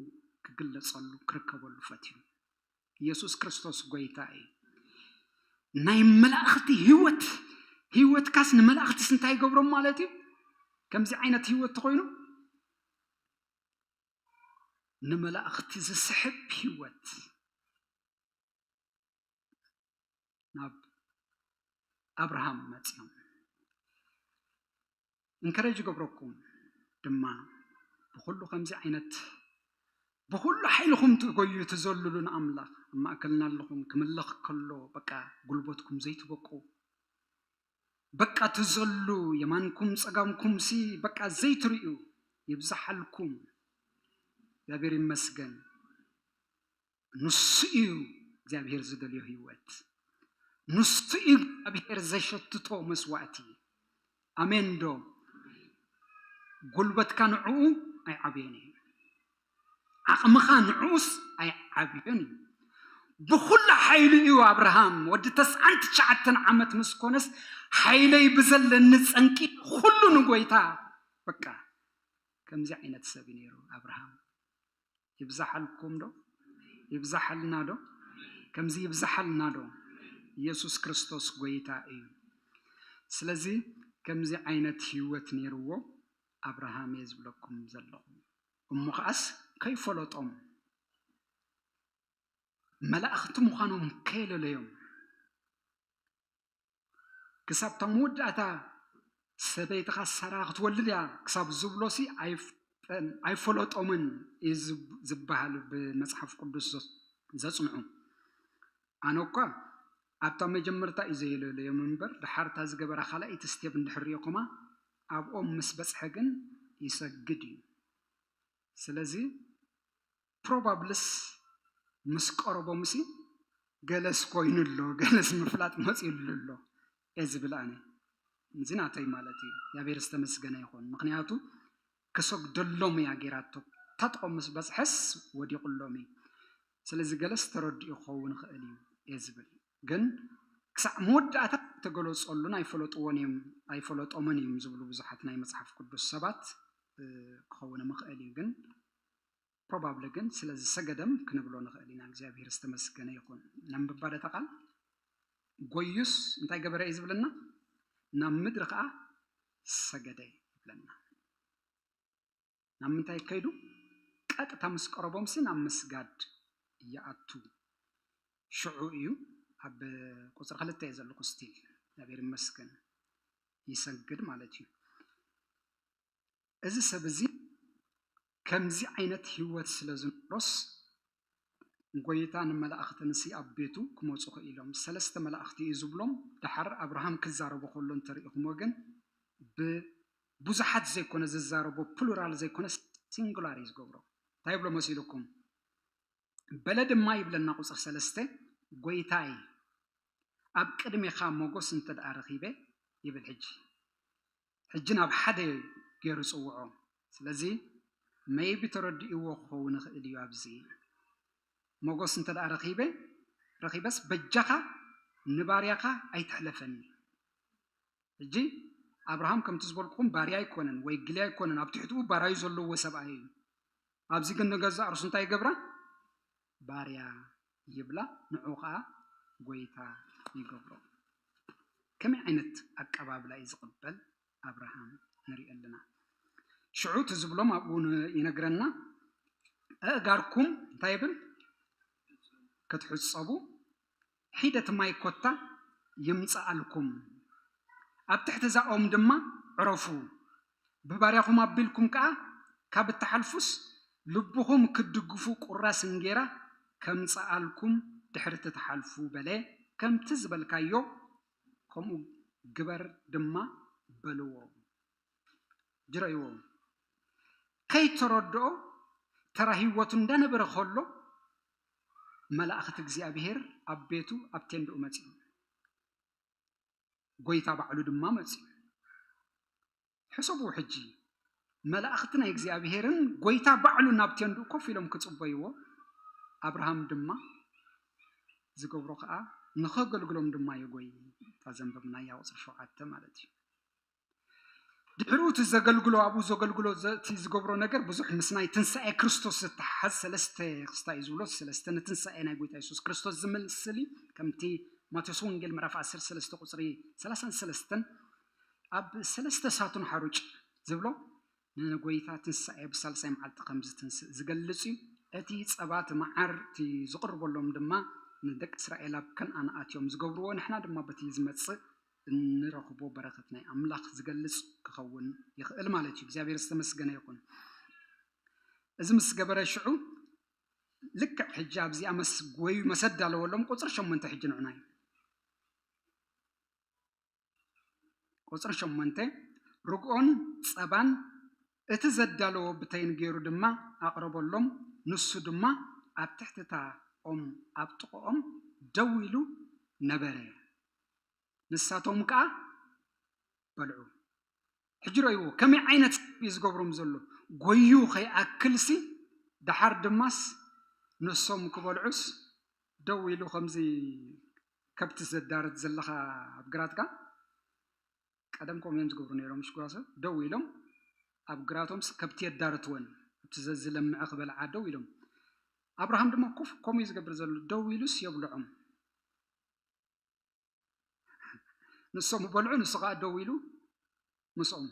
ክግለጸሉ፣ ክርከበሉ ፈትዩ። ኢየሱስ ክርስቶስ ጎይታ እዩ። ናይ መላእኽቲ ህይወት፣ ህይወትካስ ንመላእኽትስ እንታይ ይገብሮም ማለት እዩ? ከምዚ ዓይነት ህይወት ተኾይኑ፣ ንመላእኽቲ ዝስሕብ ህይወት። ናብ ኣብርሃም መጺኦም። እንከረጅ ይገብረኩም ድማ ብኹሉ ከምዚ ዓይነት ብኹሉ ሓይልኹም ትጎዩ ትዘልሉ ንኣምላኽ ኣብ ማእከልና ኣለኹም። ክምለኽ ከሎ በቃ ጉልበትኩም ዘይትበቁ፣ በቃ ትዘሉ፣ የማንኩም ጸጋምኩም ሲ በቃ ዘይትርእዩ ይብዝሓልኩም። እግዚኣብሔር ይመስገን። ንሱ እዩ እግዚኣብሔር ዝደልዮ ህይወት። ንሱ እዩ እግዚኣብሔር ዘሸትቶ መስዋእቲ። ኣሜን ዶ? ጉልበትካ ንዕኡ ኣይዓብዮን እዩ። ዓቕምኻ ንዕኡስ ኣይዓብዮን እዩ። ብኹሉ ሓይሉ እዩ ኣብርሃም ወዲ ተስዓን ትሽዓተን ዓመት ምስ ኮነስ፣ ሓይለይ ብዘለኒ ጸንቂ ኩሉ ንጎይታ። በቃ ከምዚ ዓይነት ሰብ እዩ ነይሩ ኣብርሃም። ይብዛሓልኩም ዶ? ይብዛሓልና ዶ? ከምዚ ይብዛሓልና ዶ? ኢየሱስ ክርስቶስ ጎይታ እዩ። ስለዚ ከምዚ ዓይነት ህይወት ነይርዎ ኣብርሃም እየ ዝብለኩም ዘለኹ። እሞ ኸኣስ ከይፈለጦም መላእኽቲ ምዃኖም ከየለለዮም ክሳብ እታ መወዳእታ ሰበይትኻ ሳራ ክትወልድ እያ ክሳብ ዝብሎሲ ኣይፍ-፣ ኣይፈለጦምን እዩ ዝብ-፣ ዝበሃል ብመጽሓፍ ቅዱስ ዘ-፣ ዘጽንዑ። ኣነ እኳ ኣብታ መጀመርታ እዩ ዘየለለዮም እምበር፣ ድሓር እታ ዝገበራ ካልኣይቲ ስቴፕ እንድሕር ሪእኹማ፣ ኣብኦም ምስ በጽሐ ግን ይሰግድ እዩ። ስለዚ ፕሮባብልስ ምስ ቀረቦምሲ ገለስ ኮይኑ ኣሎ፣ ገለስ ምፍላጥ መፂኡሉ ኣሎ እየ ዝብል ኣነ። እዚ ናተይ ማለት እዩ። እግዚኣብሔር ዝተመስገነ ይኹን። ምኽንያቱ ክሰግደሎም እያ ገይራቶ። ታጥቆም ምስ በፅሐስ ወዲቑሎም እዩ። ስለዚ ገለስ ተረዲኡ ክኸውን ይኽእል እዩ እየ ዝብል። ግን ክሳዕ መወዳእታ ተገለጸሉን ኣይፈለጥዎን እዮም፣ ኣይፈለጦምን እዮም ዝብሉ ብዙሓት ናይ መጽሓፍ ቅዱስ ሰባት፣ እ፣ ክኸውን ምኽእል እዩ። ግን ፕሮባብሊ ግን ስለ ዝሰገደም ክንብሎ ንኽእል ኢና። እግዚኣብሔር ዝተመስገነ ይኹን። ነንብባ ዶ እታ ቃል? ጎዩስ እንታይ ገበረ እዩ ዝብለና? ናብ ምድሪ ኸዓ ሰገደ ይብለና። ናብ ምንታይ ከይዱ? ቀጥታ ምስ ቀረቦምሲ ናብ ምስጋድ ይኣቱ። ሽዑ እዩ ኣብ ቁፅሪ ክልተ እየ ዘለኹ፣ ስቲል እግዚኣብሔር ይመስገን፣ ይሰግድ ማለት እዩ። እዚ ሰብ እዚ ከምዚ ዓይነት ህይወት ስለ ዝነበሮስ ጎይታ ንመላእኽቲ ንሲ ኣብ ቤቱ ክመፁ ክኢሎም ሰለስተ መላእኽቲ እዩ ዝብሎም። ደሓር ኣብርሃም ክዛረቦ ከሎ እንተሪኢኹሞ ግን ብብዙሓት ዘይኮነ ዝዛረቦ፣ ፕሉራል ዘይኮነ ሲንጉላር እዩ ዝገብሮ። እንታይ ይብሎ መሲልኩም? በለ ድማ ይብለና ቁፅር ሰለስተ፣ ጎይታይ ኣብ ቅድሜኻ ሞጎስ እንተ ደኣ ረኺበ ይብል። ሕጂ ሕጂ ናብ ሓደ ገይሩ ጽውዖ። ስለዚ መይቢ ተረዲእዎ ክኸውን ይኽእል እዩ። ኣብዚ ሞጎስ እንተ ደኣ ረኺበ ረኺበስ በጃኻ ንባርያኻ ኣይትሕለፈኒ። ሕጂ ኣብርሃም ከምቲ ዝበልኩኹም ባርያ ኣይኮነን ወይ ግሊ ኣይኮነን፣ ኣብ ትሕትኡ ባራዩ ዘለዎ ሰብኣይ እዩ። ኣብዚ ግን ንገዛእ ርእሱ እንታይ ይገብራ? ባርያ ይብላ፣ ንዑ ኸዓ ጎይታ ይገብሮ። ከመይ ዓይነት ኣቀባብላ እዩ ዝቕበል ኣብርሃም ንርኢ ኣለና። ሽዑ እቲ ዝብሎም ኣብኡ ን- ይነግረና፣ ኣእጋርኩም እንታይ ይብል? ክትሕጸቡ ሒደት ማይ ኮታ ይምጽኣልኩም፣ ኣብ ትሕቲ እዛ ኦም ድማ ዕረፉ። ብባርያኹም ኣቢልኩም ከኣ ካብ እትሓልፉስ ልብኹም ክትድግፉ ቁራስ እንጌራ ከምጽኣልኩም ድሕሪ እቲ ትሓልፉ በለ። ከምቲ ዝበልካዮ ከምኡ ግበር ድማ በልዎ። ጅረይዎ። ከይተረድኦ ተራ ህይወቱ እንዳነበረ ከሎ መላእኽቲ እግዚኣብሔር ኣብ ቤቱ ኣብ ቴንድኡ መጺኡ። ጎይታ ባዕሉ ድማ መጺኡ። ሕሰቡ ሕጂ፣ መላእኽቲ ናይ እግዚኣብሔርን ጎይታ ባዕሉ ናብ ቴንድኡ ኮፍ ኢሎም ክጽበይዎ፣ ኣብርሃም ድማ ዝገብሮ ከኣ ንኸገልግሎም ድማ ይጎይ። እታ ዘንበብናያ ቁጽሪ ሸውዓተ ማለት እዩ። ድሕሪኡ እቲ ዘገልግሎ ኣብኡ ዘገልግሎ ዘ- እቲ ዝገብሮ ነገር ብዙሕ ምስ ናይ ትንሳኤ ክርስቶስ ዝተሓሓዝ ሰለስተ ክስታይ እዩ ዝብሎ። ሰለስተ ንትንሳኤ ናይ ጎይታ የሱስ ክርስቶስ ዝምስል እዩ። ከምቲ ማቴዎስ ወንጌል ምዕራፍ ዓሰርተ ሰለስተ ቁፅሪ ሰላሳን ሰለስተን ኣብ ሰለስተ ሳቱን ሓሩጭ ዝብሎ ንጎይታ ትንሳኤ ብሳልሳይ መዓልቲ ከም ዝትንስእ ዝገልጽ እዩ። እቲ ጸባ እቲ መዓር እቲ ዝቕርበሎም ድማ ንደቂ እስራኤል ኣብ ከነኣን ኣትዮም ዝገብርዎ ንሕና ድማ በቲ ዝመጽእ እንረኽቦ በረኸት ናይ ኣምላኽ ዝገልጽ ክኸውን ይኽእል ማለት እዩ። እግዚኣብሔር ዝተመስገነ ይኹን። እዚ ምስ ገበረ ሽዑ ልክዕ ሕጂ ኣብዚኣ መስ ጎዩ መሰ ኣዳለወሎም። ቁፅሪ ሸሞንተ ሕጂ ንዑና እዩ። ቁፅሪ ሸሞንተ ርግኦን ፀባን እቲ ዘዳለዎ ብተይን ገይሩ ድማ ኣቕረበሎም። ንሱ ድማ ኣብ ትሕቲ እታ ኦም ኣብ ጥቕኦም ደው ኢሉ ነበረ። ንሳቶም ከኣ በልዑ። ሕጂ ረእይዎ ከመይ ዓይነት ሰብ እዩ ዝገብሮም ዘሎ። ጎዩ ከይኣክልሲ ደሓር ድማስ ንሶም ክበልዑስ ደው ኢሉ ከምዚ ከብቲ ዘዳርት ዘለኻ ኣብ ግራትካ ቀደም ከምኡ እዮም ዝገብሩ ነይሮም። ሽጓሰ ደው ኢሎም ኣብ ግራቶም ከብቲ የዳርትወን ኣብቲ ዘዝለምዐ ክበልዓ ደው ኢሎም። ኣብርሃም ድማ ኮፍ ከምኡ እዩ ዝገብር ዘሎ። ደው ኢሉስ የብልዖም። ንሶም በልዑ፣ ንሱ ከዓ ደው ኢሉ ምስኦም።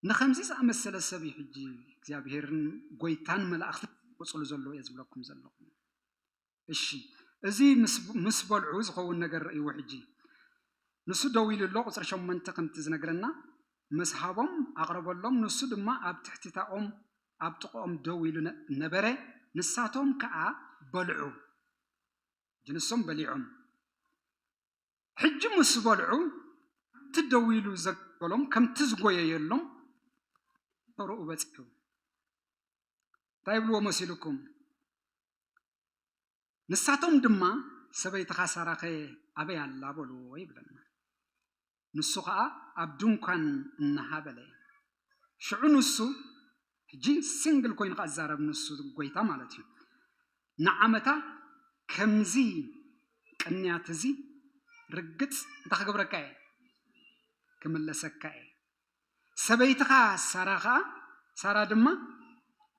ንኸምዚ ዝኣመሰለ ሰብ እዩ ሕጂ እግዚኣብሔርን ጎይታን መላእኽትን ዝቆፅሉ ዘሎ እየ ዝብለኩም ዘለኹ። እሺ፣ እዚ ምስ- ምስ በልዑ ዝኸውን ነገር ርእይዎ። ሕጂ ንሱ ደው ኢሉ ኣሎ። ቁፅሪ ሸሞንተ ከምቲ ዝነግረና ምስ ሃቦም ኣቕረበሎም። ንሱ ድማ ኣብ ትሕቲ እታ ኦም ኣብ ጥቕኦም ደው ኢሉ ነ- ነበረ። ንሳቶም ከዓ በልዑ። ሕጂ ንሶም በሊዖም። ሕጂ ምስ በልዑ እቲ ደው ኢሉ ዘገሎም ከምቲ ዝጎየየሎም ተርኡ በፂሑ እንታይ ይብልዎ መሲልኩም? ንሳቶም ድማ ሰበይትኻ ሳራኸ ኣበይ ኣላ በልዎ ይብለና። ንሱ ኸዓ ኣብ ድንኳን እነሃ በለ። ሽዑ ንሱ ሕጂ ሲንግል ኮይኑ ከኣ ዝዛረብ ንሱ ጎይታ ማለት እዩ። ንዓመታ ከምዚ ቅንያት እዚ ርግጽ እንታይ ክገብረካ እየ? ክምለሰካ እየ። ሰበይትኻ ሳራ ኸዓ ሳራ ድማ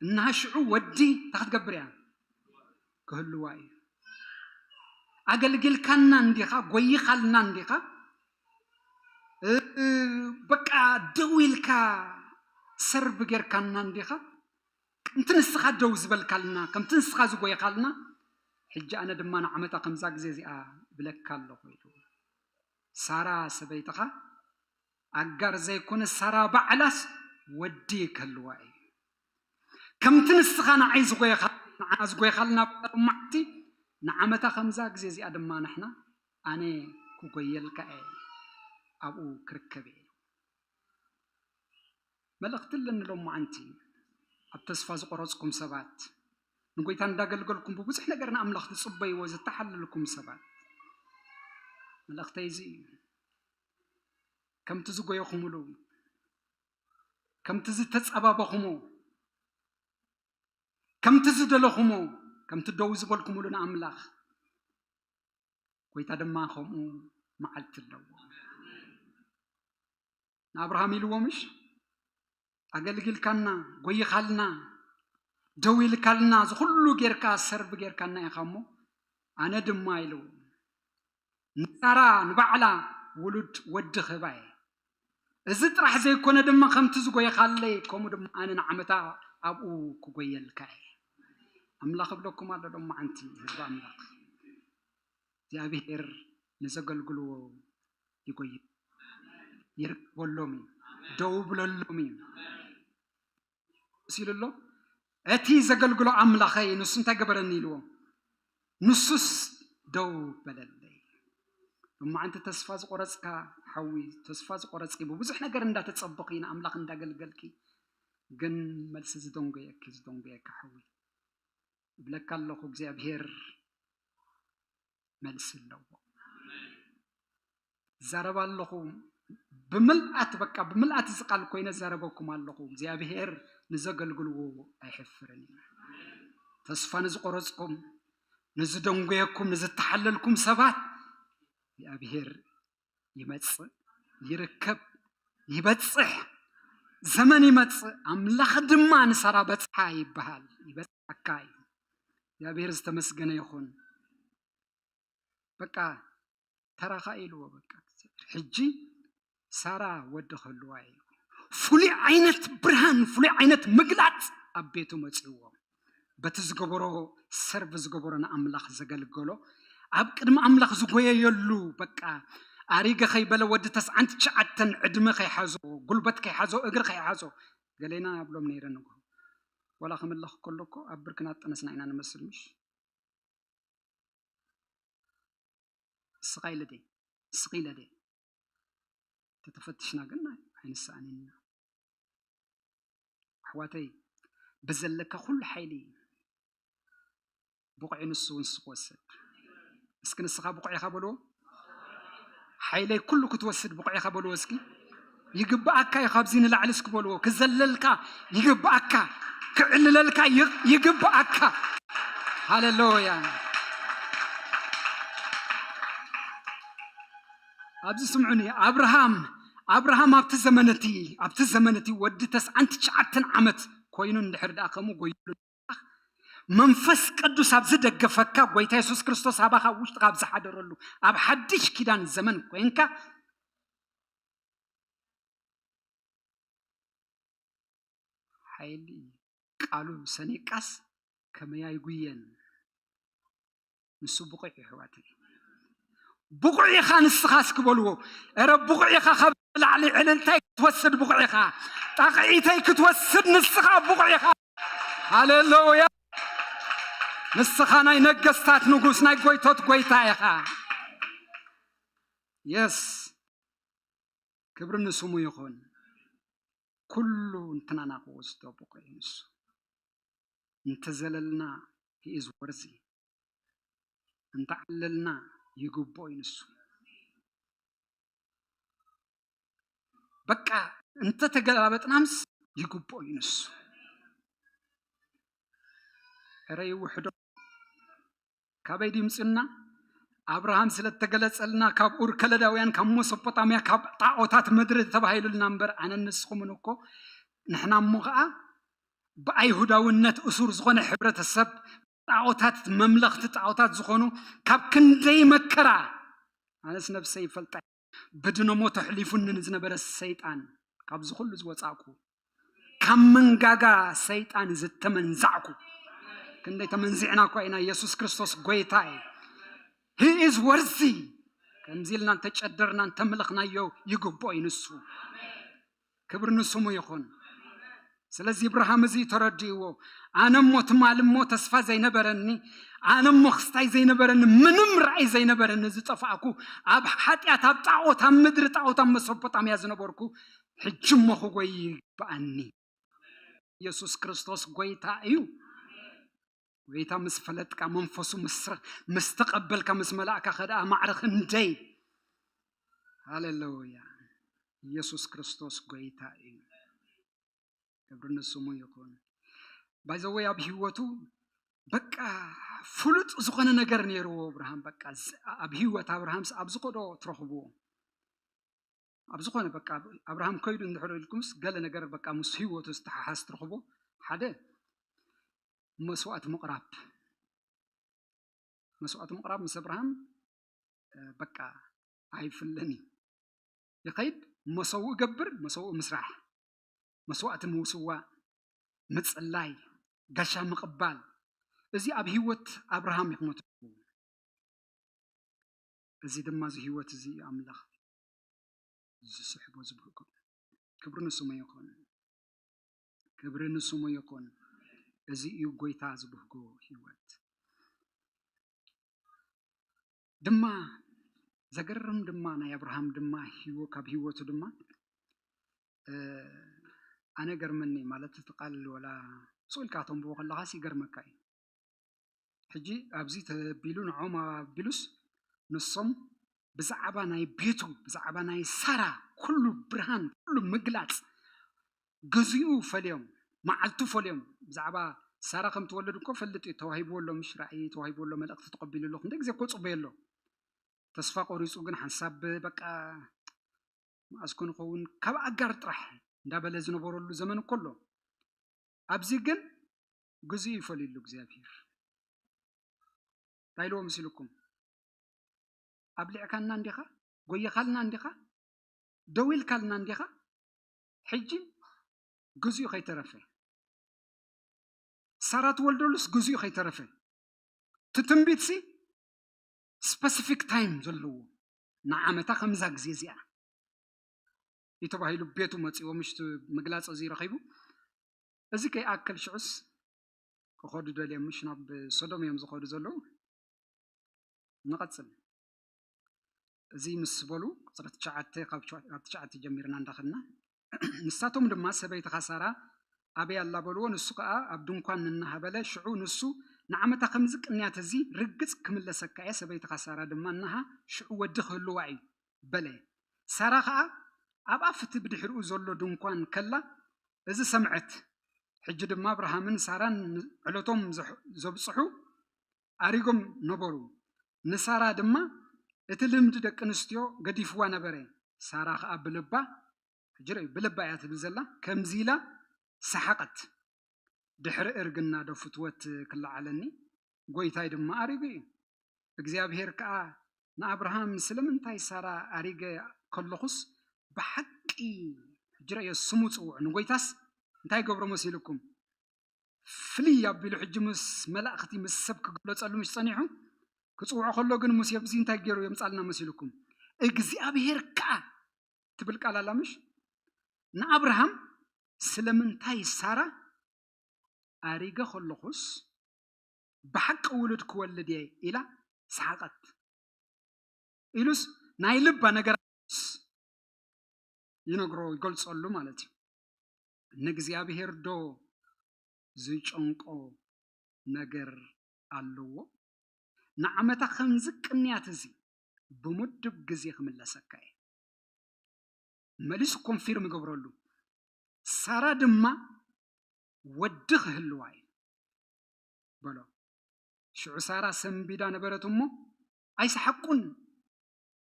እናሃ ሽዑ ወዲ እንታይ ክትገብር እያ? ክህልዋ እዩ። ኣገልጊልካና እንዲኻ፣ ጎይኻልና እንዲኻ፣ እ- እ- በቃ ደው ኢልካ ሰርቭ ጌርካና እንዲኻ፣ ከምቲ ንስኻ ደው ዝበልካልና፣ ከምቲ ንስኻ ዝጎየኻልና፣ ሕጂ ኣነ ድማ ንዓመታ ከምዛ ግዜ እዚኣ እብለካ ኣለኹ ኢሉ። ሳራ ሰበይትኻ ኣጋር ዘይኮነ፣ ሳራ ባዕላስ ወዲ ክህልዋ እዩ። ከምቲ ንስኻ ንዓይ ዝጎየኻ፣ ንዓና ዝጎየኻልና ብመዓልቲ፣ ንዓመታ ከምዛ ግዜ እዚኣ ድማ ንሕና፣ ኣነ ክጎየልካ እየ፣ ኣብኡ ክርከብ እየ። መልእኽቲ ኣለኒ ሎማዓንቲ፣ ኣብ ተስፋ ዝቆረጽኩም ሰባት፣ ንጎይታ እንዳገልገልኩም ብብዙሕ ነገር ንኣምላኽ ትጽበይዎ ዝተሓለልኩም ሰባት፣ መልእኽተይ እዚ እዩ። ከምቲ ዝጎየኹምሉ፣ ከምቲ ዝተጸባበኹሞ፣ ከምቲ ዝደለኹሞ፣ ከምቲ ደው ዝበልኩምሉ ንኣምላኽ፣ ጎይታ ድማ ከምኡ መዓልቲ ኣለዎ። ንኣብርሃም ኢልዎ ምሽ፣ ኣገልጊልካና፣ ጎይኻልና፣ ደው ኢልካልና፣ እዚ ኩሉ ጌርካ፣ ሰርቭ ጌርካና ኢኻ እሞ፣ ኣነ ድማ ኢልዎ፣ ንሳራ ንባዕላ ውሉድ ወዲ ክህባ እየ። እዚ ጥራሕ ዘይኮነ ድማ፣ ከምቲ ዝጎየኻለይ፣ ከምኡ ድማ ኣነ ንዓመታ ኣብኡ ክጎየልካ እየ። ኣምላኽ እብለኩም ኣሎ ሎማዓንቲ፣ ህዝቢ ኣምላኽ፣ እግዚኣብሔር ንዘገልግልዎ ይጎይ፣ ይርከበሎም እዩ፣ ደው ብለሎም እዩ። ሲሉ ኣሎ፣ እቲ ዘገልግሎ ኣምላኸይ ንሱ እንታይ ገበረኒ ኢልዎ፣ ንሱስ ደው በለለይ። ሎማዓንቲ ተስፋ ዝቆረጽካ ሓዊ፣ ተስፋ ዝቆረጽኪ፣ ብብዙሕ ነገር እንዳተጸበኺ ንኣምላኽ እንዳገልገልኪ፣ ግን መልሲ ዝደንጎየኪ፣ ዝደንጎየካ ሓዊ፣ እብለካ ኣለኹ፣ እግዚኣብሔር መልሲ ኣለዎ። ዛረባ ኣለኹ ብምልኣት፣ በቃ ብምልኣት እዚ ቃል ኮይነ ዛረበኩም ኣለኹ። እግዚኣብሔር ንዘገልግልዎ ኣይሕፍርን እዩ። ተስፋ ንዝቆረጽኩም፣ ንዝደንጎየኩም፣ ንዝተሓለልኩም ሰባት እግዚኣብሔር ይመጽእ፣ ይርከብ፣ ይበጽሕ። ዘመን ይመጽእ፣ ኣምላኽ ድማ ንሳራ በጽሓ ይበሃል። ይበጽሓካ እዩ። እግዚኣብሔር ዝተመስገነ ይኹን። በቃ ተራኻ ኢልዎ፣ በቃ ሕጂ ሳራ ወዲ ክህልዋ እዩ። ፍሉይ ዓይነት ብርሃን፣ ፍሉይ ዓይነት ምግላጽ ኣብ ቤቱ መጺእዎ። በቲ ዝገበሮ፣ ሰርቭ ዝገበሮ፣ ንኣምላኽ ዘገልገሎ፣ ኣብ ቅድሚ ኣምላኽ ዝጎየየሉ፣ በቃ ኣሪገ ከይበለ፣ ወዲ ተስዓን ትሽዓተን ዕድመ ከይሓዞ፣ ጉልበት ከይሓዞ፣ እግሪ ከይሓዞ፣ ገሌና ኣብሎም ነይረ ንግሆ። ወላ ክምለኽ ከሎ እኮ ኣብ ብርክና ጠነስና ኢና ንመስል፣ ምሽ? ስቕ ኢለ ድየ? ስቕ ኢለ ድየ? ተተፈትሽና ግን ኣይንሰኣንን ኢና። ኣሕዋተይ፣ ብዘለካ ኩሉ ሓይሊ ብቑዕ ንሱ እውን ንሱ ክወስድ። እስኪ ንስኻ ብቑዕ ኢኻ በልዎ። ሓይለይ ኩሉ ክትወስድ ብቑዕ ኢኻ በልዎ እስኪ። ይግብኣካ እዩ፣ ካብዚ ንላዕሊ እስኪ በልዎ። ክዘለልካ ይግብኣካ፣ ክዕልለልካ ይ-፣ ይግብኣካ። ሃሌሉያ። ኣብዚ ስምዑኒ፣ ኣብርሃም፣ ኣብርሃም ኣብቲ ዘመን እቲ፣ ኣብቲ ዘመን እቲ ወዲ ተስዓን ትሽዓተን ዓመት ኮይኑ እንድሕር ደኣ ከምኡ ጎይሉ፣ መንፈስ ቅዱስ ኣብ ዝደገፈካ፣ ጎይታ የሱስ ክርስቶስ ኣባኻ ውሽጥኻ ኣብ ዝሓደረሉ፣ ኣብ ሓድሽ ኪዳን ዘመን ኮይንካ፣ ሓይሊ ቃሉ ሰኒቃስ ከመይ ኣይጉየን። ንሱ ብቑዕ እዩ፣ ኣሕዋተይ። ብቑዕ ኢኻ ንስኻ እስኪ በልዎ። ኧረ ብቑዕ ኢኻ፣ ካብ ላዕሊ ዕልልታይ ክትወስድ ብቑዕ ኢኻ። ጣቕዒተይ ክትወስድ ንስኻ ብቑዕ ኢኻ። ሃሌሉያ። ንስኻ ናይ ነገስታት ንጉስ፣ ናይ ጎይቶት ጎይታ ኢኻ። የስ። ክብሪ ንስሙ ይኹን። ኩሉ እንትናና ክወስዶ ብቑዕ እዩ ንሱ። እንተዘለልና፣ he is worthy። እንተዓለልና፣ ይግብኦ እዩ ንሱ። በቃ እንተተገላበጥናምስ ይግብኦ እዩ ንሱ። ኧረ ይውሕዶ። ካበይ ድምፅና? ኣብርሃም ስለ እተገለጸልና፣ ካብ ኡር ከለዳውያን፣ ካብ መሶጶጣምያ፣ ካብ ጣዖታት ምድሪ ተባሂሉልና እምበር፣ ኣነን ንስኹምን እኮ፣ ንሕና እሞ ኸዓ ብኣይሁዳውነት እሱር ዝኾነ ሕብረተሰብ፣ ጣዖታት፣ መምለኽቲ ጣዖታት ዝኾኑ፣ ካብ ክንደይ መከራ፣ ኣነስ ነብሰይ ይፈልጣ፣ ብድኖሞ ተሕሊፉኒ ንዝነበረ ሰይጣን፣ ካብዚ ኩሉ ዝወጻእኩ፣ ካብ መንጋጋ ሰይጣን ዝተመንዛዕኩ። ክንደይ ተመንዚዕና እኳ ኢና። ኢየሱስ ክርስቶስ ጎይታ እዩ። He is worthy። ከምዚ ኢልና እንተጨደርና እንተምለኽናዮ ይግብኦ እዩ ንሱ። ክብሪ ንስሙ ይኹን። ስለዚ እብርሃም እዚ ተረዲእዎ፣ ኣነ እሞ ትማል እሞ ተስፋ ዘይነበረኒ፣ ኣነ እሞ ክስታይ ዘይነበረኒ፣ ምንም ራእይ ዘይነበረኒ ዝጠፋእኩ፣ ኣብ ሓጢኣት፣ ኣብ ጣዖት፣ ኣብ ምድሪ ጣዖት፣ ኣብ መሶፖጣምያ ዝነበርኩ፣ ሕጂ እሞ ክጎይ ይግብኣኒ። ኢየሱስ ክርስቶስ ጎይታ እዩ። ጎይታ ምስ ፈለጥካ፣ መንፈሱ ምስ ምስ ተቐበልካ፣ ምስ መላእካ ከደኣ ማዕረ ክንደይ። ሃሌሉያ። ኢየሱስ ክርስቶስ ጎይታ እዩ። ክብሪ ንስሙ ይኹን። ባይዘወይ ኣብ ህይወቱ በቃ ፍሉጥ ዝኾነ ነገር ነይርዎ እብርሃም። በቃ ዝ- ኣብ ህይወት ኣብርሃምስ ኣብ ዝኸዶ ትረኽብዎ። ኣብ ዝኾነ በቃ ኣብርሃም ከይዱ እንድሕር ኢልኩምስ ገለ ነገር በቃ ምስ ህይወቱ ዝተሓሓዝ ትረኽቦ። ሓደ መስዋእቲ ምቕራብ፣ መስዋእቲ ምቕራብ ምስ ኣብርሃም እ፣ በቃ ኣይፍለን እዩ። ይኸይድ፣ መሰውእ ገብር፣ መሰውእ ምስራሕ፣ መስዋእቲ ምውስዋእ፣ ምጽላይ፣ ጋሻ ምቕባል፣ እዚ ኣብ ህይወት ኣብርሃም ኢኹም ትረኽብዎ። እዚ ድማ እዚ ህይወት እዚ እዩ ኣምላኽ ዝስሕቦ ዝብህጎ። ክብሪ ንስሙ ይኹን። ክብሪ ንስሙ ይኹን። እዚ እዩ ጎይታ ዝብህጎ ህይወት። ድማ ዘገርም ድማ ናይ ኣብርሃም ድማ ህይወ-፣ ካብ ህይወቱ ድማ፣ እ፣ ኣነ ገርመኒ ማለት እቲ ቃል ወላ ስቕ ኢልካ ተንብቦ ከለኻስ ይገርመካ እዩ። ሕጂ ኣብዚ ተቢሉ ንዖም ኣቢሉስ ንሶም ብዛዕባ ናይ ቤቱ፣ ብዛዕባ ናይ ሳራ ኩሉ ብርሃን፣ ኩሉ ምግላጽ ግዚኡ ፈልዮም፣ መዓልቱ ፈልዮም። ብዛዕባ ሳራ ከም ትወልድ እኮ ፈልጥ እዩ፣ ተዋሂብዎ ኣሎ፣ ምሽ ራእይ ተዋሂብዎ ኣሎ፣ መልእኽቲ ተቐቢሉ ኣሎ። ክንደይ ግዜ እኮ ጽበዮ ኣሎ። ተስፋ ቆሪጹ ግን ሓንሳብ በቃ መኣስ ኮን ኸውን ካብ ኣጋር ጥራሕ እንዳበለ ዝነበረሉ ዘመን እኮ ኣሎ። ኣብዚ ግን ግዚኡ ይፈልየሉ እግዚኣብሔር። እንታይ ኢልዎ መሲልኩም? ኣብሊዕካልና እንዲኻ? ጎይኻልና እንዲኻ? ደው ኢልካልና እንዲኻ? ሕጂ ግዚኡ ከይተረፈ፣ ሳራ ትወልደሉስ ግዚኡ ከይተረፈ፣ እቲ ትንቢትሲ ስፐሲፊክ ታይም ዘለዎ፣ ንዓመታ ከምዛ ግዜ እዚኣ እዩ ተባሂሉ ቤቱ መጺዎ፣ ምሽቲ ምግላጽ እዚ ረኺቡ። እዚ ከይኣክል ሽዑስ ክኸዱ ደልዮም፣ ምሽ ናብ ሶዶም እዮም ዝኸዱ ዘለዉ። ንቐጽል። እዚ ምስ በሉ፣ ቁጽሪ ትሽዓተ፣ ካብ ትሽዓ-፣ ካብ ትሽዓተ ጀሚርና እንዳኸድና፣ ንሳቶም ድማ፣ "ሰበይትኻ ሳራ ኣበይ ኣላ?" በልዎ። ንሱ ከኣ፣ "ኣብ ድንኳን እንሃ" በለ። ሽዑ ንሱ፣ "ንዓመታ ከምዚ ቅንያት እዚ ርግጽ ክምለሰካ እየ፣ ሰበይትኻ ሳራ ድማ እንሃ፣ ሽዑ ወዲ ክህልዋ እዩ" በለ። ሳራ ኸኣ ኣብ ኣፍቲ ብድሕሪኡ ዘሎ ድንኳን ከላ፣ እዚ ሰምዐት። ሕጂ ድማ ኣብርሃምን ሳራን ዕለቶም ዘሕ-፣ ዘብጽሑ ኣሪጎም ነበሩ። ንሳራ ድማ እቲ ልምዲ ደቂ ኣንስትዮ ገዲፍዋ ነበረ። ሳራ ኸኣ ብልባ፣ ሕጂ ርእዩ፣ ብልባ እያ ትብል ዘላ፣ ከምዚ ኢላ ሰሓቐት። ድሕሪ እርግና ዶ ፍትወት ክለዓለኒ? ጐይታይ ድማ ኣሪጉ እዩ። እግዚኣብሔር ከኣ ንኣብርሃም፣ "ስለምንታይ ሳራ ኣሪገ ከለኹስ ብሓቂ?" ሕጂ ረእዮ፣ ስሙ ጽውዑ። ንጐይታስ እንታይ ገብሮ መሲልኩም? ፍልይ ኣቢሉ ሕጂ ምስ መላእኽቲ፣ ምስ ሰብ ክግለጸሉ ምሽ ጸኒሑ፣ ክጽውዖ ከሎ ግን ሙሴ፣ "እዚ እንታይ ገይሩ የምጻልና መሲልኩም?" እግዚኣብሔር ከኣ ትብል ቃል ኣላ ምሽ? ንኣብርሃም፣ "ስለምንታይ ሳራ ኣሪገ ከለኹስ ብሓቂ ውሉድ ክወልድ እየ?" ኢላ ሰሓቐት። ኢሉስ ናይ ልባ ነገር ይነግሮ፣ ይገልጸሉ ማለት እዩ። ንእግዚኣብሔር ዶ ዝጨንቆ ነገር ኣለዎ? ንዓመታ ከምዚ ቅንያት እዚ ብምድብ ግዜ ክምለሰካ እየ። መሊሱ ኮንፊርም ይገብረሉ። ሳራ ድማ፣ "ወዲ ክህልዋ እዩ" በሎ። ሽዑ ሳራ ሰንቢዳ ነበረት እሞ፣ "ኣይሰሓቅኩን"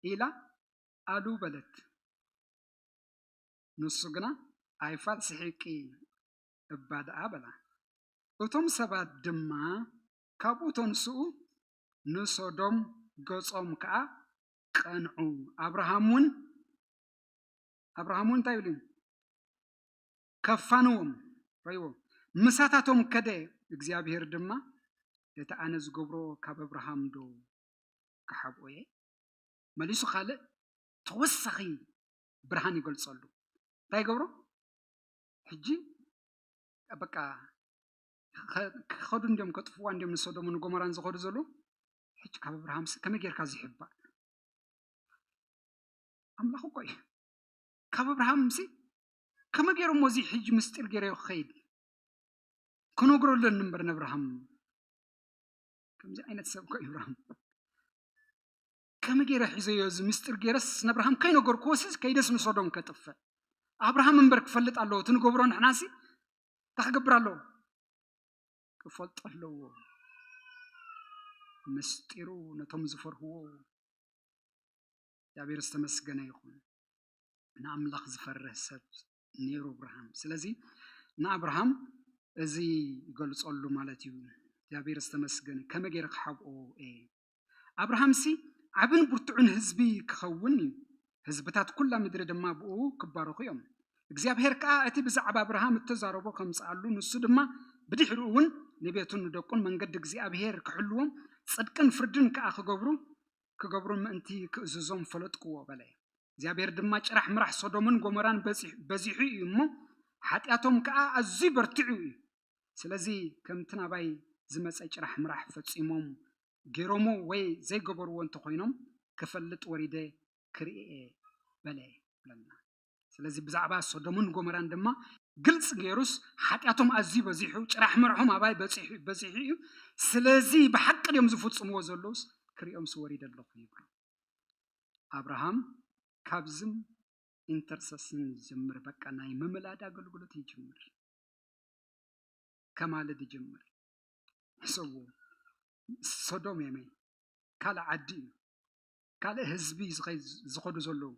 ኢላ ኣሉ በለት። ንሱ ግና፣ "ኣይፋል ስሒቂ እባ ደኣ" በላ። እቶም ሰባት ድማ ካብኡ ተንስኡ፣ ንሶዶም ገጾም ከኣ ቀንዑ። ኣብርሃም እውን፣ ኣብርሃም እውን እንታይ ኢሉ? ከፋንዎም። ረይዎ። ምሳታቶም ከደ። እግዚኣብሔር ድማ፣ እቲ ኣነ ዝገብሮ ካብ ኣብርሃም ዶ ክሓብኦ እየ? መሊሱ ካልእ ተወሳኺ ብርሃን ይገልጸሉ። እንታይ ይገብሮ? ሕጂ በቃ፣ ክኸዱ እንዲዮም፣ ከጥፍዋ እንዲዮም ንሶዶምን ጎሞራን ዝኸዱ ዘሎ። ሕጂ ካብ ኣብርሃምሲ ከመይ ጌርካ ዝሕባእ? ኣምላኽ እኮ እዩ። ካብ ኣብርሃምሲ ከመይ ገይሮሞ እዚ ሕጂ ምስጢር ገይረዮ ክኸይድ? ክነግሮ ኣለኒ እምበር ንኣብርሃም። ከምዚ ዓይነት ሰብ እኮ እዩ ኣብርሃም። ከመይ ገይረ ሒዘዮ እዚ ምስጢር ገይረስ ንኣብርሃም ከይነገርክዎሲ ከይደስ ንሶዶም ከጥፍእ? ኣብርሃም እምበር ክፈልጥ ኣለዎ። እቲ ንገብሮ ንሕናሲ እንታይ ክገብር ኣለዎ? ክፈልጦ ኣለዎ። ምስጢሩ ነቶም ዝፈርህዎ። እግዚኣብሔር ዝተመስገነ ይኹን። ንኣምላኽ ዝፈርህ ሰብ ነይሩ ኣብርሃም። ስለዚ ንኣብርሃም እዚ ይገልጸሉ ማለት እዩ። እግዚኣብሔር ዝተመስገነ። ከመይ ገይረ ክሓብኦ እየ? ኣብርሃምሲ ዓብን ብርቱዕን ህዝቢ ክኸውን እዩ። ህዝብታት ኩላ ምድሪ ድማ ብኡ ክባረኹ እዮም። እግዚኣብሔር ከኣ እቲ ብዛዕባ ኣብርሃም እተዛረቦ ከምጽኣሉ፣ ንሱ ድማ ብድሕሪኡ እውን ንቤቱን ንደቁን መንገዲ እግዚኣብሔር ክሕልዎም፣ ጽድቅን ፍርድን ከኣ ክገብሩ፣ ክገብሩ ምእንቲ ክእዝዞም ፈለጥክዎ በለ። እግዚኣብሔር ድማ ጭራሕ ምራሕ ሶዶምን ጎሞራን በጺሑ፣ በዚሑ እዩ እሞ፣ ሓጢኣቶም ከኣ ኣዝዩ በርቲዑ እዩ። ስለዚ ከምቲ ናባይ ዝመጸ ጭራሕ ምራሕ ፈጺሞም ገይሮሞ ወይ ዘይገበርዎ እንተኾይኖም፣ ክፈልጥ ወሪደ ክርኢ እየ በለ ይብለና። ስለዚ ብዛዕባ ሶዶምን ጎሞራን ድማ ግልጽ ገይሩስ፣ ሓጢኣቶም ኣዝዩ በዚሑ፣ ጭራሕ ምርሖም ኣባይ በጺሑ፣ በዚሑ እዩ። ስለዚ ብሓቂ ድዮም ዝፍጽምዎ ዘለውስ፣ ክሪኦምስ ወሪደ ኣለኹ ይብሉ። ኣብርሃም ካብዝም ኢንተርሰስን ይጀምር። በቃ ናይ ምምላድ ኣገልግሎት ይጅምር። ከማልድ ይጀምር። ሕሰብዎ፣ ሶዶም የመይ ካልእ ዓዲ እዩ፣ ካልእ ህዝቢ እዩ ዝኸይ-፣ ዝኸዱ ዘለዉ።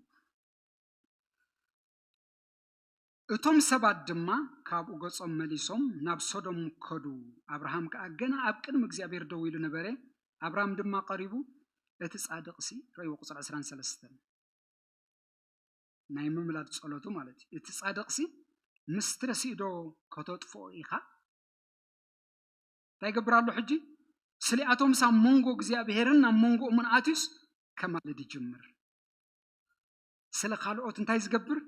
እቶም ሰባት ድማ ካብኡ ገጾም መሊሶም ናብ ሶዶም ከዱ። ኣብርሃም ከኣ ገና ኣብ ቅድሚ እግዚኣብሔር ደው ኢሉ ነበረ። ኣብርሃም ድማ ቀሪቡ፣ እቲ ጻድቕሲ፣ ረእይዎ ቁጽሪ ዕስራን ሰለስተን፣ ናይ ምምላድ ጸሎቱ ማለት እዩ። እቲ ጻድቕሲ ምስቲ ረሲኡ ዶ ከተጥፍኦ ኢኻ? እንታይ ይገብር ኣሎ ሕጂ? ስሊኣቶምስ ኣብ መንጎ እግዚኣብሔርን ኣብ መንጎኦምን ኣትዩስ ከማልድ ይጅምር። ስለ ካልኦት እንታይ ዝገብር?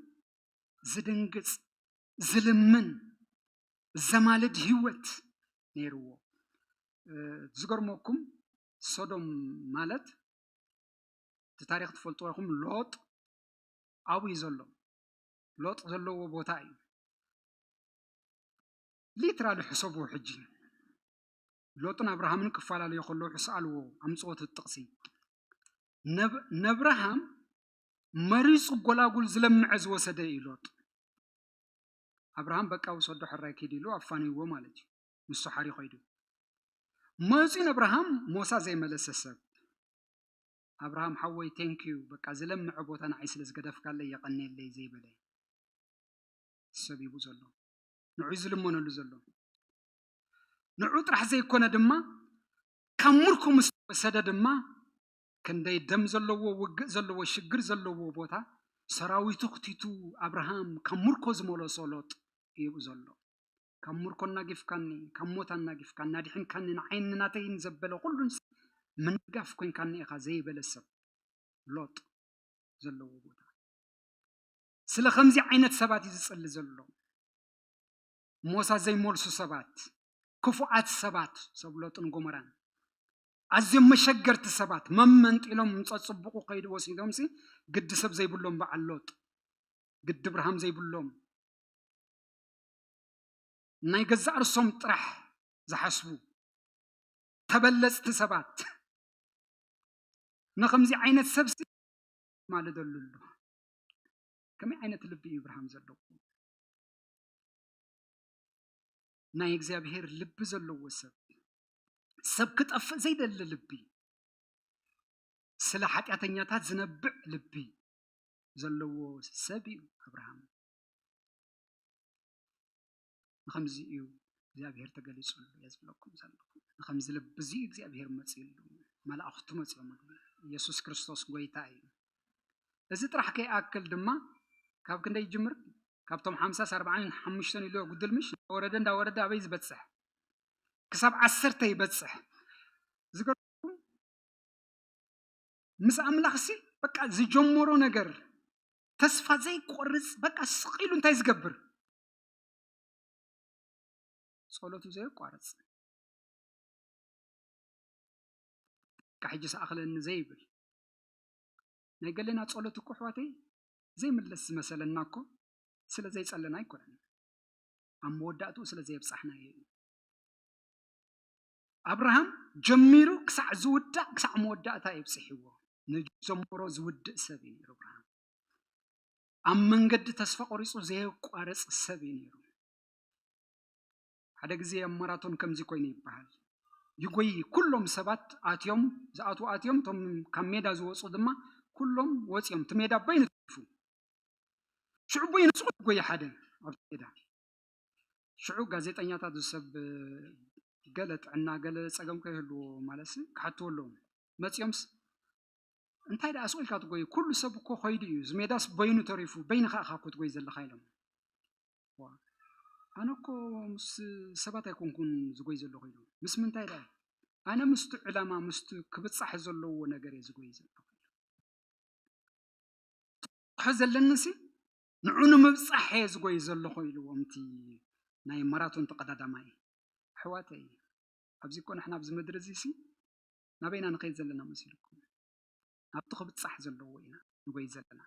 ዝድንግጽ፣ ዝልምን፣ ዘማልድ ህይወት ነይርዎ። እ፣ ዝገርመኩም፣ ሶዶም ማለት፣ እቲ ታሪኽ ትፈልጥዎ ኢኹም፣ ሎጥ ኣብኡ እዩ ዘሎ። ሎጥ ዘለዎ ቦታ እዩ። ሊትራሊ ሕሰብዎ ሕጂ። ሎጥን ኣብርሃምን ክፈላለዩ ከለዉ ሕስኣልዎ፣ ኣምጽኦ እቲ ጥቕሲ። ነብ-፣ ነብርሃም መሪጹ ጎላጉል ዝለምዐ ዝወሰደ እዩ ሎጥ። ኣብርሃም በቃ ውሰዶ ሕራይ ኪድ ኢሉ ኣፋንይዎ ማለት እዩ። ንሱ ሓሪ ኸይዱ። መጺኡ ነብርሃም ሞሳ ዘይመለሰ ሰብ። ኣብርሃም ሓወይ፣ ቴንክ ዩ፣ በቃ ዝለምዐ ቦታ ንዓይ ስለ ዝገደፍካለይ የቐንየለይ ዘይበለ ሰብ እዩ ዘሎ። ንዑ ዝልመነሉ ዘሎ። ንዑ ጥራሕ ዘይኮነ ድማ፣ ካብ ምርኮ ምስ ወሰደ ድማ፣ ክንደይ ደም ዘለዎ፣ ውግእ ዘለዎ፣ ሽግር ዘለዎ ቦታ፣ ሰራዊቱ ክቲቱ ኣብርሃም ካብ ምርኮ ዝመለሶ ሎጥ እዩ ዘሎ። ካብ ምርኮ ኣናጊፍካኒ፣ ካብ ሞት ኣናጊፍካኒ፣ ኣድሒንካኒ፣ ንዓይን ንናተይን ዘበለ ኩሉን ምንጋፍ ኮይንካኒ ኢኻ ዘይበለ ሰብ፣ ሎጥ ዘለዎ ቦታ። ስለ ከምዚ ዓይነት ሰባት እዩ ዝጽሊ ዘሎ። ሞሳ ዘይመልሱ ሰባት፣ ክፉኣት ሰባት፣ ሰብ ሎጥን ጎመራን። ኣዝዮም መሸገርቲ ሰባት፣ መመንጢሎም ጸጽቡቑ ከይዱ ወሲዶምሲ፣ ግዲ ሰብ ዘይብሎም በዓል ሎጥ፣ ግዲ ኣብርሃም ዘይብሎም፣ ናይ ገዛእ ርእሶም ጥራሕ ዝሓስቡ ተበለጽቲ ሰባት፣ ንኸምዚ ዓይነት ሰብሲ ማልደሉ ኣሎ። ከመይ ዓይነት ልቢ እዩ ኣብርሃም ዘለዎ? ናይ እግዚኣብሔር ልቢ ዘለዎ ሰብ፣ ሰብ ክጠፍእ ዘይደሊ ልቢ፣ ስለ ሓጢኣተኛታት ዝነብዕ ልቢ ዘለዎ ሰብ እዩ ኣብርሃም። ንኸምዚ እዩ እግዚኣብሔር ተገሊጹሉ እየ ዝብለኩም ዘለኹ። ንኸምዚ ልቢ እዚ እዩ እግዚኣብሔር መጺኡሉ፣ መላእኽቱ መጺኦምሉ። ኢየሱስ ክርስቶስ ጐይታ እዩ። እዚ ጥራሕ ከይኣክል ድማ ካብ ክንደይ ይጅምር? ካብቶም ሓምሳ ኣርባዓን ሓሙሽተን ኢሉ ጉድል ምሽ እንዳወረደ እንዳወረደ ኣበይ ዝበፅሕ? ክሳብ ዓሰርተ ይበፅሕ። ዝገርም ምስ ኣምላኽ ሲ በቃ ዝጀመሮ ነገር ተስፋ ዘይቆርጽ በቃ ስቕ ኢሉ እንታይ ዝገብር? ጸሎቱ ዘየቋርጽ። በቃ ሕጂ ሰኣኽለኒ ዘይብል። ናይ ገሌና ጸሎት እኮ ኣሕዋተይ ዘይምለስ ዝመሰለና እኮ ስለ ዘይጸለና ኣይኮነን። ኣብ መወዳእትኡ ስለ ዘየብጻሕናዮ እዩ። ኣብርሃም ጀሚሩ ክሳዕ ዝውዳእ ክሳዕ መወዳእታ የብጽሕዎ። ንጀመሮ ዝውድእ ሰብ እዩ ነይሩ ኣብርሃም። ኣብ መንገዲ ተስፋ ቆሪጹ ዘየቋርጽ ሰብ እዩ ነይሩ። ሓደ ግዜ ኣብ ማራቶን ከምዚ ኮይኑ ይበሃል። ይጎይ ኩሎም ሰባት ኣትዮም፣ ዝኣትዉ ኣትዮም፣ እቶም ካብ ሜዳ ዝወፁ ድማ ኩሎም ወፅዮም። እቲ ሜዳ በይኑ ተሪፉ። ሽዑ በይኑ ስቕ ይጎይ ሓደ ኣብቲ ሜዳ። ሽዑ ጋዜጠኛታት፣ እዚ ሰብ ገለ ጥዕና፣ ገለ ጸገም ከይህልዎ ማለትሲ ክሓትዎ ኣለዎም። መጺኦምስ እንታይ ደኣ ስቕ ኢልካ ትጎይ? ኩሉ ሰብ እኮ ከይዱ እዩ። እዚ ሜዳስ በይኑ ተሪፉ፣ በይንኻ ኢኻ እኮ ትጎይ ዘለኻ ኢሎም። ዋ፣ ኣነ እኮ ምስ ሰባት ኣይኮንኩን ዝጎይ ዘለኹ ኢሉ። ምስ ምንታይ ደኣ? ኣነ ምስቲ ዕላማ፣ ምስቲ ክብጻሕ ዘለዎ ነገር እየ ዝጎይ ዘለኹ። ክብጽሖ ዘለኒ ሲ ንዑ ንምብጻሕ እየ ዝጎይ ዘለኹ ኢልዎም እቲ ናይ ማራቶን ተቐዳዳማይ። ኣሕዋተይ፣ ኣብዚ እኮ ንሕና ኣብዚ ምድሪ እዚ ሲ ናበይና ንኸይድ ዘለና መሲልኩም? ናብቲ ክብጻሕ ዘለዎ ኢና ንጎይ ዘለና።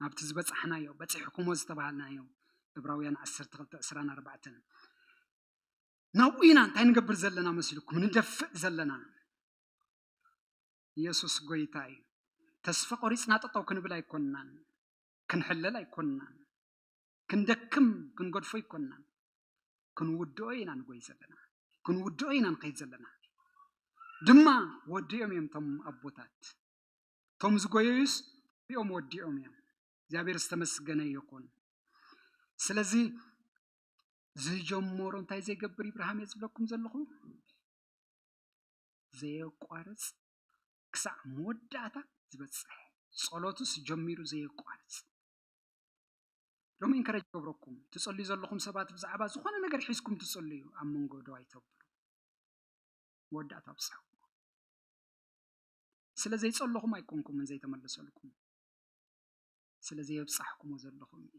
ናብቲ ዝበጻሕናዮ፣ በጺሕኩሞ ዝተባሃልናዮ፣ ዕብራውያን ዓሰርተ ክልተ ዕስራን ኣርባዕተን። ናብኡ ኢና እንታይ ንገብር ዘለና መሲልኩም? ንደፍእ ዘለና። ኢየሱስ ጎይታ እዩ። ተስፋ ቆሪጽና ጠጠው ክንብል ኣይኮንናን። ክንሕለል ኣይኮንናን። ክንደክም፣ ክንገድፎ ኣይኮንናን። ክንውድኦ ኢና ንጎይ ዘለና። ክንውድኦ ኢና ንኸይድ ዘለና። ድማ ወዲኦም እዮም እቶም ኣቦታት። እቶም ዝጎየዩስ እዚኦም ወዲኦም እዮም። እግዚኣብሔር ዝተመስገነ ይኹን። ስለዚ ዝጀመሮ እንታይ ዘይገብር ኢብርሃም እየ ዝብለኩም ዘለኹ? ዘየቋርጽ ክሳዕ መወዳእታ ዝበጽሕ፣ ጸሎቱስ ጀሚሩ ዘየቋርጽ። ሎሚ ኢንከረጅ ገብረኩም፣ ትጸልዩ ዘለኹም ሰባት ብዛዕባ ዝኾነ ነገር ሒዝኩም ትጸልዩ፣ ኣብ መንጎ ደው ኣይተብሉ። መወዳእታ ኣብጽሕዎ። ስለ ዘይጸለኹም ኣይኮንኩምን ዘይተመለሰልኩም፣ ስለ ዘየብጻሕኩሞ ዘለኹም እዩ።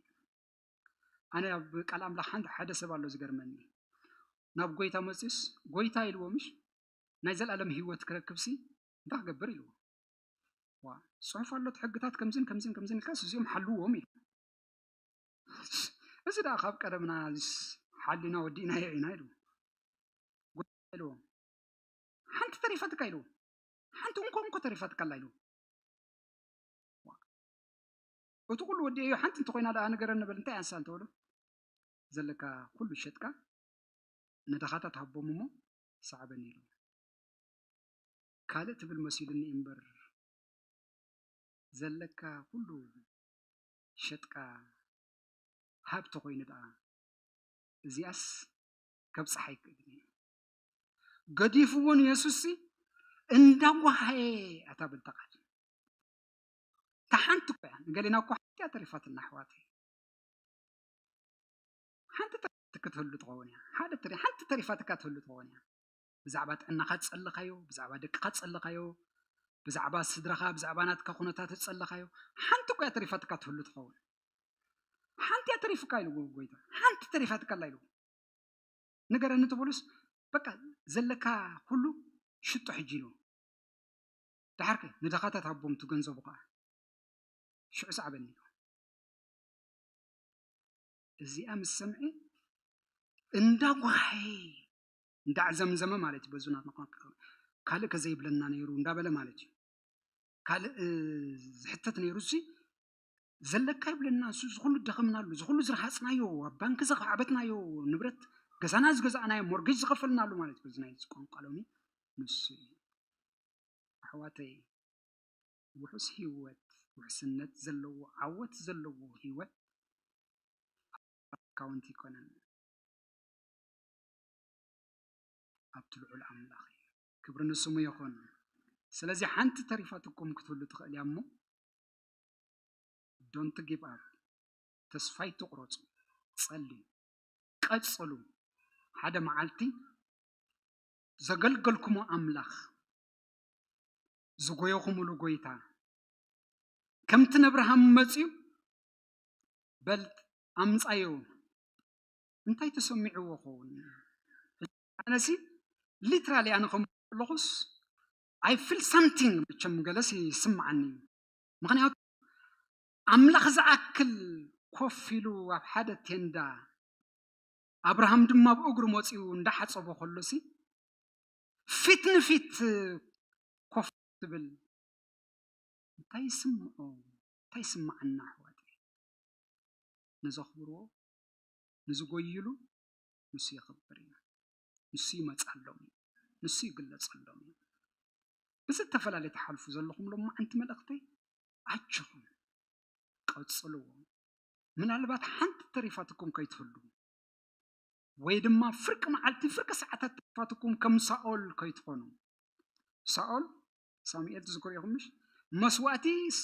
ኣነ ኣብ ቃል ኣምላኽ ሓንቲ፣ ሓደ ሰብ ኣሎ ዝገርመኒ። ናብ ጎይታ መጺኡስ፣ ጎይታ ኢልዎ ምሽ፣ ናይ ዘላለም ህይወት ክረክብሲ እንታይ ክገብር ኢልዎ። ዋ፣ ጽሑፍ ኣሎ፣ እቲ ሕግታት ከምዝን ከምዝን ከምዝን ኢልካስ እዚኦም ሓልዎም ኢሉ። እዚ ደኣ ካብ ቀደምና እዚስ ሓሊና ወዲእናዮ ኢና ኢሉ። ጎይታ ኢልዎ፣ ሓንቲ ተሪፋትካ ኢሉ። ሓንቲ እንኮ እንኮ ተሪፋትካ ኣላ ኢሉ። ዋ፣ እቲ ኩሉ ወዲኤዮ ሓንቲ እንተኾይና ደኣ ንገረኒ በል፣ እንታይ ኣንሳ እንተበሎ፣ ዘለካ ኩሉ ሸጥካ ንድኻታት ሃቦም እሞ ሰዓበኒ ኢሉ። ካልእ ትብል መሲሉኒ እምበር፣ ዘለካ ኩሉ ሸጥካ ሃብ ተኾይኑ ደኣ፣ እዚኣስ ከብጽሓ ኣይክእልን እዩ። ገዲፍዎ ንየሱስ ሲ እንዳጓሃየ ኣታ በልታ ቃል። እታ ሓንቲ እኮ እያ፣ ንገሌና እኮ ሓንቲ እያ ተሪፋትና ኣሕዋተይ። ሓንቲ ተሪፋትካ ትህሉ ትኸውን እያ። ሓደ ተሪ-፣ ሓንቲ ተሪፋትካ ትህሉ ትኸውን እያ። ብዛዕባ ጥዕናኻ ትጸለኻዮ፣ ብዛዕባ ደቅኻ ትጸለኻዮ፣ ብዛዕባ ስድራኻ፣ ብዛዕባ ናትካ ኩነታት ትጸለኻዮ፣ ሓንቲ እኮ እያ ተሪፋትካ ትህሉ ትኸውን። ሓንቲ እያ ተሪፍካ ኢሉ ጎይታ። ሓንቲ ተሪፋትካ ኣላ ኢሉ። ንገረኒ ተበሉስ፣ በቃ ዘለካ ኩሉ ሽጦ ሕጂ ኢሉ። ደሓርከ ንድኻታት ሃቦም፣ እቲ ገንዘቡ ኸዓ ሽዑ ሰዓበኒ ኢሉ። እዚኣ ምስ ሰምዐ እንዳጓሃየ፣ እንዳዕዘምዘመ ማለት እዩ። በዙ ናትና ቋንቋ ካልእ ከዘይብለና ነይሩ እንዳበለ ማለት እዩ። ካልእ፣ እ፣ ዝሕተት ነይሩ፣ እሲ ዘለካ ይብለና፣ እሱ ዝኹሉ ደኸምናሉ፣ ዝኹሉ ዝረሃጽናዮ፣ ኣብ ባንክ ዘኻዕበትናዮ ንብረት፣ ገዛና ዝገዛእናዮ፣ ሞርጌጅ ዝኸፈልናሉ ማለት እዩ። በዚ ናይ ቋንቋ ሎሚ ንሱ እዩ። ኣሕዋተይ፣ ውሑስ ህይወት፣ ውሕስነት ዘለዎ፣ ዓወት ዘለዎ ህይወት ኣካውንት ይኮነን፣ ኣብቲ ልዑል ኣምላኽ እዩ። ክብሪ ንስሙ ይኹን። ስለዚ ሓንቲ ተሪፋትኩም ክትህሉ ትኽእል እያ እሞ፣ don't give up፣ ተስፋ ኣይትቑረጹ። ጸልዩ። ቀጽሉ። ሓደ መዓልቲ ዘገልገልኩሞ ኣምላኽ፣ ዝጎየኹምሉ ጎይታ፣ ከምቲ ነብርሃም መጽዩ፣ በል ኣምጻዮ፣ እንታይ ተሰሚዕዎ ኸውን? ኣነሲ ሊትራሊ ኣነ ከም ከለኹስ፣ I feel something፣ መቸም ገለስ ይስምዓኒ እዩ። ምኽንያቱ ኣምላኽ ዝኣክል ኮፍ ኢሉ ኣብ ሓደ ቴንዳ፣ ኣብርሃም ድማ ብእግሩ መጺኡ እንዳሓጸቦ ከሎሲ፣ ፊት ንፊት ኮፍ ትብል፣ እንታይ ይስምዖ? እንታይ ይስምዓና ኣሕዋተይ? ንዘኽብርዎ፣ ንዝጎይሉ ንሱ የኽብር እዩ። ንሱ ይመጻሎም እዩ። ንሱ ይግለጸሎም እዩ። ብዝተፈላለየ ትሓልፉ ዘለኹም ሎማዓንቲ መልእኽተይ፣ ኣጆኹም፣ ቀጽልዎ። ምናልባት ሓንቲ ተሪፋትኩም ከይትህሉ፣ ወይ ድማ ፍርቂ መዓልቲ፣ ፍርቂ ሰዓታት ተሪፋትኩም ከም ሳኦል ከይትኾኑ። ሳኦል፣ ሳሙኤል ትዝክሩ ኢኹም ምሽ? መስዋእቲ ስ-፣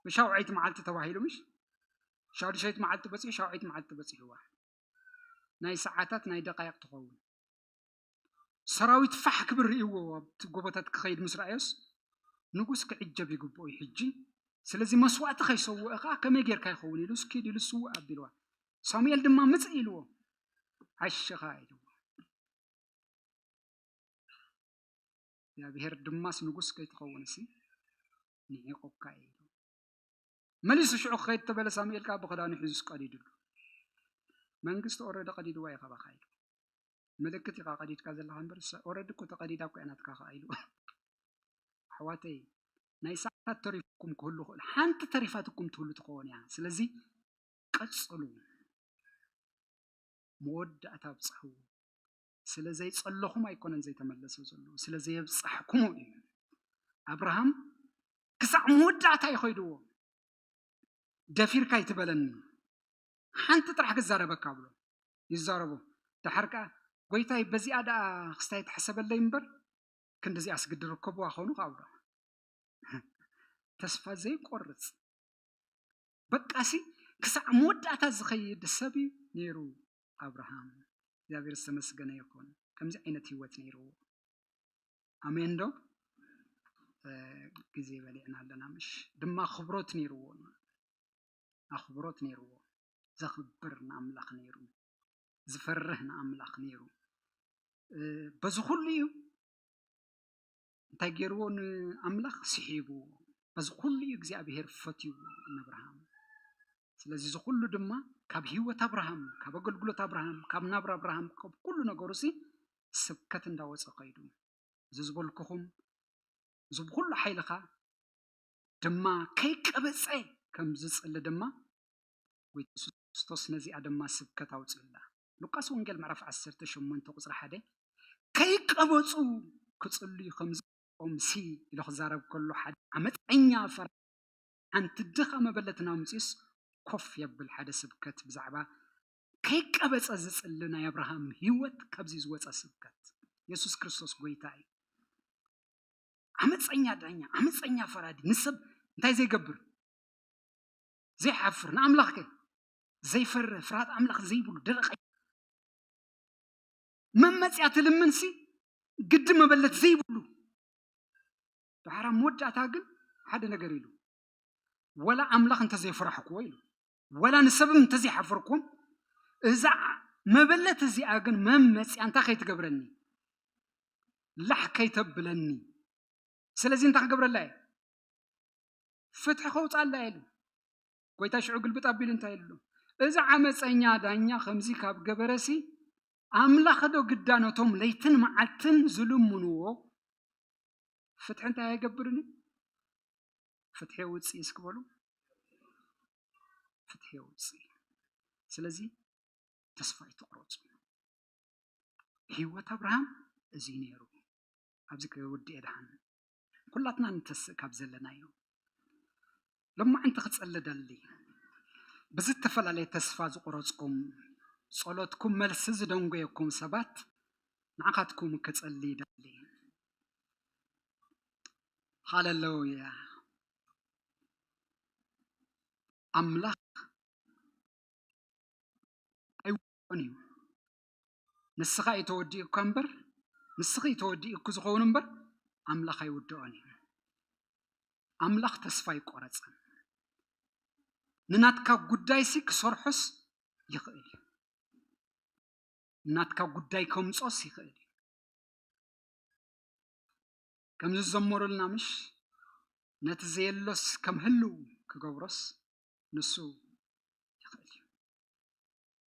ብሻውዓይቲ መዓልቲ ተባሂሉ ምሽ? ሻዱሻይቲ መዓልቲ በጺሑ፣ ሻውዓይቲ መዓልቲ በጺሕዋ። ናይ ሰዓታት፣ ናይ ደቃይቕ ትኸውን። ሰራዊት ፋሕ ክብል ርእይዎ ኣብቲ ጎቦታት ክኸይድ ምስ ረኣዮስ፣ ንጉስ ክዕጀብ ይግብኦ እዩ ሕጂ። ስለዚ መስዋእቲ ከይሰውአ ኸዓ ከመይ ጌርካ ይኸውን ኢሉ፣ እስኪ ኢሉ ስውእ ኣቢልዋ። ሳሙኤል ድማ ምጽእ ኢልዎ፣ ኣሽኻ ኢልዎ። እግዚኣብሔር ድማስ ንጉስ ከይትኸውንሲ ንዒቑካ እዩ ኢሉ። መሊሱ ሽዑ ክኸይድ ተበለ ሳሙኤል ከኣ ብኽዳኑ ሒዙስ ቀዲዱሉ። መንግስቲ ኦረዲ ቀዲድዋ እዩ ካባኻ ኢሉ። ምልክት ኢኻ ቀዲድካ ዘለኻ እምበር፣ ኦረዲ እኮ ተቐዲዳ እኮ እያ ናትካ ከኣ ኢሉ። ኣሕዋተይ፣ ናይ ሰዓታት ተሪፍኩም ክህሉ ይኽእል፣ ሓንቲ ተሪፋትኩም ትህሉ ትኸውን እያ። ስለዚ ቀጽሉ፣ መወዳእታ ኣብጽሕዎ። ስለ ዘይጸለኹም ኣይኮነን ዘይተመለሰ ዘሎ፣ ስለ ዘየብጻሕኩሞ እዩ። ኣብርሃም ክሳዕ መወዳእታ እዩ ኸይድዎ። ደፊርካ ኣይትበለኒ፣ ሓንቲ ጥራሕ ክዛረበካ ብሎ ይዛረቦ። ደሓር ከኣ፣ ጎይታይ፣ በዚኣ ደኣ ክስታይ ተሕሰበለይ እምበር፣ ክንድዚኣስ ግዲ ርከብዋ ኾኑ ከኣ ብሎ። ተስፋ ዘይቆርጽ፣ በቃሲ ክሳዕ መወዳእታ ዝኸይድ ሰብ እዩ ነይሩ ኣብርሃም። እግዚኣብሔር ዝተመስገነ ይኹን። ከምዚ ዓይነት ህይወት ነይርዎ። ኣሜን ዶ? እ፣ ግዜ በሊዕና ኣለና ምሽ? ድማ ኣኽብሮት ነይርዎ። ኣኽብሮት ነይርዎ። ዘኽብር ንኣምላኽ ነይሩ። ዝፈርህ ንኣምላኽ ነይሩ። እ፣ በዚ ኩሉ እዩ እንታይ ገይርዎ ንኣምላኽ? ስሒብዎ። በዚ ኩሉ እዩ እግዚኣብሔር ፈትይዎ ንኣብርሃም። ስለዚ እዚ ኩሉ ድማ ካብ ህይወት ኣብርሃም፣ ካብ ኣገልግሎት ኣብርሃም፣ ካብ ናብራ ኣብርሃም፣ ካብ ኩሉ ነገሩሲ ስብከት እንዳወጸ ከይዱ። እዚ ዝበልኩኹም፣ እዚ ብኩሉ ሓይልኻ ድማ ከይቀበጸ ከም ዝጽሊ ድማ ጎይታ የሱስ ክርስቶስ ነዚኣ ድማ ስብከት ኣውጺኡላ። ሉቃስ ወንጌል ምዕራፍ ዓሰርተ ሸሞንተ ቁጽሪ ሓደ፣ ከይቀበጹ ክጽልዩ ከም ዝግብኦምሲ ኢሉ ክዛረብ ከሎ፣ ሓደ ዓመፀኛ ፈራዲ ሓንቲ ድኻ መበለት ናምጺስ ኮፍ የብል። ሓደ ስብከት ብዛዕባ ከይቀበጸ ዝጽሊ ናይ ኣብርሃም ህይወት ካብዚ ዝወጸ ስብከት። የሱስ ክርስቶስ ጎይታ እዩ። ዓመፀኛ ዳኛ፣ ዓመፀኛ ፈራዲ፣ ንሰብ እንታይ ዘይገብር? ዘይሓፍር፣ ንኣምላኽ ከ ዘይፈርህ፣ ፍርሃት ኣምላኽ ዘይብሉ፣ ደረቕ መመፅያ ትልምንሲ ግዲ መበለት ዘይብሉ። ድሓር ኣብ መወዳእታ ግን ሓደ ነገር ኢሉ፣ "ወላ ኣምላኽ እንተዘይፈራሕክዎ" ኢሉ፣ "ወላ ንሰብም እንተዘይሓፈርክዎም፣ እዛ መበለት እዚኣ ግን መመፅያ እንታይ ከይትገብረኒ? ላሕ ከይተብለኒ። ስለዚ እንታይ ክገብረላ እየ? ፍትሒ ከውፅኣላ" ኢሉ። ጎይታ ሽዑ ግልብጥ ኣቢሉ እንታይ ኢሉ? "እዚ ዓመፀኛ ዳኛ ከምዚ ካብ ገበረሲ፣ ኣምላኽ ዶ ግዳ ነቶም ለይትን መዓልትን ዝልምንዎ ፍትሒ እንታይ ኣይገብርን እዩ? ፍትሒ የውፅእ እስኪ በሉ። ፍትሒ የውፅእ። ስለዚ ተስፋ ኣይትቑረፁ። ህይወት ኣብርሃም እዚ ነይሩ። ኣብዚ ከወድእ ደሓን ኩላትና ንተስእ ካብ ዘለናዮ። ሎማዕንቲ ክጸሊ ደሊ። ብዝተፈላለየ ተስፋ ዝቑረጽኩም፣ ጸሎትኩም መልሲ ዝደንጎየኩም ሰባት፣ ንዓኻትኩም ክጸሊ ይደሊ። ሃሌሉያ። ኣምላኽ እዩ። ንስኻ እዩ ተወዲኡካ እምበር፣ ንስኺ እዩ ተወዲኡኪ ዝኸውን እምበር፣ ኣምላኽ ኣይውድኦን እዩ። ኣምላኽ ተስፋ ኣይቆረጸን። ንናትካ ጉዳይሲ ክሰርሖስ ይኽእል እዩ። ንናትካ ጉዳይ ከምጾስ ይኽእል እዩ። ከምዚ ዝዘመሩልና ምሽ፣ ነቲ ዘየሎስ ከም ህልው ክገብሮስ ንሱ ይኽእል እዩ።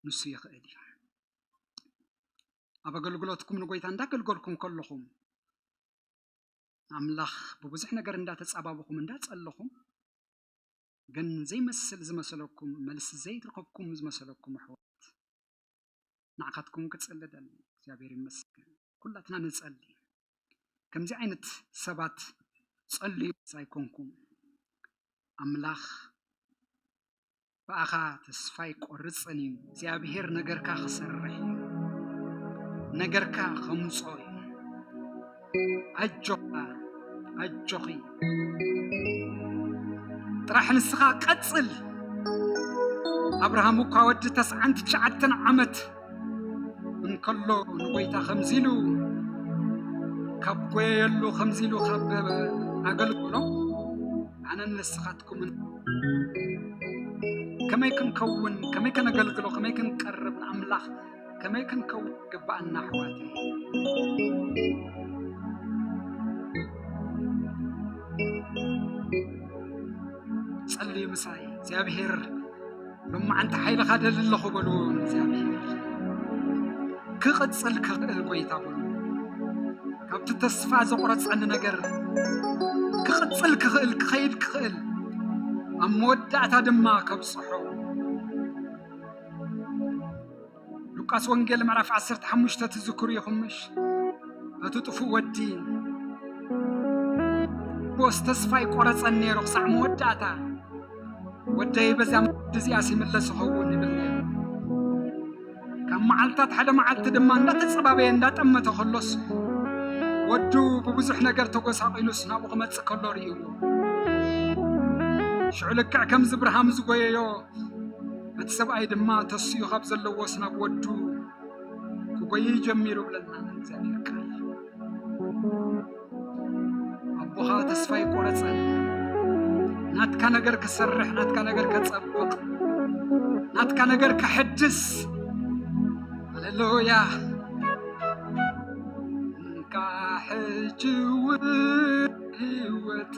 ንሱ ይኽእል እዩ። ኣብ ኣገልግሎትኩም ንጎይታ እንዳገልገልኩም ከለኹም፣ ኣምላኽ ብብዙሕ ነገር እንዳተጻባበኹም እንዳጸለኹም፣ ግን ዘይመስል ዝመሰለኩም፣ መልሲ ዘይረኸብኩም ዝመሰለኩም ኣሕዋት፣ ንዓኻትኩም ክጽሊ ደሊ። እግዚኣብሔር ይመስገን። ኩላትና ንጸሊ። ከምዚ ዓይነት ሰባት ጸልዩ ኣይኮንኩም። ኣምላኽ ብኣኻ ተስፋ ኣይቆርጽን እዩ። እግዚኣብሔር ነገርካ ክሰርሕ እዩ። ነገርካ ከምጾ እዩ። ኣጆኻ፣ ኣጆኺ። ጥራሕ ንስኻ ቀጽል። ኣብርሃም እኳ ወዲ ተስዓን ትሽዓተን ዓመት እንከሎ ንጎይታ ከምዚ ኢሉ ካብ ጎየየሉ፣ ከምዚ ኢሉ ካብ ኣገልግሎ፣ ኣነን ንስኻትኩምን ከመይ ክንከውን፣ ከመይ ከነገልግሎ፣ ከመይ ክንቀርብ ንኣምላኽ፣ ከመይ ክንከውን ይግብኣና ኣሕዋተይ። ጸልዩ ምሳይ እግዚኣብሔር ሎማዓንቲ ሓይልኻ ደሊ ኣለኹ በሉ። እግዚኣብሔር ክቕጽል ክኽእል ጎይታ በሉ። ካብቲ ተስፋ ዘቑረጸኒ ነገር ክቕጽል ክኽእል፣ ክኸይድ ክኽእል፣ ኣብ መወዳእታ ድማ ከብጽሖ። ሉቃስ ወንጌል ምዕራፍ ዓሰርተ ሓሙሽተ ትዝክሩ ኢኹም ምሽ? እቲ ጥፉእ ወዲ ቦስ ተስፋ ይቆረጸን ነይሩ ክሳዕ መወዳእታ። ወደይ በዛ መገዲ እዚኣስ ይምለስ ይኸውን ይብል ነይሩ። ካብ መዓልታት ሓደ መዓልቲ ድማ እንዳተጸባበየ እንዳጠመተ ከሎስ ወዱ ብብዙሕ ነገር ተጎሳቒሉስ ናብኡ ክመጽእ ከሎ ርእይዎ። ሽዑ ልክዕ ከምዚ ብርሃም ዝጎየዮ እቲ ሰብኣይ ድማ ተሲኡ ካብ ዘለዎስ ናብ ወዱ ክጎይይ ጀሚሩ ብለና እግዚኣብሔር ቃል። ኣቦኻ ተስፋ ይቆረጸን። ናትካ ነገር ክሰርሕ፣ ናትካ ነገር ከጸብቕ፣ ናትካ ነገር ከሐድስ። ሃሌሉያ። እንካ ሕጂ እውን ህይወት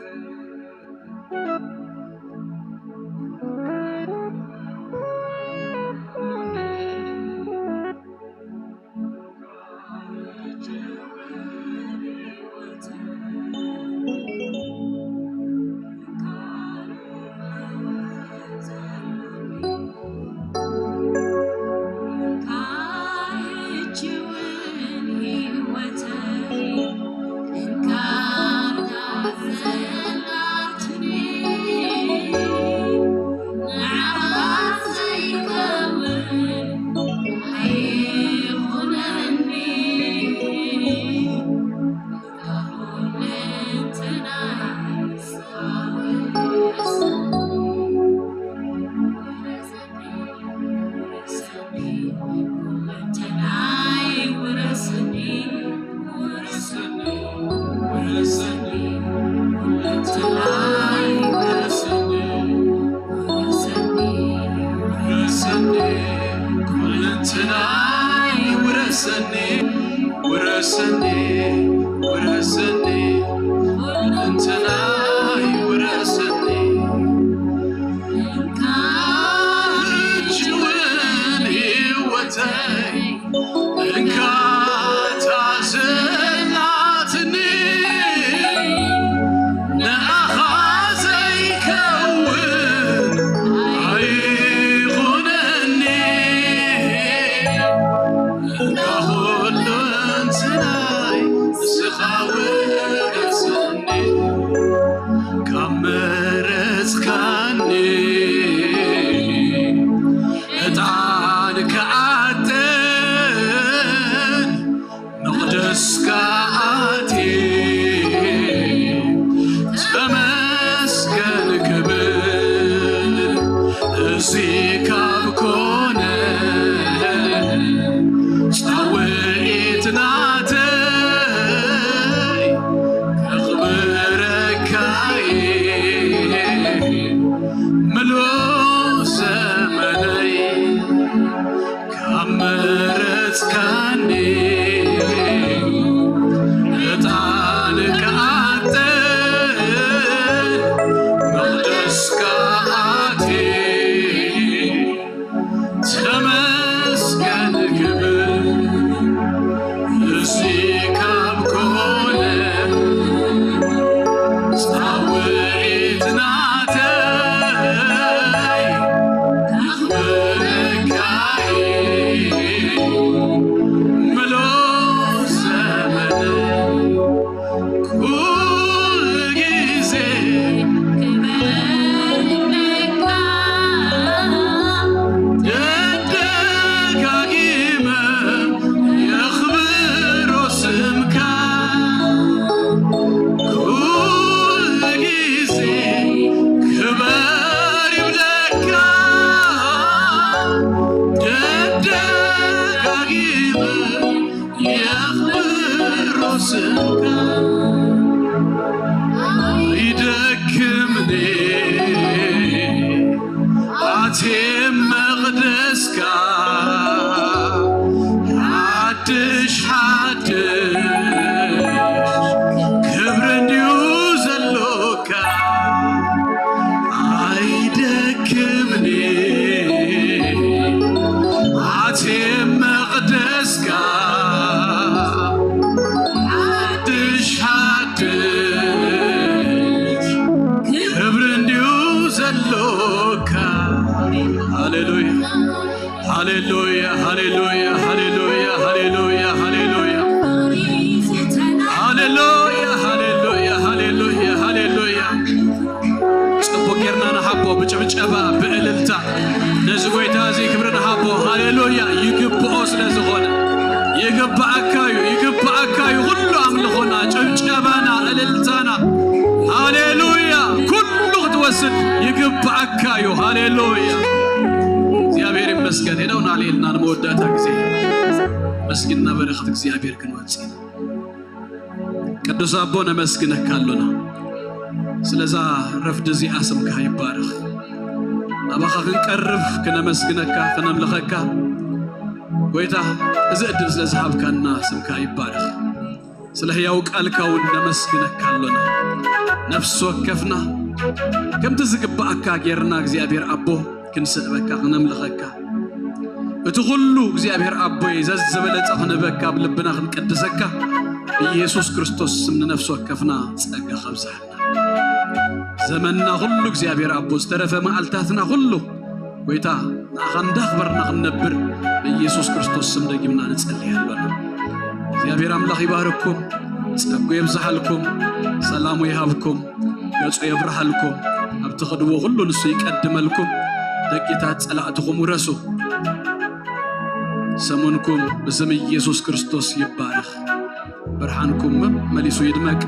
ኩለንትናይ ውረሰኒ፣ ውረሰኒ፣ ውረሰኒ፣ ኩለንትናይ ውረሰኒ። እንካ ሕጂ እውን ህይወተይ፣ እንካ እታ ዘላትኒ፣ ንኣኻ ዘይከውን ኣይኹነኒ። እንካ ኩለንትናይ ንስኻ ውረሰኒ፣ ካብ መረጽካኒ ዕጣን ክዓጥን መቕደስካ ኣትየ ተመስገን ክብል፣ እዚ ካብ ኮነ ምሉእ ዘመነይ ካብ መረጽካኒ፣ ዕጣን ክዓጥን መቕደስካ ኣትየ፣ ተመስገን ክብል እዚ ካብ ኮነ፣ ጻውዒት ናተይ ኣኽብረካ እየ። ምሉእ ዘመነይ ኩሉ ግዜ ክበልበካ ደጋጊመ የኽብሮ ስምካ። ኩሉ ግዜ ክበር ይብለካ ደጋጊመ የኽብሮ ስምካ። ኣይደክምኒ ኣትየ መቕደስካ፣ ሓድሽ ሓድሽ ክብሪ እንድዩ ዘሎካ። ኣይደክምኒ ኣትየ መቕደስካ፣ ሓድሽ ሓድሽ ክብሪ እንድዩ ዘሎካ። ሃሌሉያ፣ ሃሌሉያ፣ ሃሌሉያ፣ ሃሌሉያ፣ ሃሌሉያ፣ ሃሌሉያ። ሃሌሉያ፣ ሃሌሉያ፣ ሃሌሉያ፣ ሃሌሉያ፣ ሃሌሉያ። ጽቡቅ ጌርና ንሃቦ ብጭብጨባ ብእልልታ ነዚ ጎይታ እዚ ክብሪ ንሃቦ። ሃሌሉያ፣ ይግብኦ ስለ ዝኾነ። ይግብኣካ እዩ፣ ይግብኣካ እዩ ኩሉ ኣምልኾና፣ ጭብጨባና፣ እልልታና። ሃሌሉያ፣ ኩሉ ክትወስድ ይግብኣካ እዩ። ሃሌሉያ። እግዚኣብሔር ይመስገን። ሄደው ናልኤልና ንመወዳእታ ግዜ መስጊድና በረኸት እግዚኣብሔር ክንወጽእ ኢና። ቅዱስ ኣቦ ነመስግነካ ኣሎና። ስለዛ ረፍዲ እዚኣ ስምካ ይባረኽ። ናባኻ ክንቀርብ ክነመስግነካ ክነምልኸካ ጎይታ፣ እዚ ዕድል ስለ ዝሃብካና ስምካ ይባረኽ። ስለ ህያው ቃልካ እውን ነመስግነካ ኣሎና። ነፍሲ ወከፍና ከምቲ ዝግብኣካ ጌርና እግዚኣብሔር ኣቦ ክንስዕበካ ክነምልኸካ፣ እቲ ኩሉ እግዚኣብሔር ኣቦይ ዘዝበለጸ ክንህበካ፣ ኣብ ልብና ክንቀድሰካ ብኢየሱስ ክርስቶስ ስም ንነፍሲ ወከፍና ጸጋ ከብዝሓልና። ዘመንና ኩሉ እግዚኣብሔር ኣቦ፣ ዝተረፈ መዓልታትና ኩሉ ጎይታ ንኣኻ እንዳኽበርና ክንነብር ብኢየሱስ ክርስቶስ ስም ደጊምና ንጸልይ ኣሎና። እግዚኣብሔር ኣምላኽ ይባርኩም፣ ጸጉ የብዝሓልኩም፣ ሰላሙ ይሃብኩም፣ ገጹ የብርሃልኩም፣ ኣብ ትኸድዎ ኩሉ ንሱ ይቀድመልኩም። ደቂታት ጸላእትኹም ውረሱ። ሰሙንኩም ብስም ኢየሱስ ክርስቶስ ይባረኽ። ብርሃንኩም መሊሱ ይድመቅ።